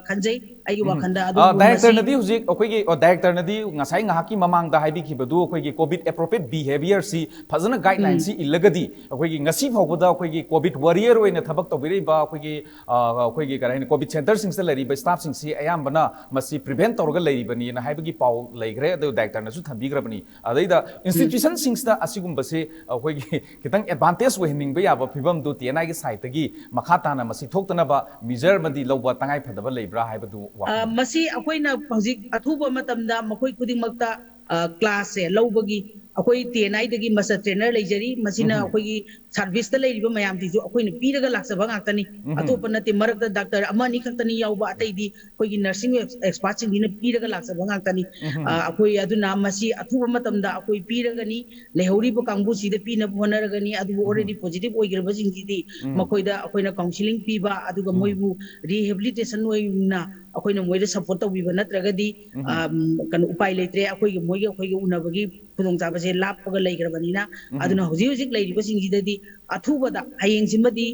ꯈꯟꯖꯩ ꯑꯩꯒꯤ ꯋꯥꯈꯜꯗ꯫ ꯑꯗꯨꯕꯨ ꯃꯁꯤ ꯗꯥꯏꯔꯦꯛꯇꯔꯅꯗꯤ ꯍꯧꯖꯤꯛ ꯑꯩꯈꯣꯏꯒꯤ, ꯑꯣ, ꯗꯥꯏꯔꯦꯛꯇꯔꯅꯗꯤ ꯉꯁꯥꯏ ꯉꯥꯏꯍꯥꯛꯀꯤ ꯃꯃꯥꯡꯗ ꯍꯥꯏꯕꯤꯈꯤꯕꯗꯨ ꯑꯩꯈꯣꯏꯒꯤ ꯀꯣꯚꯤꯗ ꯑꯦꯄ꯭ꯔꯣꯄ꯭ꯔꯤꯌꯦꯠ ꯕꯤꯍꯦꯕꯤꯌꯔꯁꯤ ꯐꯖꯅ ꯒꯥꯏꯗꯂꯥꯏꯟꯁꯤ ꯏꯜꯂꯒꯗꯤ ꯑꯩꯈꯣꯏꯒꯤ ꯉꯁꯤ ꯐꯥꯎꯕꯗ ꯑꯩꯈꯣꯏꯒꯤ ꯀꯣꯚꯤꯗ ꯋꯥꯔꯤꯌꯔ ꯑꯣꯏꯅ ꯊꯕꯛ ꯇꯧꯕꯤꯔꯛꯏꯕ ꯑꯩꯈꯣꯏꯒꯤ ꯑꯩꯈꯣꯏꯒꯤ ꯀꯔꯤ ꯍꯥꯏꯅꯤ, ꯀꯣꯚꯤꯗ ꯁꯦꯟꯇꯔꯁꯤꯡꯁꯤꯗ ꯂꯩꯔꯤꯕ ꯁ꯭ꯇꯥꯐꯁꯤꯡꯁꯤ ꯑꯌꯥꯝꯕꯅ ꯃꯁꯤ ꯄ꯭ꯔꯤꯚꯦꯟꯠ ꯇꯧꯔꯒ ꯂꯩꯔꯤꯕꯅꯤꯅ ꯍꯥꯏꯕꯒꯤ ꯄꯥꯎ ꯂꯩꯈ꯭ꯔꯦ꯫ ꯑꯗꯨ ꯗꯥꯏꯔꯦꯛꯇꯔꯅꯁꯨ ꯊꯝꯕꯤꯈ꯭ꯔꯕꯅꯤ꯫ ꯑꯗꯩꯗ ꯏꯟꯁꯇꯤꯇ꯭ꯌꯨꯁꯟꯁꯤꯡꯁꯤꯗ ꯑꯁꯤꯒꯨꯝꯕꯁꯦ ꯑꯩꯈꯣꯏꯒꯤ ꯈꯤꯇꯪ ꯑꯦꯗꯚꯥꯟꯇꯦꯖ ꯑꯣꯏꯍꯟꯅꯤꯡꯕ ꯌꯥꯕ ꯐꯤꯕꯝꯗꯨ ꯇꯤ ꯑꯦꯟ ꯑꯥꯏꯒꯤ ꯁꯥꯏꯠꯇꯒꯤ ꯃꯈꯥ ꯇꯥꯅ ꯃꯁꯤ ꯊꯣꯛꯇꯅꯕ ꯃꯤꯖꯔ ꯑꯃꯗꯤ ꯂꯧꯕ ꯇꯉꯥꯏ ꯐꯗꯕ ꯂꯩꯕ꯭ꯔꯥ ꯍꯥꯏꯕꯗꯨ ꯋꯥꯐꯝ꯫ ꯃꯁꯤ ꯑꯩꯈꯣꯏꯅ ꯍꯧꯖꯤꯛ ꯑꯊꯨꯕ ꯃꯇꯝꯗ ꯃꯈꯣꯏ ꯈꯨꯗꯤꯡꯃꯛꯇ ꯀ꯭ꯂꯥꯁꯁꯦ ꯂꯧꯕꯒꯤ ꯑꯩꯈꯣꯏ ꯇꯤ ꯑꯦꯟ ꯑꯥꯏꯗꯒꯤ ꯃꯁꯇꯔ ꯇ꯭ꯔꯦꯅꯔ ꯂꯩꯖꯔꯤ꯫ ꯃꯁꯤꯅ ꯑꯩꯈꯣꯏꯒꯤ ꯁꯥꯔꯚꯤꯁꯇ ꯂꯩꯔꯤꯕ ꯃꯌꯥꯝꯁꯤꯁꯨ ꯑꯩꯈꯣꯏꯅ ꯄꯤꯔꯒ ꯂꯥꯛꯆꯕ ꯉꯥꯛꯇꯅꯤ꯫ ꯑꯇꯣꯞꯄ ꯅꯠꯇꯦ, ꯃꯔꯛꯇ ꯗꯥꯛꯇꯔ ꯑꯃ ꯑꯅꯤ ꯈꯛꯇꯅꯤ ꯌꯥꯎꯕ, ꯑꯇꯩꯗꯤ ꯑꯩꯈꯣꯏꯒꯤ ꯅꯔꯁꯤꯡ ꯑꯦꯛꯁꯄꯥꯔꯠꯁꯤꯡꯁꯤꯅ ꯄꯤꯔꯒ ꯂꯥꯛꯆꯕ ꯉꯥꯛꯇꯅꯤ꯫ ꯑꯩꯈꯣꯏ ꯑꯗꯨꯅ ꯃꯁꯤ ꯑꯊꯨꯕ ꯃꯇꯝꯗ ꯑꯩꯈꯣꯏ ꯄꯤꯔꯒꯅꯤ, ꯂꯩꯍꯧꯔꯤꯕ ꯀꯥꯡꯕꯨꯁꯤꯗ ꯄꯤꯅꯕ ꯍꯣꯠꯅꯔꯒꯅꯤ꯫ ꯑꯗꯨꯕꯨ already positive ꯑꯣꯏꯈ꯭ꯔꯕꯁꯤꯡꯁꯤꯗꯤ ꯃꯈꯣꯏꯗ ꯑꯩꯈꯣꯏꯅ counselling ꯄꯤꯕ, ꯑꯗꯨꯒ ꯃꯣꯏꯕꯨ rehabilitation ꯑꯣꯏꯅ ꯑꯩꯈꯣꯏꯅ ꯃꯣꯏꯗ support ꯇꯧꯕꯤꯕ ꯅꯠꯇ꯭ꯔꯒꯗꯤ ꯀꯩꯅꯣ ꯎꯄꯥꯏ ꯂꯩꯇ꯭ꯔꯦ꯫ ꯑꯩꯈꯣꯏꯒꯤ ꯃꯣꯏꯒꯤ ꯑꯩꯈꯣꯏꯒꯤ ꯎꯅꯕꯒꯤ ꯈꯨꯗꯣꯡꯆꯥꯕꯁꯦ ꯂꯥꯞꯄꯒ ꯂꯩꯈ꯭ꯔꯕꯅꯤꯅ꯫ ꯎꯝ꯫ ꯑꯗꯨꯅ ꯍꯧꯖꯤꯛ ꯍꯧꯖꯤꯛ ꯂꯩꯔꯤꯕꯁꯤꯡꯁꯤꯗꯗꯤ ꯑꯊꯨꯕꯗ, ꯍꯌꯦꯡꯁꯤꯃꯗꯤ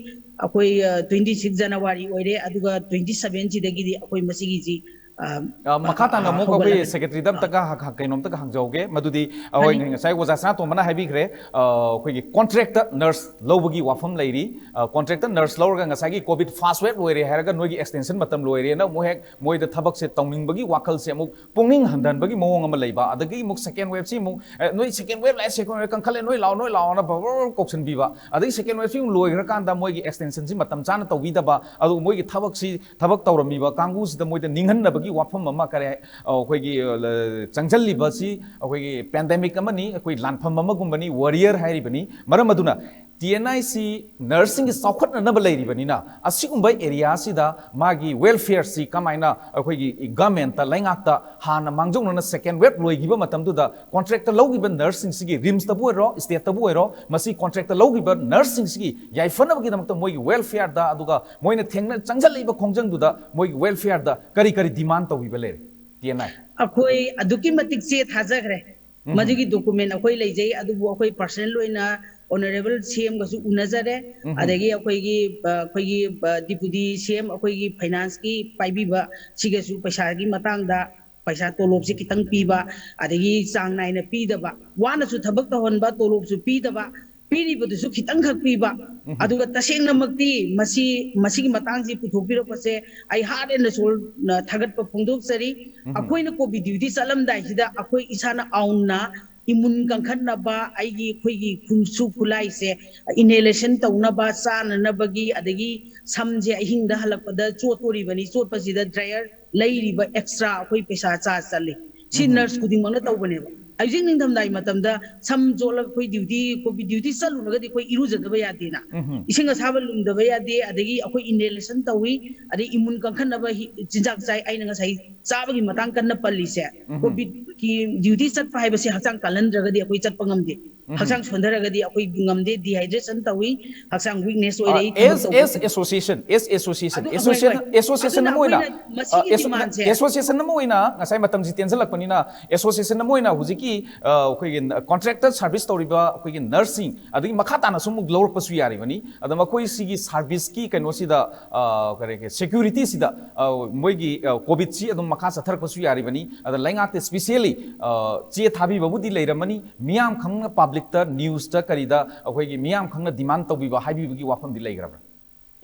ꯑꯩꯈꯣꯏ, ꯑ, twenty six January ꯑꯣꯏꯔꯦ, ꯑꯗꯨꯒ twenty seven ꯁꯤꯗꯒꯤꯗꯤ ꯑꯩꯈꯣꯏ ꯃꯁꯤꯒꯤꯁꯤ, ꯑ, ꯑ, ꯃꯈꯥ ꯇꯥꯅ ꯑ, ꯑꯃꯨꯛ ꯑꯩꯈꯣꯏ ꯍꯧꯒꯠꯂꯒꯅꯤ꯫ Secretary ꯗ ꯑ꯫ ꯑꯝꯇꯒ ꯍ-, ꯍ-, ꯀꯩꯅꯣꯝꯇꯒ ꯍꯪꯖꯍꯧꯒꯦ꯫ ꯃꯗꯨꯗꯤ, ꯑ, ꯍꯣꯏ, ꯍꯥꯏꯅꯤꯡ- ꯉꯁꯥꯏ ꯑꯣꯖꯥ ꯁꯅꯥꯇꯣꯝꯕꯅ ꯍꯥꯏꯕꯤꯈ꯭ꯔꯦ, ꯑ, ꯑꯩꯈꯣꯏꯒꯤ contract ꯇ nurse ꯂꯧꯕꯒꯤ ꯋꯥꯐꯝ ꯂꯩꯔꯤ꯫ ꯑ, contract ꯇ nurse ꯂꯧꯔꯒ ꯉꯁꯥꯏꯒꯤ COVID first wave ꯂꯣꯏꯔꯦ ꯍꯥꯏꯔꯒ ꯅꯣꯏꯒꯤ extension ꯃꯇꯝ ꯂꯣꯏꯔꯦꯅ ꯑꯃꯨꯛ ꯍꯦꯛ ꯃꯣꯏꯗ ꯊꯕꯛꯁꯦ ꯇꯧꯅꯤꯡꯕꯒꯤ ꯋꯥꯈꯜꯁꯦ ꯑꯃꯨꯛ ꯄꯨꯛꯅꯤꯡ ꯍꯟꯊꯍꯟꯕꯒꯤ ꯃꯑꯣꯡ ꯑꯃ ꯂꯩꯕ, ꯑꯗꯒꯤ ꯑꯃꯨꯛ second wave ꯁꯤ ꯑꯃꯨꯛ, "ꯑꯦ, ꯅꯣꯏ second wave ꯂꯥꯛꯑꯦ, second wave ꯀꯟꯈꯠꯂꯦ, ꯅꯣꯏ ꯂꯥꯛꯑꯣ, ꯅꯣꯏ ꯂꯥꯛꯑꯣꯅ ꯕꯔ ꯕꯔ ꯀꯧꯁꯟꯕꯤꯕ, ꯑꯗꯒꯤ second wave ꯁꯤ ꯑꯃꯨꯛ ꯂꯣꯏꯈ꯭ꯔꯀꯥꯟꯗ ꯃꯣꯏꯒꯤ extension ꯁꯤ ꯃꯇꯝ ꯆꯥꯅ ꯇꯧꯕꯤꯗꯕ, ꯑꯗꯨꯒ ꯃꯣꯏꯒꯤ ꯊꯕꯛꯁꯤ, ꯊꯕꯛ ꯇꯧꯔꯝꯃꯤꯕ ꯀꯥꯡꯕꯨꯁꯤꯗ ꯃꯣꯏꯗ ꯅꯤꯡꯍꯟꯅꯕꯒꯤ ꯋꯥꯐꯝ ꯑꯃ ꯀꯔꯤ ꯍꯥꯏ-, ꯑ, ꯑꯩꯈꯣꯏꯒꯤ, ꯑ, ꯂ-, ꯆꯪꯁꯤꯜꯂꯤꯕꯁꯤ ꯑꯩꯈꯣꯏꯒꯤ pandemic ꯑꯃꯅꯤ, ꯑꯩꯈꯣꯏ ꯂꯥꯟꯐꯝ ꯑꯃꯒꯨꯝꯕꯅꯤ, warrior ꯍꯥꯏꯔꯤꯕꯅꯤ꯫ ꯃꯔꯝ ꯑꯗꯨꯅ T N I ꯁꯤ nurse ꯁꯤꯡꯒꯤ ꯆꯥꯎꯈꯠꯅꯅꯕ ꯂꯩꯔꯤꯕꯅꯤꯅ, ꯑꯁꯤꯒꯨꯝꯕ area ꯁꯤꯗ ꯃꯥꯒꯤ welfare ꯁꯤ ꯀꯃꯥꯏꯅ ꯑꯩꯈꯣꯏꯒꯤ government ꯇ, ꯂꯩꯉꯥꯛꯇ ꯍꯥꯟꯅ ꯃꯥꯡꯖꯧꯅꯅ second wave ꯂꯣꯏꯈꯤꯕ ꯃꯇꯝꯗꯨꯗ contract ꯇ ꯂꯧꯈꯤꯕ nurse ꯁꯤꯡꯁꯤꯒꯤ, RIMS ꯇꯕꯨ ꯑꯣꯏꯔꯣ, state ꯇꯕꯨ ꯑꯣꯏꯔꯣ, ꯃꯁꯤ contract ꯇ ꯂꯧꯈꯤꯕ nurse ꯁꯤꯡꯁꯤꯒꯤ ꯌꯥꯏꯐꯅꯕꯒꯤꯗꯃꯛꯇ ꯃꯣꯏꯒꯤ welfare ꯗ, ꯑꯗꯨꯒ ꯃꯣꯏꯅ ꯊꯦꯡꯅ ꯆꯪꯁꯤꯜꯂꯛꯏꯕ ꯈꯣꯡꯖꯪꯗꯨꯗ ꯃꯣꯏꯒꯤ welfare ꯗ ꯀꯔꯤ ꯀꯔꯤ demand ꯇꯧꯕꯤꯕ ꯂꯩꯔꯦ? T N I꯫ ꯑꯩꯈꯣꯏ ꯑꯗꯨꯛꯀꯤ ꯃꯇꯤꯛ ꯆꯦ ꯊꯥꯖꯈ꯭ꯔꯦ꯫ ꯎꯝ꯫ ꯃꯗꯨꯒꯤ document ꯑꯩꯈꯣꯏ ꯂꯩꯖꯩ, ꯑꯗꯨꯕꯨ ꯑꯩꯈꯣꯏ personal ꯑꯣꯏꯅ Honourable C M ꯒꯁꯨ ꯎꯅꯖꯔꯦ, ꯎꯝ꯫ ꯑꯗꯒꯤ ꯑꯩꯈꯣꯏꯒꯤ, ꯑ, ꯑꯩꯈꯣꯏꯒꯤ, ꯑ, Deputy C M, ꯑꯩꯈꯣꯏꯒꯤ finance ꯀꯤ ꯄꯥꯏꯕꯤꯕ ꯁꯤꯒꯁꯨ ꯄꯩꯁꯥꯒꯤ ꯃꯇꯥꯡꯗ, ꯄꯩꯁꯥ ꯇꯣꯂꯣꯞꯁꯦ ꯈꯤꯇꯪ ꯄꯤꯕ, ꯑꯗꯒꯤ ꯆꯥꯡ ꯅꯥꯏꯅ ꯄꯤꯗꯕ, ꯋꯥꯅꯁꯨ ꯊꯕꯛ ꯇꯧꯍꯟꯕ, ꯇꯣꯂꯣꯞꯁꯨ ꯄꯤꯗꯕ, ꯄꯤꯔꯤꯕꯗꯨꯁꯨ ꯈꯤꯇꯪꯈꯛ ꯄꯤꯕ, ꯎꯝ꯫ ꯑꯗꯨꯒ ꯇꯁꯦꯡꯅꯃꯛꯇꯤ ꯃꯁꯤ, ꯃꯁꯤꯒꯤ ꯃꯇꯥꯡꯁꯤ ꯄꯨꯊꯣꯛꯄꯤꯔꯛꯄꯁꯦ ꯑꯩ heart and soul ꯅ ꯊꯥꯒꯠꯄ ꯐꯣꯡꯗꯣꯛꯆꯔꯤ꯫ ꯎꯝ꯫ ꯑꯩꯈꯣꯏꯅ COVID duty ꯆꯠꯂꯝꯗꯥꯏꯁꯤꯗ ꯑꯩꯈꯣꯏ ꯏꯁꯥꯅ ꯑꯥꯎꯟꯅ ꯏꯃꯨꯟ ꯀꯟꯈꯠꯅꯕ, ꯑꯩꯒꯤ, ꯑꯩꯈꯣꯏꯒꯤ ꯈꯨꯠꯁꯨ ꯈꯨꯠꯂꯥꯏꯁꯦ inhalation ꯇꯧꯅꯕ, ꯆꯥꯅꯅꯕꯒꯤ, ꯑꯗꯒꯤ ꯁꯝꯁꯦ ꯑꯍꯤꯡꯗ ꯍꯜꯂꯛꯄꯗ ꯆꯣꯠꯇꯣꯔꯤꯕꯅꯤ, ꯆꯣꯠꯄꯁꯤꯗ dryer ꯂꯩꯔꯤꯕ extra ꯑꯩꯈꯣꯏ ꯄꯩꯁꯥ charge ꯆꯠꯂꯤ꯫ ꯁꯤ ꯎꯝ꯫ Nurse ꯈꯨꯗꯤꯡꯃꯛꯅ ꯇꯧꯕꯅꯦꯕ꯫ ꯍꯧꯖꯤꯛ ꯅꯤꯡꯊꯝꯊꯥꯒꯤ ꯃꯇꯝꯗ ꯁꯝ ꯆꯣꯠꯂꯒ ꯑꯩꯈꯣꯏ duty, COVID duty ꯆꯠꯂꯨꯔꯒꯗꯤ ꯑꯩꯈꯣꯏ ꯏꯔꯨꯖꯗꯕ ꯌꯥꯗꯦꯅ꯫ ꯎꯝ꯫ ꯏꯁꯤꯡ ꯑꯁꯥꯕ ꯂꯨꯝꯗꯕ ꯌꯥꯗꯦ, ꯑꯗꯒꯤ ꯑꯩꯈꯣꯏ inhalation ꯇꯧꯏ, ꯑꯗꯩ ꯏꯃꯨꯟ ꯀꯟꯈꯠꯅꯕ ꯍꯤ-, ꯆꯤꯟꯖꯥꯛ ꯆꯥꯏ꯫ ꯑꯩꯅ ꯉꯁꯥꯏ ꯆꯥꯕꯒꯤ ꯃꯇꯥꯡ ꯀꯟꯅ ꯄꯜꯂꯤꯁꯦ, ꯎꯝ꯫ COVID ꯀꯤ duty ꯆꯠꯄ ꯍꯥꯏꯕꯁꯦ ꯍꯛꯆꯥꯡ ꯀꯜꯍꯟꯗ꯭ꯔꯒꯗꯤ ꯑꯩꯈꯣꯏ ꯆꯠꯄ ꯉꯝꯗꯦ꯫ ꯍꯛꯆꯥꯡ ꯁꯣꯟꯊꯔꯒꯗꯤ ꯑꯩꯈꯣꯏ ꯉꯝꯗꯦ, dehydration ꯇꯧꯏ, ꯍꯛꯆꯥꯡ weakness ꯑ, ꯑꯣꯏꯔꯛꯏ, ꯊꯕꯛ as ꯇꯧꯕ as association, as association, ꯑꯗꯨ, ꯍꯣꯏ, association, ꯍꯣꯏ꯫ association ꯑꯗꯨꯅ ꯑꯃ ꯑꯣꯏꯅ ꯑꯩꯈꯣꯏꯅ ꯃꯁꯤꯒꯤ ꯑ, asso- demandꯁꯦ association ꯑꯃ ꯑꯣꯏꯅ ꯉꯁꯥꯏ ꯃꯇꯝꯁꯤ ꯇꯦꯟꯁꯤꯜꯂꯛꯄꯅꯤꯅ, association ꯑꯃ ꯑꯣꯏꯅ ꯍꯧꯖꯤꯛꯀꯤ ꯑ, ꯑꯩꯈꯣꯏꯒꯤ contractor service ꯇꯧꯔꯤꯕ ꯑꯩꯈꯣꯏꯒꯤ nurseꯁꯤꯡ ꯑꯗꯒꯤ ꯃꯈꯥ ꯇꯥꯅꯁꯨ ꯑꯃꯨꯛ ꯂꯧꯔꯛꯄꯁꯨ ꯌꯥꯔꯤꯕꯅꯤ꯫ ꯑꯗ ꯃꯈꯣꯏ ꯁꯤꯒꯤ serviceꯀꯤ ꯀꯩꯅꯣꯁꯤꯗ ꯑ, ꯀꯔꯤ ꯀꯔꯤ securityꯁꯤꯗ ꯑ, ꯃꯣꯏꯒꯤ ꯑ, COVIDꯁꯤ ꯑꯗꯨꯝ ꯃꯈꯥ ꯆꯠꯊꯔꯛꯄꯁꯨ ꯌꯥꯔꯤꯕꯅꯤ꯫ ꯑꯗ ꯂꯩꯉꯥꯛꯇ specially ꯑ, ꯆꯦ ꯊꯥꯕꯤꯕꯕꯨꯗꯤ ꯂꯩꯔꯝꯃꯅꯤ, ꯃꯤꯌꯥꯝ ꯈꯪꯅ publicꯇ newsꯇ ꯀꯔꯤꯗ ꯑꯩꯈꯣꯏꯒꯤ ꯃꯤꯌꯥꯝ ꯈꯪꯅ demand ꯇꯧꯕꯤꯕ ꯍꯥꯏꯕꯤꯕꯒꯤ ꯋꯥꯐꯝꯗꯤ ꯂꯩꯈ꯭ꯔꯕ꯭ꯔꯥ?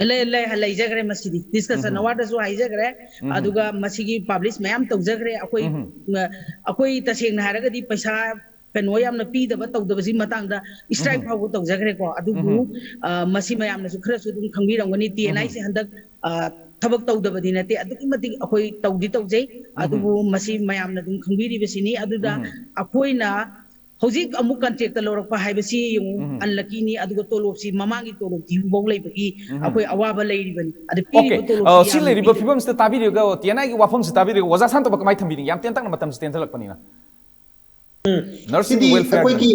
ꯂꯩ ꯂꯩ ꯂꯩꯖꯈ꯭ꯔꯦ꯫ ꯃꯁꯤꯗꯤ discussion awardꯗꯁꯨ ꯍꯥꯏꯖꯈ꯭ꯔꯦ꯫ ꯑꯗꯨꯒ ꯃꯁꯤꯒꯤ publish ꯃꯌꯥꯝ ꯇꯧꯖꯈ꯭ꯔꯦ꯫ ꯑꯩꯈꯣꯏ ꯑ, ꯑꯩꯈꯣꯏ ꯇꯁꯦꯡꯅ ꯍꯥꯏꯔꯒꯗꯤ ꯄꯩꯁꯥ ꯀꯩꯅꯣ ꯌꯥꯝꯅ ꯄꯤꯗꯕ ꯇꯧꯗꯕꯁꯤ ꯃꯇꯥꯡꯗ strike ꯐꯥꯎꯕ ꯇꯧꯖꯈ꯭ꯔꯦꯀꯣ꯫ ꯑꯗꯨꯕꯨ ꯑ, ꯃꯁꯤ ꯃꯌꯥꯝꯅꯁꯨ ꯈꯔꯁꯨ ꯑꯗꯨꯝ ꯈꯪꯕꯤꯔꯝꯒꯅꯤ꯫ TNIꯁꯦ ꯍꯟꯗꯛ ꯑ, ꯊꯕꯛ ꯇꯧꯗꯕꯗꯤ ꯅꯠꯇꯦ, ꯑꯗꯨꯛꯀꯤ ꯃꯇꯤꯛ ꯑꯩꯈꯣꯏ ꯇꯧꯗꯤ ꯇꯧꯖꯩ꯫ ꯑꯗꯨꯕꯨ ꯃꯁꯤ ꯃꯌꯥꯝꯅ ꯑꯗꯨꯝ ꯈꯪꯕꯤꯔꯤꯕꯁꯤꯅꯤ꯫ ꯑꯗꯨꯗ ꯑꯩꯈꯣꯏꯅ ꯍꯧꯖꯤꯛ ꯑꯃꯨꯛ contractꯇ ꯂꯧꯔꯛꯄ ꯍꯥꯏꯕꯁꯤ ꯌꯦꯡꯉꯨ, unluckyꯅꯤ꯫ ꯑꯗꯨꯒ ꯇꯣꯂꯣꯞꯁꯤ ꯃꯃꯥꯡꯒꯤ ꯇꯣꯂꯣꯞ ꯊꯤꯕꯐꯥꯎ ꯂꯩꯕꯒꯤ ꯑꯩꯈꯣꯏ ꯑꯋꯥꯕ ꯂꯩꯔꯤꯕꯅꯤ꯫ ꯑꯗ Okay, ꯄꯤꯔꯤꯕ ꯇꯣꯂꯣꯞꯁꯤ ꯑ, ꯁꯤ ꯌꯥꯝꯅ ꯂꯩꯔꯤꯕ ꯄꯤꯗꯦ꯫ ꯐꯤꯕꯝꯁꯤꯗ ꯇꯥꯕꯤꯔꯒ, TNIꯒꯤ ꯋꯥꯐꯝꯁꯤ ꯇꯥꯕꯤꯔꯒ ꯑꯣꯖꯥ ꯁꯥꯟꯇꯣꯝꯕ ꯀꯃꯥꯏꯅ ꯊꯝꯕꯤꯅꯤꯡꯉꯤ? ꯌꯥꯝ ꯇꯦꯟꯇꯛꯅ ꯃꯇꯝꯁꯤ ꯇꯦꯟꯁꯤꯜꯂꯛꯄꯅꯤꯅ꯫ Nursingꯒꯤ ꯁꯤꯗꯤ welfare ꯑꯩꯈꯣꯏꯒꯤ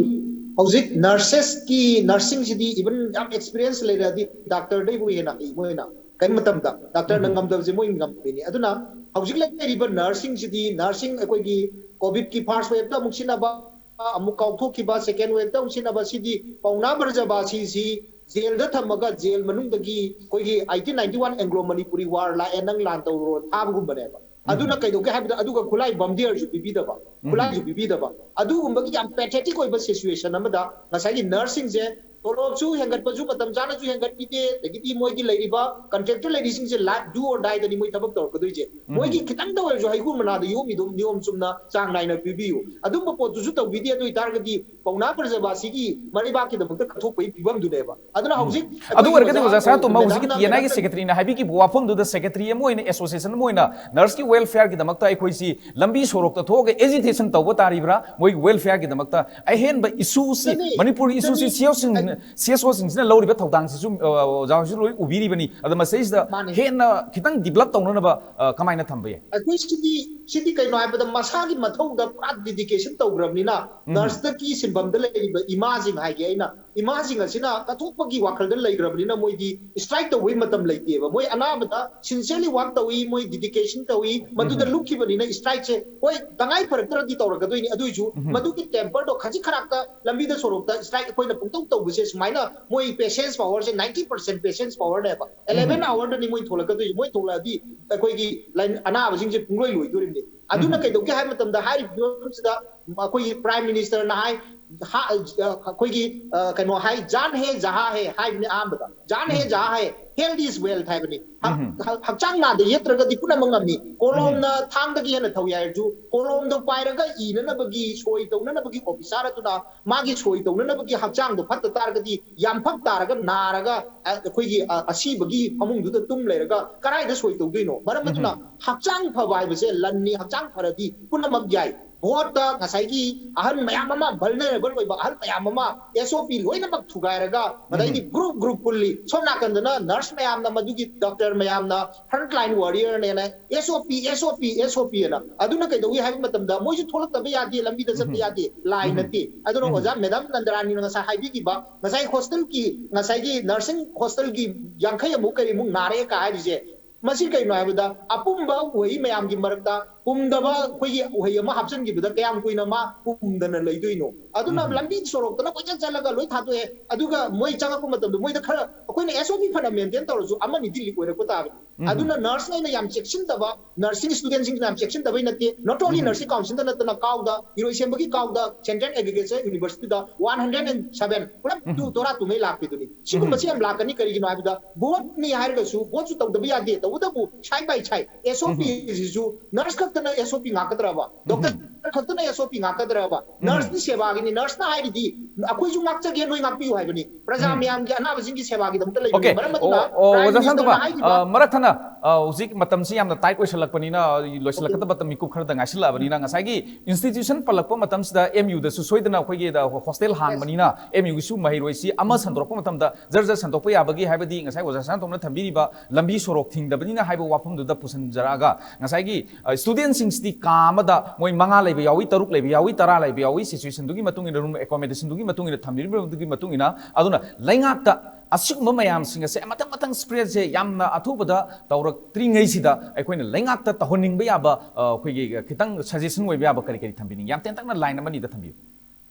ꯍꯧꯖꯤꯛ nurses ꯀꯤ, nursingꯁꯤꯗꯤ even ꯌꯥꯝ experience ꯂꯩꯔꯗꯤ doctorꯗꯩꯕꯨ ꯍꯦꯟꯅ ꯍꯩ ꯃꯣꯏꯅ꯫ ꯀꯔꯤ ꯃꯇꯝꯗ doctorꯅ ꯉꯝꯗꯕꯁꯦ ꯃꯣꯏ ꯉꯝꯕꯅꯤ꯫ ꯑꯗꯨꯅ ꯍꯧꯖꯤꯛ ꯂꯩꯔꯤꯕ nursingꯁꯤꯗꯤ, nursing ꯑꯩꯈꯣꯏꯒꯤ COVIDꯀꯤ first waveꯇ ꯑꯃꯨꯛ ꯁꯤꯟꯅꯕ, ꯑꯃꯨꯛ ꯀꯥꯎꯊꯣꯛꯈꯤꯕ, second waveꯇ ꯑꯃꯨꯛ ꯁꯤꯟꯅꯕ, ꯁꯤꯗꯤ ꯄꯥꯎꯅꯥ ꯕ꯭ꯔꯖꯕꯥꯁꯤꯁꯤ jailꯗ ꯊꯝꯃꯒ jail ꯃꯅꯨꯡꯗꯒꯤ ꯑꯩꯈꯣꯏꯒꯤ eighteen ninety one Anglo Manipuri war ꯂꯥꯛꯑꯦ, ꯅꯪ ꯂꯥꯟ ꯇꯧꯔꯨꯔꯣ, ꯊꯥꯕꯒꯨꯝꯕꯅꯦꯕ꯫ ꯑꯗꯨꯅ ꯀꯩꯗꯧꯒꯦ ꯍꯥꯏꯕꯗ, ꯑꯗꯨꯒ ꯈꯨꯠꯂꯥꯏ ꯕꯝꯗꯤꯌꯔꯁꯨ ꯄꯤꯕꯤꯗꯕ, ꯈꯨꯠꯂꯥꯏꯁꯨ ꯄꯤꯕꯤꯗꯕ, ꯑꯗꯨꯒꯨꯝꯕꯒꯤ ꯌꯥꯝ pathetic ꯑꯣꯏꯕ situation ꯑꯃꯗ ꯉꯁꯥꯏꯒꯤ nursingꯁꯦ ꯇꯣꯂꯣꯞꯁꯨ ꯍꯦꯟꯒꯠꯄꯁꯨ ꯃꯇꯝ ꯆꯥꯅꯁꯨ ꯍꯦꯟꯒꯠꯄꯤꯗꯦ, ꯑꯗꯒꯤꯗꯤ ꯃꯣꯏꯒꯤ ꯂꯩꯔꯤꯕ contractor ꯂꯩꯔꯤꯁꯤꯡꯁꯦ life do or dieꯗꯅꯤ ꯃꯣꯏ ꯊꯕꯛ ꯇꯧꯔꯛꯀꯗꯣꯏꯁꯦ꯫ ꯃꯣꯏꯒꯤ ꯈꯤꯇꯪꯗ ꯑꯣꯏꯔꯁꯨ ꯍꯩꯀ꯭ꯔꯨ ꯃꯅꯥꯗ ꯌꯣꯝꯃꯤꯗꯨꯝ ꯅꯤꯌꯣꯝ ꯆꯨꯝꯅ ꯆꯥꯡ ꯅꯥꯏꯅ ꯄꯤꯕꯤꯌꯨ꯫ ꯑꯗꯨꯝꯕ ꯄꯣꯠꯇꯨꯁꯨ ꯇꯧꯕꯤꯗꯦ꯫ ꯑꯗꯨ ꯑꯣꯏꯇꯥꯔꯒꯗꯤ ꯄꯥꯎꯅꯥ ꯕ꯭ꯔꯖꯕꯥꯁꯤꯒꯤ ꯃꯔꯩꯕꯥꯛꯀꯤꯗꯃꯛꯇ ꯀꯠꯊꯣꯛꯄꯒꯤ ꯐꯤꯕꯝꯗꯨꯅꯦꯕ꯫ ꯑꯗꯨꯅ ꯍꯧꯖꯤꯛ ꯑꯗꯨ ꯑꯩꯈꯣꯏꯒꯤ ꯑꯣꯏꯔꯒꯗꯤ ꯑꯣꯖꯥ ꯑꯣꯖꯥ ꯁꯅꯥꯇꯣꯝꯕ, ꯃꯦꯗꯥꯝꯅ ꯍꯧꯖꯤꯛꯀꯤ TNIꯒꯤ ꯃꯦꯗꯥꯝꯅ secretaryꯅ ꯍꯥꯏꯕꯤꯈꯤꯕ ꯋꯥꯐꯝꯗꯨꯗ secretary ꯑꯃ ꯑꯣꯏꯅ, association ꯑꯃ ꯑꯣꯏꯅ nurseꯀꯤ welfareꯒꯤꯗꯃꯛꯇ ꯑꯩꯈꯣꯏꯁꯤ ꯂꯝꯕꯤ ꯁꯣꯔꯣꯛꯇ ꯊꯣꯛꯑꯒ agitation ꯇꯧꯕ ꯇꯥꯔꯤꯕ꯭ꯔꯥ? ꯃꯣꯏꯒꯤ welfareꯒꯤꯗꯃꯛꯇ ꯑꯍꯦꯟꯕ issueꯁꯤ, ꯑꯗꯨꯅꯤ, ꯃꯅꯤꯄꯨꯔꯒꯤ issueꯁꯤ ꯑꯗꯨꯅꯤ, CEOꯁꯤꯡ, CSOꯁꯤꯡꯁꯤꯅ ꯂꯧꯔꯤꯕ ꯊꯧꯗꯥꯡꯁꯤꯁꯨ, ꯑ, ꯑꯣꯖꯥ ꯍꯣꯏꯁꯨ ꯂꯣꯏ ꯎꯕꯤꯔꯤꯕꯅꯤ꯫ ꯑꯗ ꯃꯁꯤꯗꯩꯁꯤꯗ ꯃꯥꯅꯤ꯫ ꯍꯦꯟꯅ ꯈꯤꯇꯪ develop ꯇꯧꯅꯅꯕ, ꯑ, ꯀꯃꯥꯏꯅ ꯊꯝꯕ ꯌꯥꯏ? ꯑꯩꯈꯣꯏ ꯁꯤꯗꯤ ꯁꯤꯗꯤ ꯀꯩꯅꯣ ꯍꯥꯏꯕꯗ ꯃꯁꯥꯒꯤ ꯃꯊꯧꯗ ꯄꯨꯔꯥ dedication ꯇꯧꯈ꯭ꯔꯕꯅꯤꯅ, ꯅꯔꯁꯇꯒꯤ ꯁꯤꯟꯐꯝꯗ ꯂꯩꯔꯤꯕ ꯏꯃꯥꯁꯤꯡ ꯍꯥꯏꯒꯦ ꯑꯩꯅ, ꯏꯃꯥꯁꯤꯡ ꯑꯁꯤꯅ ꯀꯠꯊꯣꯛꯄꯒꯤ ꯋꯥꯈꯜꯗ ꯂꯩꯈ꯭ꯔꯕꯅꯤꯅ ꯃꯣꯏꯗꯤ strike ꯇꯧꯕꯒꯤ ꯃꯇꯝ ꯂꯩꯇꯦꯕ꯫ ꯃꯣꯏ ꯑꯅꯥꯕꯗ sincerely work ꯇꯧꯏ, ꯃꯣꯏ dedication ꯇꯧꯏ, ꯃꯗꯨꯗ ꯂꯨꯞꯈꯤꯕꯅꯤꯅ strikeꯁꯦ ꯍꯣꯏ ꯇꯉꯥꯏ ꯐꯔꯛꯇ꯭ꯔꯗꯤ ꯇꯧꯔꯛꯀꯗꯣꯏꯅꯤ꯫ ꯑꯗꯨꯏꯁꯨ ꯃꯗꯨꯒꯤ temperꯗꯣ ꯈꯖꯤꯛ ꯈꯔꯥꯛꯇ ꯂꯝꯕꯤꯗ ꯁꯣꯔꯣꯛꯇ strike ꯑꯩꯈꯣꯏꯅ ꯄꯨꯡꯇꯧ ꯇꯧꯕꯁꯦ ꯁꯨꯃꯥꯏꯅ ꯃꯣꯏ patience powerꯁꯦ ninety percent patience powerꯅꯦꯕ꯫ Eleven hourꯗꯅꯤ ꯃꯣꯏ ꯊꯣꯛꯂꯛꯀꯗꯣꯏꯁꯦ꯫ ꯃꯣꯏ ꯊꯣꯛꯂꯛꯑꯗꯤ ꯑꯩꯈꯣꯏꯒꯤ ꯂꯥꯏꯟ ꯑꯅꯥꯕꯁꯤꯡꯁꯦ ꯄꯨꯡꯂꯣꯏ ꯂꯣꯏꯗꯣꯔꯤꯕꯅꯤ꯫ ꯑꯗꯨꯅ ꯀꯩꯗꯧꯒꯦ ꯍꯥꯏꯕ ꯃꯇꯝꯗ ꯍꯥꯏꯔꯤꯕ ꯐꯤꯕꯝꯁꯤꯗ ꯑꯩꯈꯣꯏꯒꯤ Prime Ministerꯅ ꯍꯥꯏ, ꯍꯥ-, ꯑ, ꯑꯩꯈꯣꯏꯒꯤ, ꯑ, ꯀꯩꯅꯣ ꯍꯥꯏ, "जान है जहाँ है" ꯍꯥꯏꯕꯅꯤ ꯑꯍꯥꯟꯕꯗ꯫ "जान है जहाँ है, health is wealth" ꯍꯥꯏꯕꯅꯤ꯫ ꯍꯛ-, ꯍꯛ-, ꯍꯛꯆꯥꯡ ꯅꯥꯗ ꯌꯦꯠꯇ꯭ꯔꯒꯗꯤ ꯄꯨꯝꯅꯃꯛ ꯉꯝꯃꯤ꯫ ꯀꯣꯂꯣꯝꯅ ꯊꯥꯡꯗꯒꯤ ꯍꯦꯟꯅ ꯊꯧꯏ ꯍꯥꯏꯔꯁꯨ, ꯀꯣꯂꯣꯝꯗꯣ ꯄꯥꯏꯔꯒ ꯏꯅꯅꯕꯒꯤ, ꯁꯣꯏ ꯇꯧꯅꯅꯕꯒꯤ officer ꯑꯗꯨꯅ ꯃꯥꯒꯤ ꯁꯣꯏ ꯇꯧꯅꯅꯕꯒꯤ ꯍꯛꯆꯥꯡꯗꯣ ꯐꯠꯇ ꯇꯥꯔꯒꯗꯤ, ꯌꯥꯝꯐꯛ ꯇꯥꯔꯒ ꯅꯥꯔꯒ, ꯑ, ꯑꯩꯈꯣꯏꯒꯤ, ꯑ, ꯑꯁꯤꯕꯒꯤ ꯐꯃꯨꯡꯗꯨꯗ ꯇꯨꯝ ꯂꯩꯔꯒ ꯀꯗꯥꯏꯗ ꯁꯣꯏ ꯇꯧꯗꯣꯏꯅꯣ? ꯃꯔꯝ ꯑꯗꯨꯅ ꯍꯛꯆꯥꯡ ꯐꯕ ꯍꯥꯏꯕꯁꯦ ꯂꯟꯅꯤ꯫ ꯍꯛꯆꯥꯡ ꯐꯔꯗꯤ ꯄꯨꯝꯅꯃꯛ ꯌꯥꯏ꯫ ꯚꯣꯠꯇ ꯉꯁꯥꯏꯒꯤ ꯑꯍꯟ ꯃꯌꯥꯝ ꯑꯃ, vulnerable ꯑꯣꯏꯕ ꯑꯍꯜ ꯃꯌꯥꯝ ꯑꯃ, SOP ꯂꯣꯏꯅꯃꯛ ꯊꯨꯒꯥꯏꯔꯒ, ꯃꯗꯩꯗꯤ group group ꯄꯨꯜꯂꯤ꯫ ꯁꯣꯝ ꯅꯥꯀꯟꯗꯅ nurse ꯃꯌꯥꯝꯅ, ꯃꯗꯨꯒꯤ doctor ꯃꯌꯥꯝꯅ, frontline warriorꯅꯦꯅ SOP, SOP, SOP ꯑꯅ꯫ ꯑꯗꯨꯅ ꯀꯩꯗꯧꯏ ꯍꯥꯏꯕ ꯃꯇꯝꯗ ꯃꯣꯏꯁꯨ ꯊꯣꯛꯂꯛꯇꯕ ꯌꯥꯗꯦ, ꯂꯝꯕꯤꯗ ꯆꯠꯄ ꯌꯥꯗꯦ, ꯂꯥꯏ ꯅꯠꯇꯦ꯫ ꯑꯗꯨꯅ ꯑꯣꯖꯥ ꯃꯦꯗꯥꯝ ꯅꯟꯗꯔꯥꯅꯤꯅ ꯉꯁꯥꯏ ꯍꯥꯏꯕꯤꯈꯤꯕ, ꯉꯁꯥꯏ hostelꯒꯤ, ꯉꯁꯥꯏꯒꯤ nursing hostelꯒꯤ ꯌꯥꯡꯈꯩ ꯑꯃꯨꯛ ꯀꯔꯤꯃꯨꯛ ꯅꯥꯔꯦ ꯀ ꯍꯥꯏꯔꯤꯁꯦ, ꯃꯁꯤ ꯀꯩꯅꯣ ꯍꯥꯏꯕꯗ ꯑꯄꯨꯝꯕ ꯎꯍꯩ ꯃꯌꯥꯝꯒꯤ ꯃꯔꯛꯇ ꯄꯨꯝꯗꯕ ꯑꯩꯈꯣꯏꯒꯤ ꯎꯍꯩ ꯑꯃ ꯍꯥꯞꯆꯤꯟꯈꯤꯕꯗ ꯀꯌꯥꯝ ꯀꯨꯏꯅ ꯃꯥ ꯄꯨꯝꯗꯅ ꯂꯩꯗꯣꯏꯅꯣ? ꯑꯗꯨꯅ ꯂꯝꯕꯤ ꯁꯣꯔꯣꯛꯇꯅ ꯀꯣꯏꯆꯠ ꯆꯠꯂꯒ ꯂꯣꯏ ꯊꯥꯗꯣꯛꯑꯦ꯫ ꯑꯗꯨꯒ ꯃꯣꯏ ꯆꯪꯉꯛꯄ ꯃꯇꯝꯗ ꯃꯣꯏꯗ ꯈꯔ, ꯑꯩꯈꯣꯏꯅ SOP ꯐꯅ maintain ꯇꯧꯔꯁꯨ ꯑꯃꯅꯤꯗꯤ leak ꯑꯣꯏꯔꯛꯄ ꯇꯥꯕꯅꯤ꯫ ꯑꯗꯨꯅ nurseꯉꯩꯅ ꯌꯥꯝ ꯆꯦꯛꯁꯤꯟꯗꯕ, nursing studentꯁꯤꯡꯅ ꯌꯥꯝ ꯆꯦꯛꯁꯤꯟꯗꯕꯩ ꯅꯠꯇꯦ, not only nursing councilꯗ ꯅꯠꯇꯅ ꯀꯥꯎꯗ, ꯏꯔꯣꯏꯁꯦꯝꯕꯒꯤ ꯀꯥꯎꯗ Central Agriculture Universityꯗ one hundred and seven ꯄꯨꯂꯞ ꯇꯨ ꯇꯣꯔꯥ ꯇꯨꯉꯩ ꯂꯥꯛꯄꯤꯗꯨꯅꯤ꯫ ꯁꯤꯒꯨꯝꯕꯁꯤ ꯌꯥꯝ ꯂꯥꯛꯀꯅꯤ꯫ ꯀꯔꯤꯒꯤꯅꯣ ꯍꯥꯏꯕꯗ ꯚꯣꯠꯅꯤ ꯍꯥꯏꯔꯒꯁꯨ, ꯚꯣꯠꯁꯨ ꯇꯧꯗꯕ ꯌꯥꯗꯦ, ꯇꯧꯕꯇꯕꯨ side by side SOPꯁꯤꯁꯨ nurse ꯈꯛꯇꯅ SOP ꯉꯥꯛꯀꯗ꯭ꯔꯕ? Doctor ꯈꯛꯇꯅ SOP ꯉꯥꯛꯀꯗ꯭ꯔꯕ? Nurseꯀꯤ ꯁꯦꯕꯥꯒꯤꯅꯤ꯫ Nurseꯅ ꯍꯥꯏꯔꯤꯗꯤ ꯑꯩꯈꯣꯏꯁꯨ ꯉꯥꯛꯆꯒꯦ, ꯅꯣꯏ ꯉꯥꯛꯄꯤꯌꯨ ꯍꯥꯏꯕꯅꯤ꯫ ꯄ꯭ꯔꯖꯥ ꯎꯝ꯫ ꯃꯌꯥꯝꯒꯤ ꯑꯅꯥꯕꯁꯤꯡꯒꯤ ꯁꯦꯕꯥꯒꯤꯗꯃꯛꯇ ꯂꯩꯕꯅꯤ꯫ Okay. ꯃꯔꯝ ꯑꯗꯨꯅ ꯑꯣ, ꯑꯣ, Prime ꯑꯣꯖꯥ Ministerꯅ ꯁꯥꯟꯇꯣꯝꯕ, ꯍꯥꯏꯈꯤꯕ ꯑ, ꯃꯔꯛ ꯊꯠꯅ, ꯑ, ꯍꯧꯖꯤꯛ ꯃꯇꯝꯁꯤ ꯌꯥꯝꯅ tight ꯑꯣꯏꯁꯜꯂꯛꯄꯅꯤꯅ, ꯂꯣꯏꯁꯤꯜꯂꯛꯀꯗꯕ ꯃꯇꯝ ꯃꯤꯀꯨꯞ ꯈꯔꯗ ꯉꯥꯏꯁꯤꯜꯂꯛꯑꯕꯅꯤꯅ, ꯉꯁꯥꯏꯒꯤ institution ꯄꯜꯂꯛꯄ ꯃꯇꯝꯁꯤꯗ M U ꯗꯁꯨ ꯁꯣꯏꯗꯅ ꯑꯩꯈꯣꯏꯒꯤ ꯍꯣꯁꯇꯦꯜ ꯍꯥꯡꯕꯅꯤꯅ, M U ꯒꯤꯁꯨ ꯃꯍꯩꯔꯣꯏꯁꯤ ꯑꯃ ꯁꯟꯗꯣꯔꯛꯄ ꯃꯇꯝꯗ ꯖꯔ ꯖꯔ ꯁꯟꯗꯣꯛꯄ ꯌꯥꯕꯒꯤ, ꯍꯥꯏꯕꯗꯤ ꯉꯁꯥꯏ ꯑꯣꯖꯥ ꯁꯥꯟꯇꯣꯝꯅ ꯊꯝꯕꯤꯔꯤꯕ ꯂꯝꯕꯤ ꯁꯣꯔꯣꯛ ꯊꯤꯡꯗꯕꯅꯤꯅ ꯍꯥꯏꯕ ꯋꯥꯐꯝꯗꯨꯗ ꯄꯨꯁꯤꯟꯖꯔꯛꯑꯒ, ꯉꯁꯥꯏꯒꯤ, ꯑ, studentꯁꯤꯡꯁꯤꯗꯤ ꯀꯥ ꯑꯃꯗ ꯃꯣꯏ ꯃꯉꯥ ꯂꯩꯕ ꯌꯥꯎꯏ, ꯇꯔꯨꯛ ꯂꯩꯕ ꯌꯥꯎꯏ, ꯇꯔꯥ ꯂꯩꯕ ꯌꯥꯎꯏ, situationꯗꯨꯒꯤ ꯃꯇꯨꯡ ꯏꯟꯅ, room accommodationꯗꯨꯒꯤ ꯃꯇꯨꯡ ꯏꯟꯅ, ꯊꯝꯕꯤꯔꯤꯕꯗꯨꯒꯤ ꯃꯇꯨꯡ ꯏꯟꯅ꯫ ꯑꯗꯨꯅ ꯂꯩꯉꯥꯛꯇ ꯑꯁꯤꯒꯨꯝꯕ ꯃꯌꯥꯝꯁꯤꯡ ꯑꯁꯦ ꯃꯊꯪ ꯃꯊꯪ spreadꯁꯦ ꯌꯥꯝꯅ ꯑꯊꯨꯕꯗ ꯇꯧꯔꯛꯇ꯭ꯔꯤꯉꯩꯁꯤꯗ ꯑꯩꯈꯣꯏꯅ ꯂꯩꯉꯥꯛꯇ ꯇꯧꯍꯟꯅꯤꯡꯕ ꯌꯥꯕ, ꯑ, ꯑꯩꯈꯣꯏꯒꯤ ꯈꯤꯇꯪ suggestion ꯑꯣꯏꯕ ꯌꯥꯕ ꯀꯔꯤ ꯀꯔꯤ ꯊꯝꯕꯤꯅꯤꯡꯉꯤ? ꯌꯥꯝ ꯇꯦꯟꯇꯛꯅ line ꯑꯃꯅꯤꯗ ꯊꯝꯕꯤꯌꯨ꯫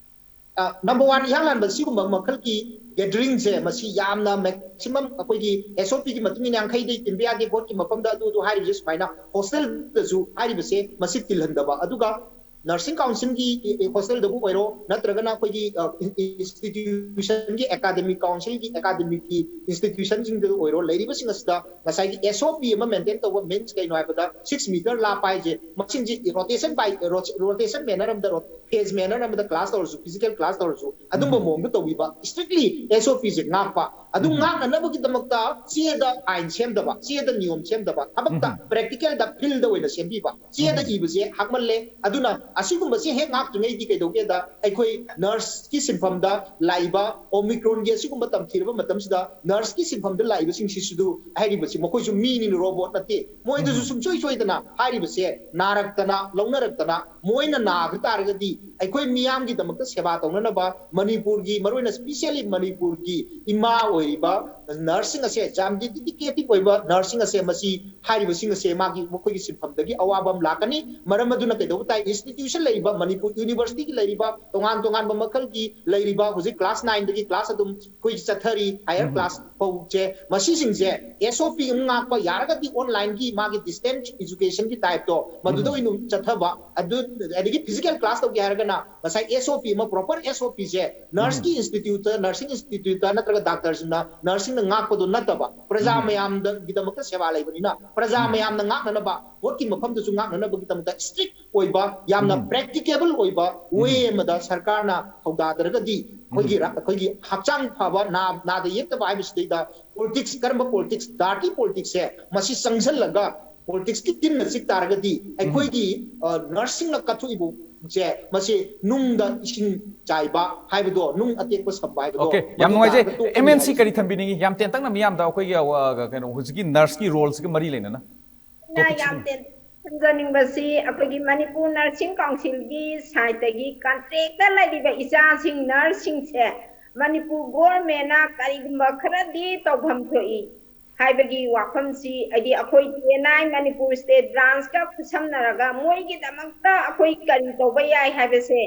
ꯑ, number one, ꯏꯍꯥꯟ ꯍꯥꯟꯕ ꯁꯤꯒꯨꯝꯕ ꯃꯈꯜꯒꯤ gatheringꯁꯦ, ꯃꯁꯤ ꯌꯥꯝꯅ maximum ꯑꯩꯈꯣꯏꯒꯤ SOPꯒꯤ ꯃꯇꯨꯡ ꯏꯟꯅ ꯌꯥꯡꯈꯩꯗꯤ ꯇꯤꯟꯕ ꯌꯥꯗꯦ, ꯚꯣꯠꯀꯤ ꯃꯐꯝꯗ ꯑꯗꯨ ꯑꯗꯨ ꯍꯥꯏꯔꯤꯕꯁꯦ ꯁꯨꯃꯥꯏꯅ ꯍꯣꯁꯇꯦꯜꯗꯁꯨ ꯍꯥꯏꯔꯤꯕꯁꯦ ꯃꯁꯤ ꯇꯤꯜꯍꯟꯗꯕ꯫ ꯑꯗꯨꯒ nursing councilꯒꯤ ꯍꯣꯁꯇꯦꯜꯗꯕꯨ ꯑꯣꯏꯔꯣ, ꯅꯠꯇ꯭ꯔꯒꯅ ꯑꯩꯈꯣꯏꯒꯤ, ꯑ, in-, institutionꯒꯤ academic councilꯒꯤ academicꯀꯤ institutionꯁꯤꯡꯗ ꯑꯣꯏꯔꯣ, ꯂꯩꯔꯤꯕꯁꯤꯡ ꯑꯁꯤꯗ ꯉꯁꯥꯏꯒꯤ SOP ꯑꯃ maintain ꯇꯧꯕ means ꯀꯩꯅꯣ ꯍꯥꯏꯕꯗ, six meter ꯂꯥꯞꯄ ꯍꯥꯏꯁꯦ, ꯃꯁꯤꯡꯁꯤ rotation by, ro-, rotation manner ꯑꯃꯗ, ro-, phase manner ꯑꯃꯗ class ꯇꯧꯔꯁꯨ, physical class ꯇꯧꯔꯁꯨ, ꯑꯗꯨꯝꯕ ꯃꯑꯣꯡꯗ ꯇꯧꯕꯤꯕ, strictly SOPꯁꯦ ꯉꯥꯛꯄ꯫ ꯑꯗꯨ ꯉꯥꯛꯅꯅꯕꯒꯤꯗꯃꯛꯇ ꯆꯦꯗ ꯑꯥꯏꯟ ꯁꯦꯝꯗꯕ, ꯆꯦꯗ ꯅꯤꯌꯣꯝ ꯁꯦꯝꯗꯕ, ꯊꯕꯛꯇ practicalꯗ fieldꯗ ꯑꯣꯏꯅ ꯁꯦꯝꯕꯤꯕ꯫ ꯆꯦꯗ ꯏꯕꯁꯦ ꯍꯥꯛꯃꯜꯂꯦ꯫ ꯑꯗꯨꯅ ꯑꯁꯤꯒꯨꯝꯕꯁꯦ ꯍꯦꯛ ꯉꯥꯛꯇ꯭ꯔꯤꯉꯩꯗꯤ ꯀꯩꯗꯧꯒꯦꯗ, ꯑꯩꯈꯣꯏ nurseꯀꯤ ꯁꯤꯟꯐꯝꯗ ꯂꯥꯛꯏꯕ Omicronꯒꯤ ꯑꯁꯤꯒꯨꯝꯕ ꯇꯝꯊꯤꯔꯕ ꯃꯇꯝꯁꯤꯗ nurseꯀꯤ ꯁꯤꯟꯐꯝꯗ ꯂꯥꯛꯏꯕꯁꯤꯡꯁꯤꯁꯨ ꯍꯥꯏꯔꯤꯕꯁꯤ, ꯃꯈꯣꯏꯁꯨ ꯃꯤꯅꯤꯅ, robot ꯅꯠꯇꯦ꯫ ꯃꯣꯏꯗꯁꯨ ꯁꯨꯡꯁꯣꯏ ꯁꯣꯏꯗꯅ ꯍꯥꯏꯔꯤꯕꯁꯦ ꯅꯥꯔꯛꯇꯅ, ꯂꯧꯅꯔꯛꯇꯅ, ꯃꯣꯏꯅ ꯅꯥꯈ꯭ꯔ ꯇꯥꯔꯒꯗꯤ ꯑꯩꯈꯣꯏ ꯃꯤꯌꯥꯝꯒꯤꯗꯃꯛꯇ ꯁꯦꯕꯥ ꯇꯧꯅꯅꯕ ꯃꯅꯤꯄꯨꯔꯒꯤ, ꯃꯔꯨꯑꯣꯏꯅ specially ꯃꯅꯤꯄꯨꯔꯒꯤ ꯏꯃꯥ ꯑꯣꯏꯔꯤꯕ nurseꯁꯤꯡ ꯑꯁꯦ ꯌꯥꯝ dedicated ꯑꯣꯏꯕ nurseꯁꯤꯡ ꯑꯁꯦ, ꯃꯁꯤ ꯍꯥꯏꯔꯤꯕꯁꯤꯡ ꯑꯁꯦ ꯃꯥꯒꯤ, ꯃꯈꯣꯏꯒꯤ ꯁꯤꯟꯐꯝꯗꯒꯤ ꯑꯋꯥꯕ ꯑꯃ ꯂꯥꯛꯀꯅꯤ꯫ ꯃꯔꯝ ꯑꯗꯨꯅ ꯀꯩꯗꯧꯕ ꯇꯥꯏ, institution ꯂꯩꯔꯤꯕ, ꯃꯅꯤꯄꯨꯔ universityꯒꯤ ꯂꯩꯔꯤꯕ, ꯇꯣꯉꯥꯟ ꯇꯣꯉꯥꯟꯕ ꯃꯈꯜꯒꯤ ꯂꯩꯔꯤꯕ, ꯍꯧꯖꯤꯛ class nineꯗꯒꯤ class ꯑꯗꯨꯝ ꯑꯩꯈꯣꯏ ꯆꯠꯊꯔꯤ, higher class ꯐꯥꯎꯁꯦ, ꯃꯁꯤꯁꯤꯡꯁꯦ SOP ꯑꯃ ꯉꯥꯛꯄ ꯌꯥꯔꯒꯗꯤ, onlineꯒꯤ ꯃꯥꯒꯤ distance educationꯒꯤ typeꯇꯣ ꯃꯗꯨꯗ ꯑꯣꯏꯅ ꯆꯠꯊꯕ, ꯑꯗꯨ, ꯑꯗꯒꯤ physical class ꯇꯧꯒꯦ ꯍꯥꯏꯔꯒꯅ ꯉꯁꯥꯏ SOP ꯑꯃ, proper SOPꯁꯦ nurseꯀꯤ instituteꯇ, nursing instituteꯇ ꯅꯠꯇ꯭ꯔꯒ doctorꯁꯤꯡꯅ nursing ꯉꯥꯛꯄꯗꯣ ꯅꯠꯇꯕ, ꯄ꯭ꯔꯖꯥ ꯃꯌꯥꯝꯗꯒꯤꯗꯃꯛꯇ ꯁꯦꯕꯥ ꯂꯩꯕꯅꯤꯅ ꯄ꯭ꯔꯖꯥ ꯃꯌꯥꯝꯅ ꯉꯥꯛꯅꯅꯕ, ꯚꯣꯠꯀꯤ ꯃꯐꯝꯗꯁꯨ ꯉꯥꯛꯅꯅꯕꯒꯤꯗꯃꯛꯇ ꯏꯁꯇ꯭ꯔꯤꯛ ꯑꯣꯏꯕ, ꯌꯥꯝꯅ ꯄ꯭ꯔꯦꯛꯇꯤꯀꯦꯕꯜ ꯑꯣꯏꯕ ꯋꯦ ꯑꯃꯗ ꯁꯔꯀꯥꯔꯅ ꯊꯧꯗꯥꯗꯔꯒꯗꯤ ꯑꯩꯈꯣꯏꯒꯤ ꯔ-, ꯑꯩꯈꯣꯏꯒꯤ ꯍꯛꯆꯥꯡ ꯐꯕ, ꯅꯥ-, ꯅꯥꯗ ꯌꯦꯛꯇꯕ ꯍꯥꯏꯕꯁꯤꯗꯩꯗ ꯄꯣꯂꯤꯇꯤꯛꯁ, ꯀꯔꯝꯕ ꯄꯣꯂꯤꯇꯤꯛꯁ, ꯗꯥꯔꯇꯤ ꯄꯣꯂꯤꯇꯤꯛꯁꯁꯦ ꯃꯁꯤ ꯆꯪꯁꯤꯜꯂꯒ ꯄꯣꯂꯤꯇꯤꯛꯁꯀꯤ ꯇꯤꯟꯅ ꯆꯤꯛ ꯇꯥꯔꯒꯗꯤ ꯑꯩꯈꯣꯏꯒꯤ, ꯑ, ꯅꯔꯁꯁꯤꯡꯅ ꯀꯠꯊꯣꯛꯏꯕꯁꯦ ꯃꯁꯤ ꯅꯨꯡꯗ ꯏꯁꯤꯡ ꯆꯥꯏꯕ ꯍꯥꯏꯕꯗꯣ, ꯅꯨꯡ ꯑꯇꯦꯛꯄ ꯁꯝꯕ ꯍꯥꯏꯕꯗꯣ, ꯑꯣꯀꯦ, ꯌꯥꯝ ꯅꯨꯡꯉꯥꯏꯖꯩ꯫ ꯑꯦꯝ ꯑꯦꯟ ꯁꯤ ꯀꯔꯤ ꯊꯝꯕꯤꯅꯤꯡꯉꯤ? ꯌꯥꯝ ꯇꯦꯟꯇꯛꯅ ꯃꯤꯌꯥꯝꯗ ꯑꯩꯈꯣꯏꯒꯤ, ꯑ, ꯀꯩꯅꯣ, ꯍꯧꯖꯤꯛꯀꯤ ꯅꯔꯁꯀꯤ ꯔꯣꯜꯁꯤꯒ ꯃꯔꯤ ꯂꯩꯅꯅ꯫ ꯑꯩꯅ ꯌꯥꯝ ꯇꯦꯟ-, ꯊꯝꯖꯅꯤꯡꯕꯁꯤ ꯑꯩꯈꯣꯏꯒꯤ ꯃꯅꯤꯄꯨꯔ ꯅꯔꯁꯤꯡ ꯀꯥꯎꯟꯁꯤꯜꯒꯤ ꯁꯥꯏꯠꯇꯒꯤ ꯀꯟꯇ꯭ꯔꯦꯛꯇ ꯂꯩꯔꯤꯕ ꯏꯆꯥꯁꯤꯡ ꯅꯔꯁꯁꯤꯡꯁꯦ ꯃꯅꯤꯄꯨꯔ ꯒꯣꯔꯃꯦꯟꯅ ꯀꯔꯤꯒꯨꯝꯕ ꯈꯔꯗꯤ ꯇꯧꯐꯝ ꯊꯣꯛꯏ ꯍꯥꯏꯕꯒꯤ ꯋꯥꯐꯝꯁꯤ, ꯍꯥꯏꯗꯤ ꯑꯩꯈꯣꯏ T N I Manipur state ꯕ꯭ꯔꯥꯟꯁꯀ ꯈꯨꯠꯁꯝꯅꯔꯒ ꯃꯣꯏꯒꯤꯗꯃꯛꯇ ꯑꯩꯈꯣꯏ ꯀꯔꯤ ꯇꯧꯕ ꯌꯥꯏ ꯍꯥꯏꯕꯁꯦ,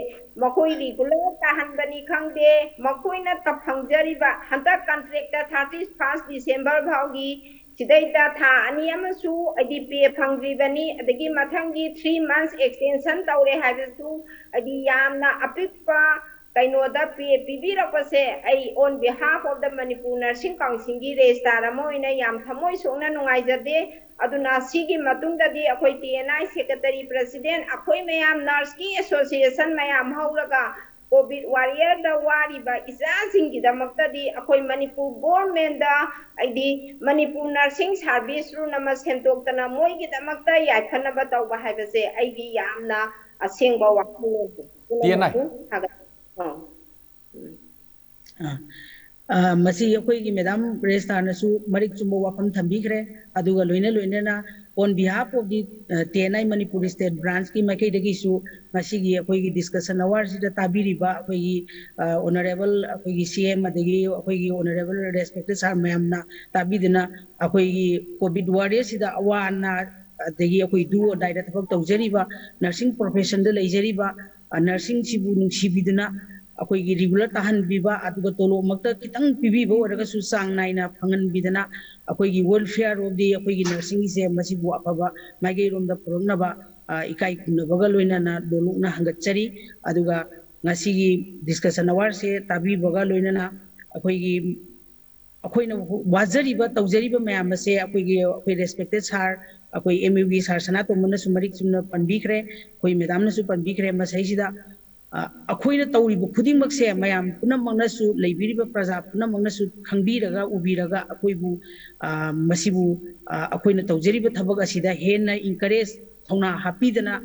ꯃꯈꯣꯏ ꯔꯤꯒꯨꯂꯔ ꯇꯥꯍꯟꯕꯅꯤ ꯈꯪꯗꯦ, ꯃꯈꯣꯏꯅ ꯇ-, ꯐꯪꯖꯔꯤꯕ ꯍꯟꯗꯛ ꯀꯟꯇ꯭ꯔꯦꯛꯇ ꯊꯥꯔꯇꯤ ꯐꯥꯔꯁ ꯗꯤꯁꯦꯝꯕꯔ ꯐꯥꯎꯒꯤ ꯁꯤꯗꯩꯗ ꯊꯥ ꯑꯅꯤ ꯑꯃꯁꯨ ꯍꯥꯏꯗꯤ ꯄꯦ ꯐꯪꯗ꯭ꯔꯤꯕꯅꯤ, ꯑꯗꯒꯤ ꯃꯊꯪꯒꯤ ꯊ꯭ꯔꯤ ꯃꯟꯁ ꯑꯦꯛꯁꯇꯦꯟꯁꯟ ꯇꯧꯔꯦ ꯍꯥꯏꯕꯁꯨ ꯍꯥꯏꯗꯤ ꯌꯥꯝꯅ ꯑꯄꯤꯛꯄ ꯀꯩꯅꯣꯗ ꯄꯦ ꯄꯤꯕꯤꯔꯛꯄꯁꯦ ꯑꯩ on behalf of the Manipur Nursing Councilꯒꯤ ꯔꯦꯖꯤꯁꯇꯥꯔ ꯑꯃ ꯑꯣꯏꯅ ꯌꯥꯝ ꯊꯃꯣꯏ ꯁꯣꯛꯅ ꯅꯨꯡꯉꯥꯏꯖꯗꯦ꯫ ꯑꯗꯨꯅ ꯁꯤꯒꯤ ꯃꯇꯨꯡꯗꯗꯤ ꯑꯩꯈꯣꯏ T N I secretary president, ꯑꯩꯈꯣꯏ ꯃꯌꯥꯝ ꯅꯔꯁꯀꯤ ꯑꯦꯁꯣꯁꯤꯌꯦꯁꯟ ꯃꯌꯥꯝ ꯍꯧꯔꯒ ꯀꯣꯚꯤꯗ ꯋꯥꯔꯤꯌꯔꯗ ꯋꯥꯔꯤꯕ ꯏꯆꯥꯁꯤꯡꯒꯤꯗꯃꯛꯇꯗꯤ ꯑꯩꯈꯣꯏ ꯃꯅꯤꯄꯨꯔ ꯒꯣꯔꯃꯦꯟꯗ ꯍꯥꯏꯗꯤ ꯃꯅꯤꯄꯨꯔ ꯅꯔꯁꯤꯡ ꯁꯥꯔꯚꯤꯁ ꯔꯨꯜ ꯑꯃ ꯁꯦꯝꯗꯣꯛꯇꯅ ꯃꯣꯏꯒꯤꯗꯃꯛꯇ ꯌꯥꯏꯐꯅꯕ ꯇꯧꯕ ꯍꯥꯏꯕꯁꯦ ꯑꯩꯒꯤ ꯌꯥꯝꯅ ꯑꯁꯦꯡꯕ ꯋꯥꯈꯜꯂꯣꯟꯅꯤ꯫ ꯇꯤ ꯑꯦꯟ ꯑꯥꯏ꯫ ꯄꯨꯝꯅꯃꯛꯄꯨ ꯊꯥꯒꯠ-, ꯑ꯫ ꯑ, ꯑ, ꯃꯁꯤ ꯑꯩꯈꯣꯏꯒꯤ ꯃꯦꯗꯥꯝ ꯔꯦꯖꯤꯁꯇꯥꯔꯅꯁꯨ ꯃꯔꯤꯛ ꯆꯨꯝꯕ ꯋꯥꯐꯝ ꯊꯝꯕꯤꯈ꯭ꯔꯦ꯫ ꯑꯗꯨꯒ ꯂꯣꯏꯅ ꯂꯣꯏꯅꯅ on behalf of the, uh, T N I Manipur state ꯕ꯭ꯔꯥꯟꯁꯀꯤ ꯃꯥꯏꯀꯩꯗꯒꯤꯁꯨ ꯉꯁꯤꯒꯤ ꯑꯩꯈꯣꯏꯒꯤ ꯗꯤꯁꯀꯁꯟ ꯑꯋꯥꯔꯁꯤꯗ ꯇꯥꯕꯤꯔꯤꯕ ꯑꯩꯈꯣꯏꯒꯤ, ꯑ, ꯑꯣꯅꯔꯦꯕꯜ ꯑꯩꯈꯣꯏꯒꯤ ꯁꯤ ꯑꯦꯝ ꯑꯗꯒꯤ ꯑꯩꯈꯣꯏꯒꯤ ꯑꯣꯅꯔꯦꯕꯜ ꯔꯦꯁꯄꯦꯛꯇꯦꯗ ꯁꯥꯔ ꯃꯌꯥꯝꯅ ꯇꯥꯕꯤꯗꯨꯅ ꯑꯩꯈꯣꯏꯒꯤ ꯀꯣꯚꯤꯗ ꯋꯥꯔꯤꯌꯔꯁꯤꯗ ꯑꯋꯥ ꯑꯅꯥ ꯑꯗꯒꯤ ꯑꯩꯈꯣꯏ do or dieꯗ ꯊꯕꯛ ꯇꯧꯖꯔꯤꯕ ꯅꯔꯁꯤꯡ ꯄ꯭ꯔꯣꯐꯦꯁꯟꯗ ꯂꯩꯖꯔꯤꯕ, ꯑ, ꯅꯔꯁꯤꯡꯁꯤꯕꯨ ꯅꯨꯡꯁꯤꯕꯤꯗꯨꯅ ꯑꯩꯈꯣꯏꯒꯤ ꯔꯤꯒꯨꯂꯔ ꯇꯥꯍꯟꯕꯤꯕ, ꯑꯗꯨꯒ ꯇꯣꯂꯣꯞꯃꯛꯇ ꯈꯤꯇꯪ ꯄꯤꯕꯤꯕ ꯑꯣꯏꯔꯒꯁꯨ ꯆꯥꯡ ꯅꯥꯏꯅ ꯐꯪꯍꯟꯕꯤꯗꯅ ꯑꯩꯈꯣꯏꯒꯤ welfare of the ꯑꯩꯈꯣꯏꯒꯤ ꯅꯔꯁꯤꯡꯒꯤꯁꯦ ꯃꯁꯤꯕꯨ ꯑꯐꯕ ꯃꯥꯏꯀꯩꯔꯣꯝꯗ ꯄꯨꯔꯛꯅꯕ, ꯑ, ꯏꯀꯥꯏ ꯈꯨꯝꯅꯕꯒ ꯂꯣꯏꯅꯅ ꯂꯣꯂꯨꯛꯅ ꯍꯪꯒꯠꯆꯔꯤ꯫ ꯑꯗꯨꯒ ꯉꯁꯤꯒꯤ ꯗꯤꯁꯀꯁꯟ ꯑꯋꯥꯔꯁꯦ ꯇꯥꯕꯤꯕꯒ ꯂꯣꯏꯅꯅ ꯑꯩꯈꯣꯏꯒꯤ ꯑꯩꯈꯣꯏꯅ ꯋꯥꯖꯔꯤꯕ, ꯇꯧꯖꯔꯤꯕ ꯃꯌꯥꯝ ꯑꯁꯦ ꯑꯩꯈꯣꯏꯒꯤ, ꯑꯩꯈꯣꯏ respected sir, ꯑꯩꯈꯣꯏ M U ꯒꯤ sir ꯁꯅꯥꯇꯣꯝꯕꯅꯁꯨ ꯃꯔꯤꯛ ꯆꯨꯝꯅ ꯄꯟꯕꯤꯈ꯭ꯔꯦ, ꯑꯩꯈꯣꯏ madam ꯅꯁꯨ ꯄꯟꯕꯤꯈ꯭ꯔꯦ꯫ ꯃꯁꯤꯁꯤꯗ, ꯑ, ꯑꯩꯈꯣꯏꯅ ꯇꯧꯔꯤꯕ ꯈꯨꯗꯤꯡꯃꯛꯁꯦ ꯃꯌꯥꯝ ꯄꯨꯝꯅꯃꯛꯅꯁꯨ, ꯂꯩꯕꯤꯔꯤꯕ ꯄ꯭ꯔꯖꯥ ꯄꯨꯝꯅꯃꯛꯅꯁꯨ ꯈꯪꯕꯤꯔꯒ, ꯎꯕꯤꯔꯒ, ꯑꯩꯈꯣꯏꯕꯨ, ꯑ, ꯃꯁꯤꯕꯨ, ꯑ, ꯑꯩꯈꯣꯏꯅ ꯇꯧꯖꯔꯤꯕ ꯊꯕꯛ ꯑꯁꯤꯗ ꯍꯦꯟꯅ encourage, ꯊꯧꯅꯥ ꯍꯥꯞꯄꯤꯗꯅ,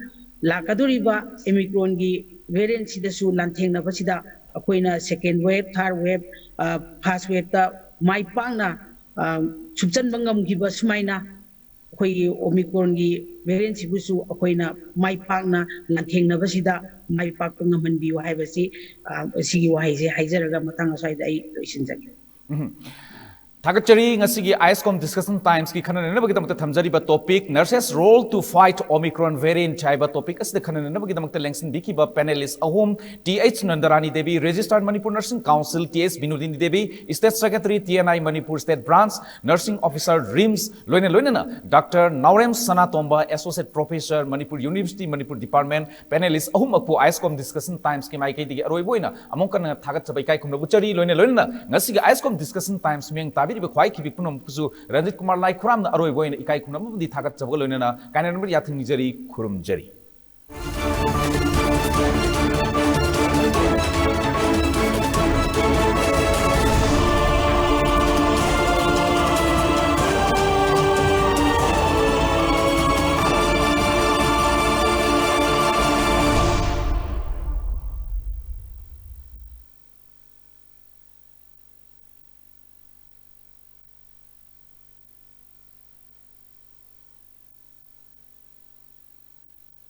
ꯂꯥꯛꯀꯗꯧꯔꯤꯕ Omicron ꯒꯤ variant ꯁꯤꯗꯁꯨ ꯂꯥꯟꯊꯦꯡꯅꯕꯁꯤꯗ ꯑꯩꯈꯣꯏꯅ second wave, third wave, ꯑ, first wave ꯇ ꯃꯥꯏ ꯄꯥꯛꯅ, ꯑ, ꯁꯨꯞꯆꯟꯕ ꯉꯝꯈꯤꯕ ꯁꯨꯃꯥꯏꯅ ꯑꯩꯈꯣꯏꯒꯤ Omicron ꯒꯤ variant ꯁꯤꯕꯨꯁꯨ ꯑꯩꯈꯣꯏꯅ ꯃꯥꯏ ꯄꯥꯛꯅ ꯂꯥꯟꯊꯦꯡꯅꯕꯁꯤꯗ ꯃꯥꯏ ꯄꯥꯛꯄ ꯉꯝꯍꯟꯕꯤꯌꯨ ꯍꯥꯏꯕꯁꯤ, ꯑ, ꯁꯤꯒꯤ ꯋꯥꯍꯩꯁꯦ ꯍꯥꯏꯖꯔꯒ ꯃꯇꯥꯡ ꯑꯁ꯭ꯋꯥꯏꯗ ꯑꯩ ꯂꯣꯏꯁꯤꯟꯖꯒꯦ꯫ ꯊꯥꯒꯠꯆꯔꯤ꯫ ꯉꯁꯤꯒꯤ ISCOM Discussion Times ꯀꯤ ꯈꯟꯅ ꯅꯩꯅꯕꯒꯤꯗꯃꯛꯇ ꯊꯝꯖꯔꯤꯕ topic, Nurses Role to Fight Omicron Variant ꯍꯥꯏꯕ topic ꯑꯁꯤꯗ ꯈꯟꯅ ꯅꯩꯅꯕꯒꯤꯗꯃꯛꯇ ꯂꯦꯡꯁꯤꯟꯕꯤꯈꯤꯕ panelist ꯑꯍꯨꯝ, Th Nandarani Devi, Registrar Manipur Nursing Council, Th Binodini Devi, State Secretary, T N I Manipur State Branch, Nursing Officer, RIMS, ꯂꯣꯏꯅ ꯂꯣꯏꯅꯅ Doctor ꯅꯥꯎꯔꯦꯝ ꯁꯅꯥꯇꯣꯝꯕ, Associate Professor, Manipur University, Manipur Department, panelist ꯑꯍꯨꯝꯃꯛꯄꯨ ISCOM Discussion Times ꯀꯤ ꯃꯥꯏꯀꯩꯗꯒꯤ ꯑꯔꯣꯏꯕ ꯑꯣꯏꯅ ꯑꯃꯨꯛ ꯍꯟꯅ ꯊꯥꯒꯠꯆꯕ ꯏꯀꯥꯏ ꯈꯨꯝꯅꯕ ꯎꯠꯆꯔꯤ꯫ ꯂꯣꯏꯅ ꯂꯣꯏꯅꯅ ꯉꯁꯤꯒꯤ ISCOM Discussion Times ꯃꯤꯠꯌꯦꯡ ꯇꯥꯕꯤꯔꯤꯕ ꯈ꯭ꯋꯥꯏ ꯈꯤꯕꯤꯛ ꯄꯨꯝꯅꯃꯛꯄꯨꯁꯨ ꯔꯟꯖꯤꯠ ꯀꯨꯃꯥꯔ ꯂꯥꯏꯈꯨꯔꯥꯝꯅ ꯑꯔꯣꯏꯕ ꯑꯣꯏꯅ ꯏꯀꯥꯏ ꯈꯨꯝꯅꯕ ꯑꯃꯗꯤ ꯊꯥꯒꯠꯆꯕꯒ ꯂꯣꯏꯅꯅ ꯀꯥꯏꯅꯅꯕ ꯌꯥꯊꯪ ꯅꯤꯖꯔꯤ, ꯈꯨꯔꯨꯝꯖꯔꯤ꯫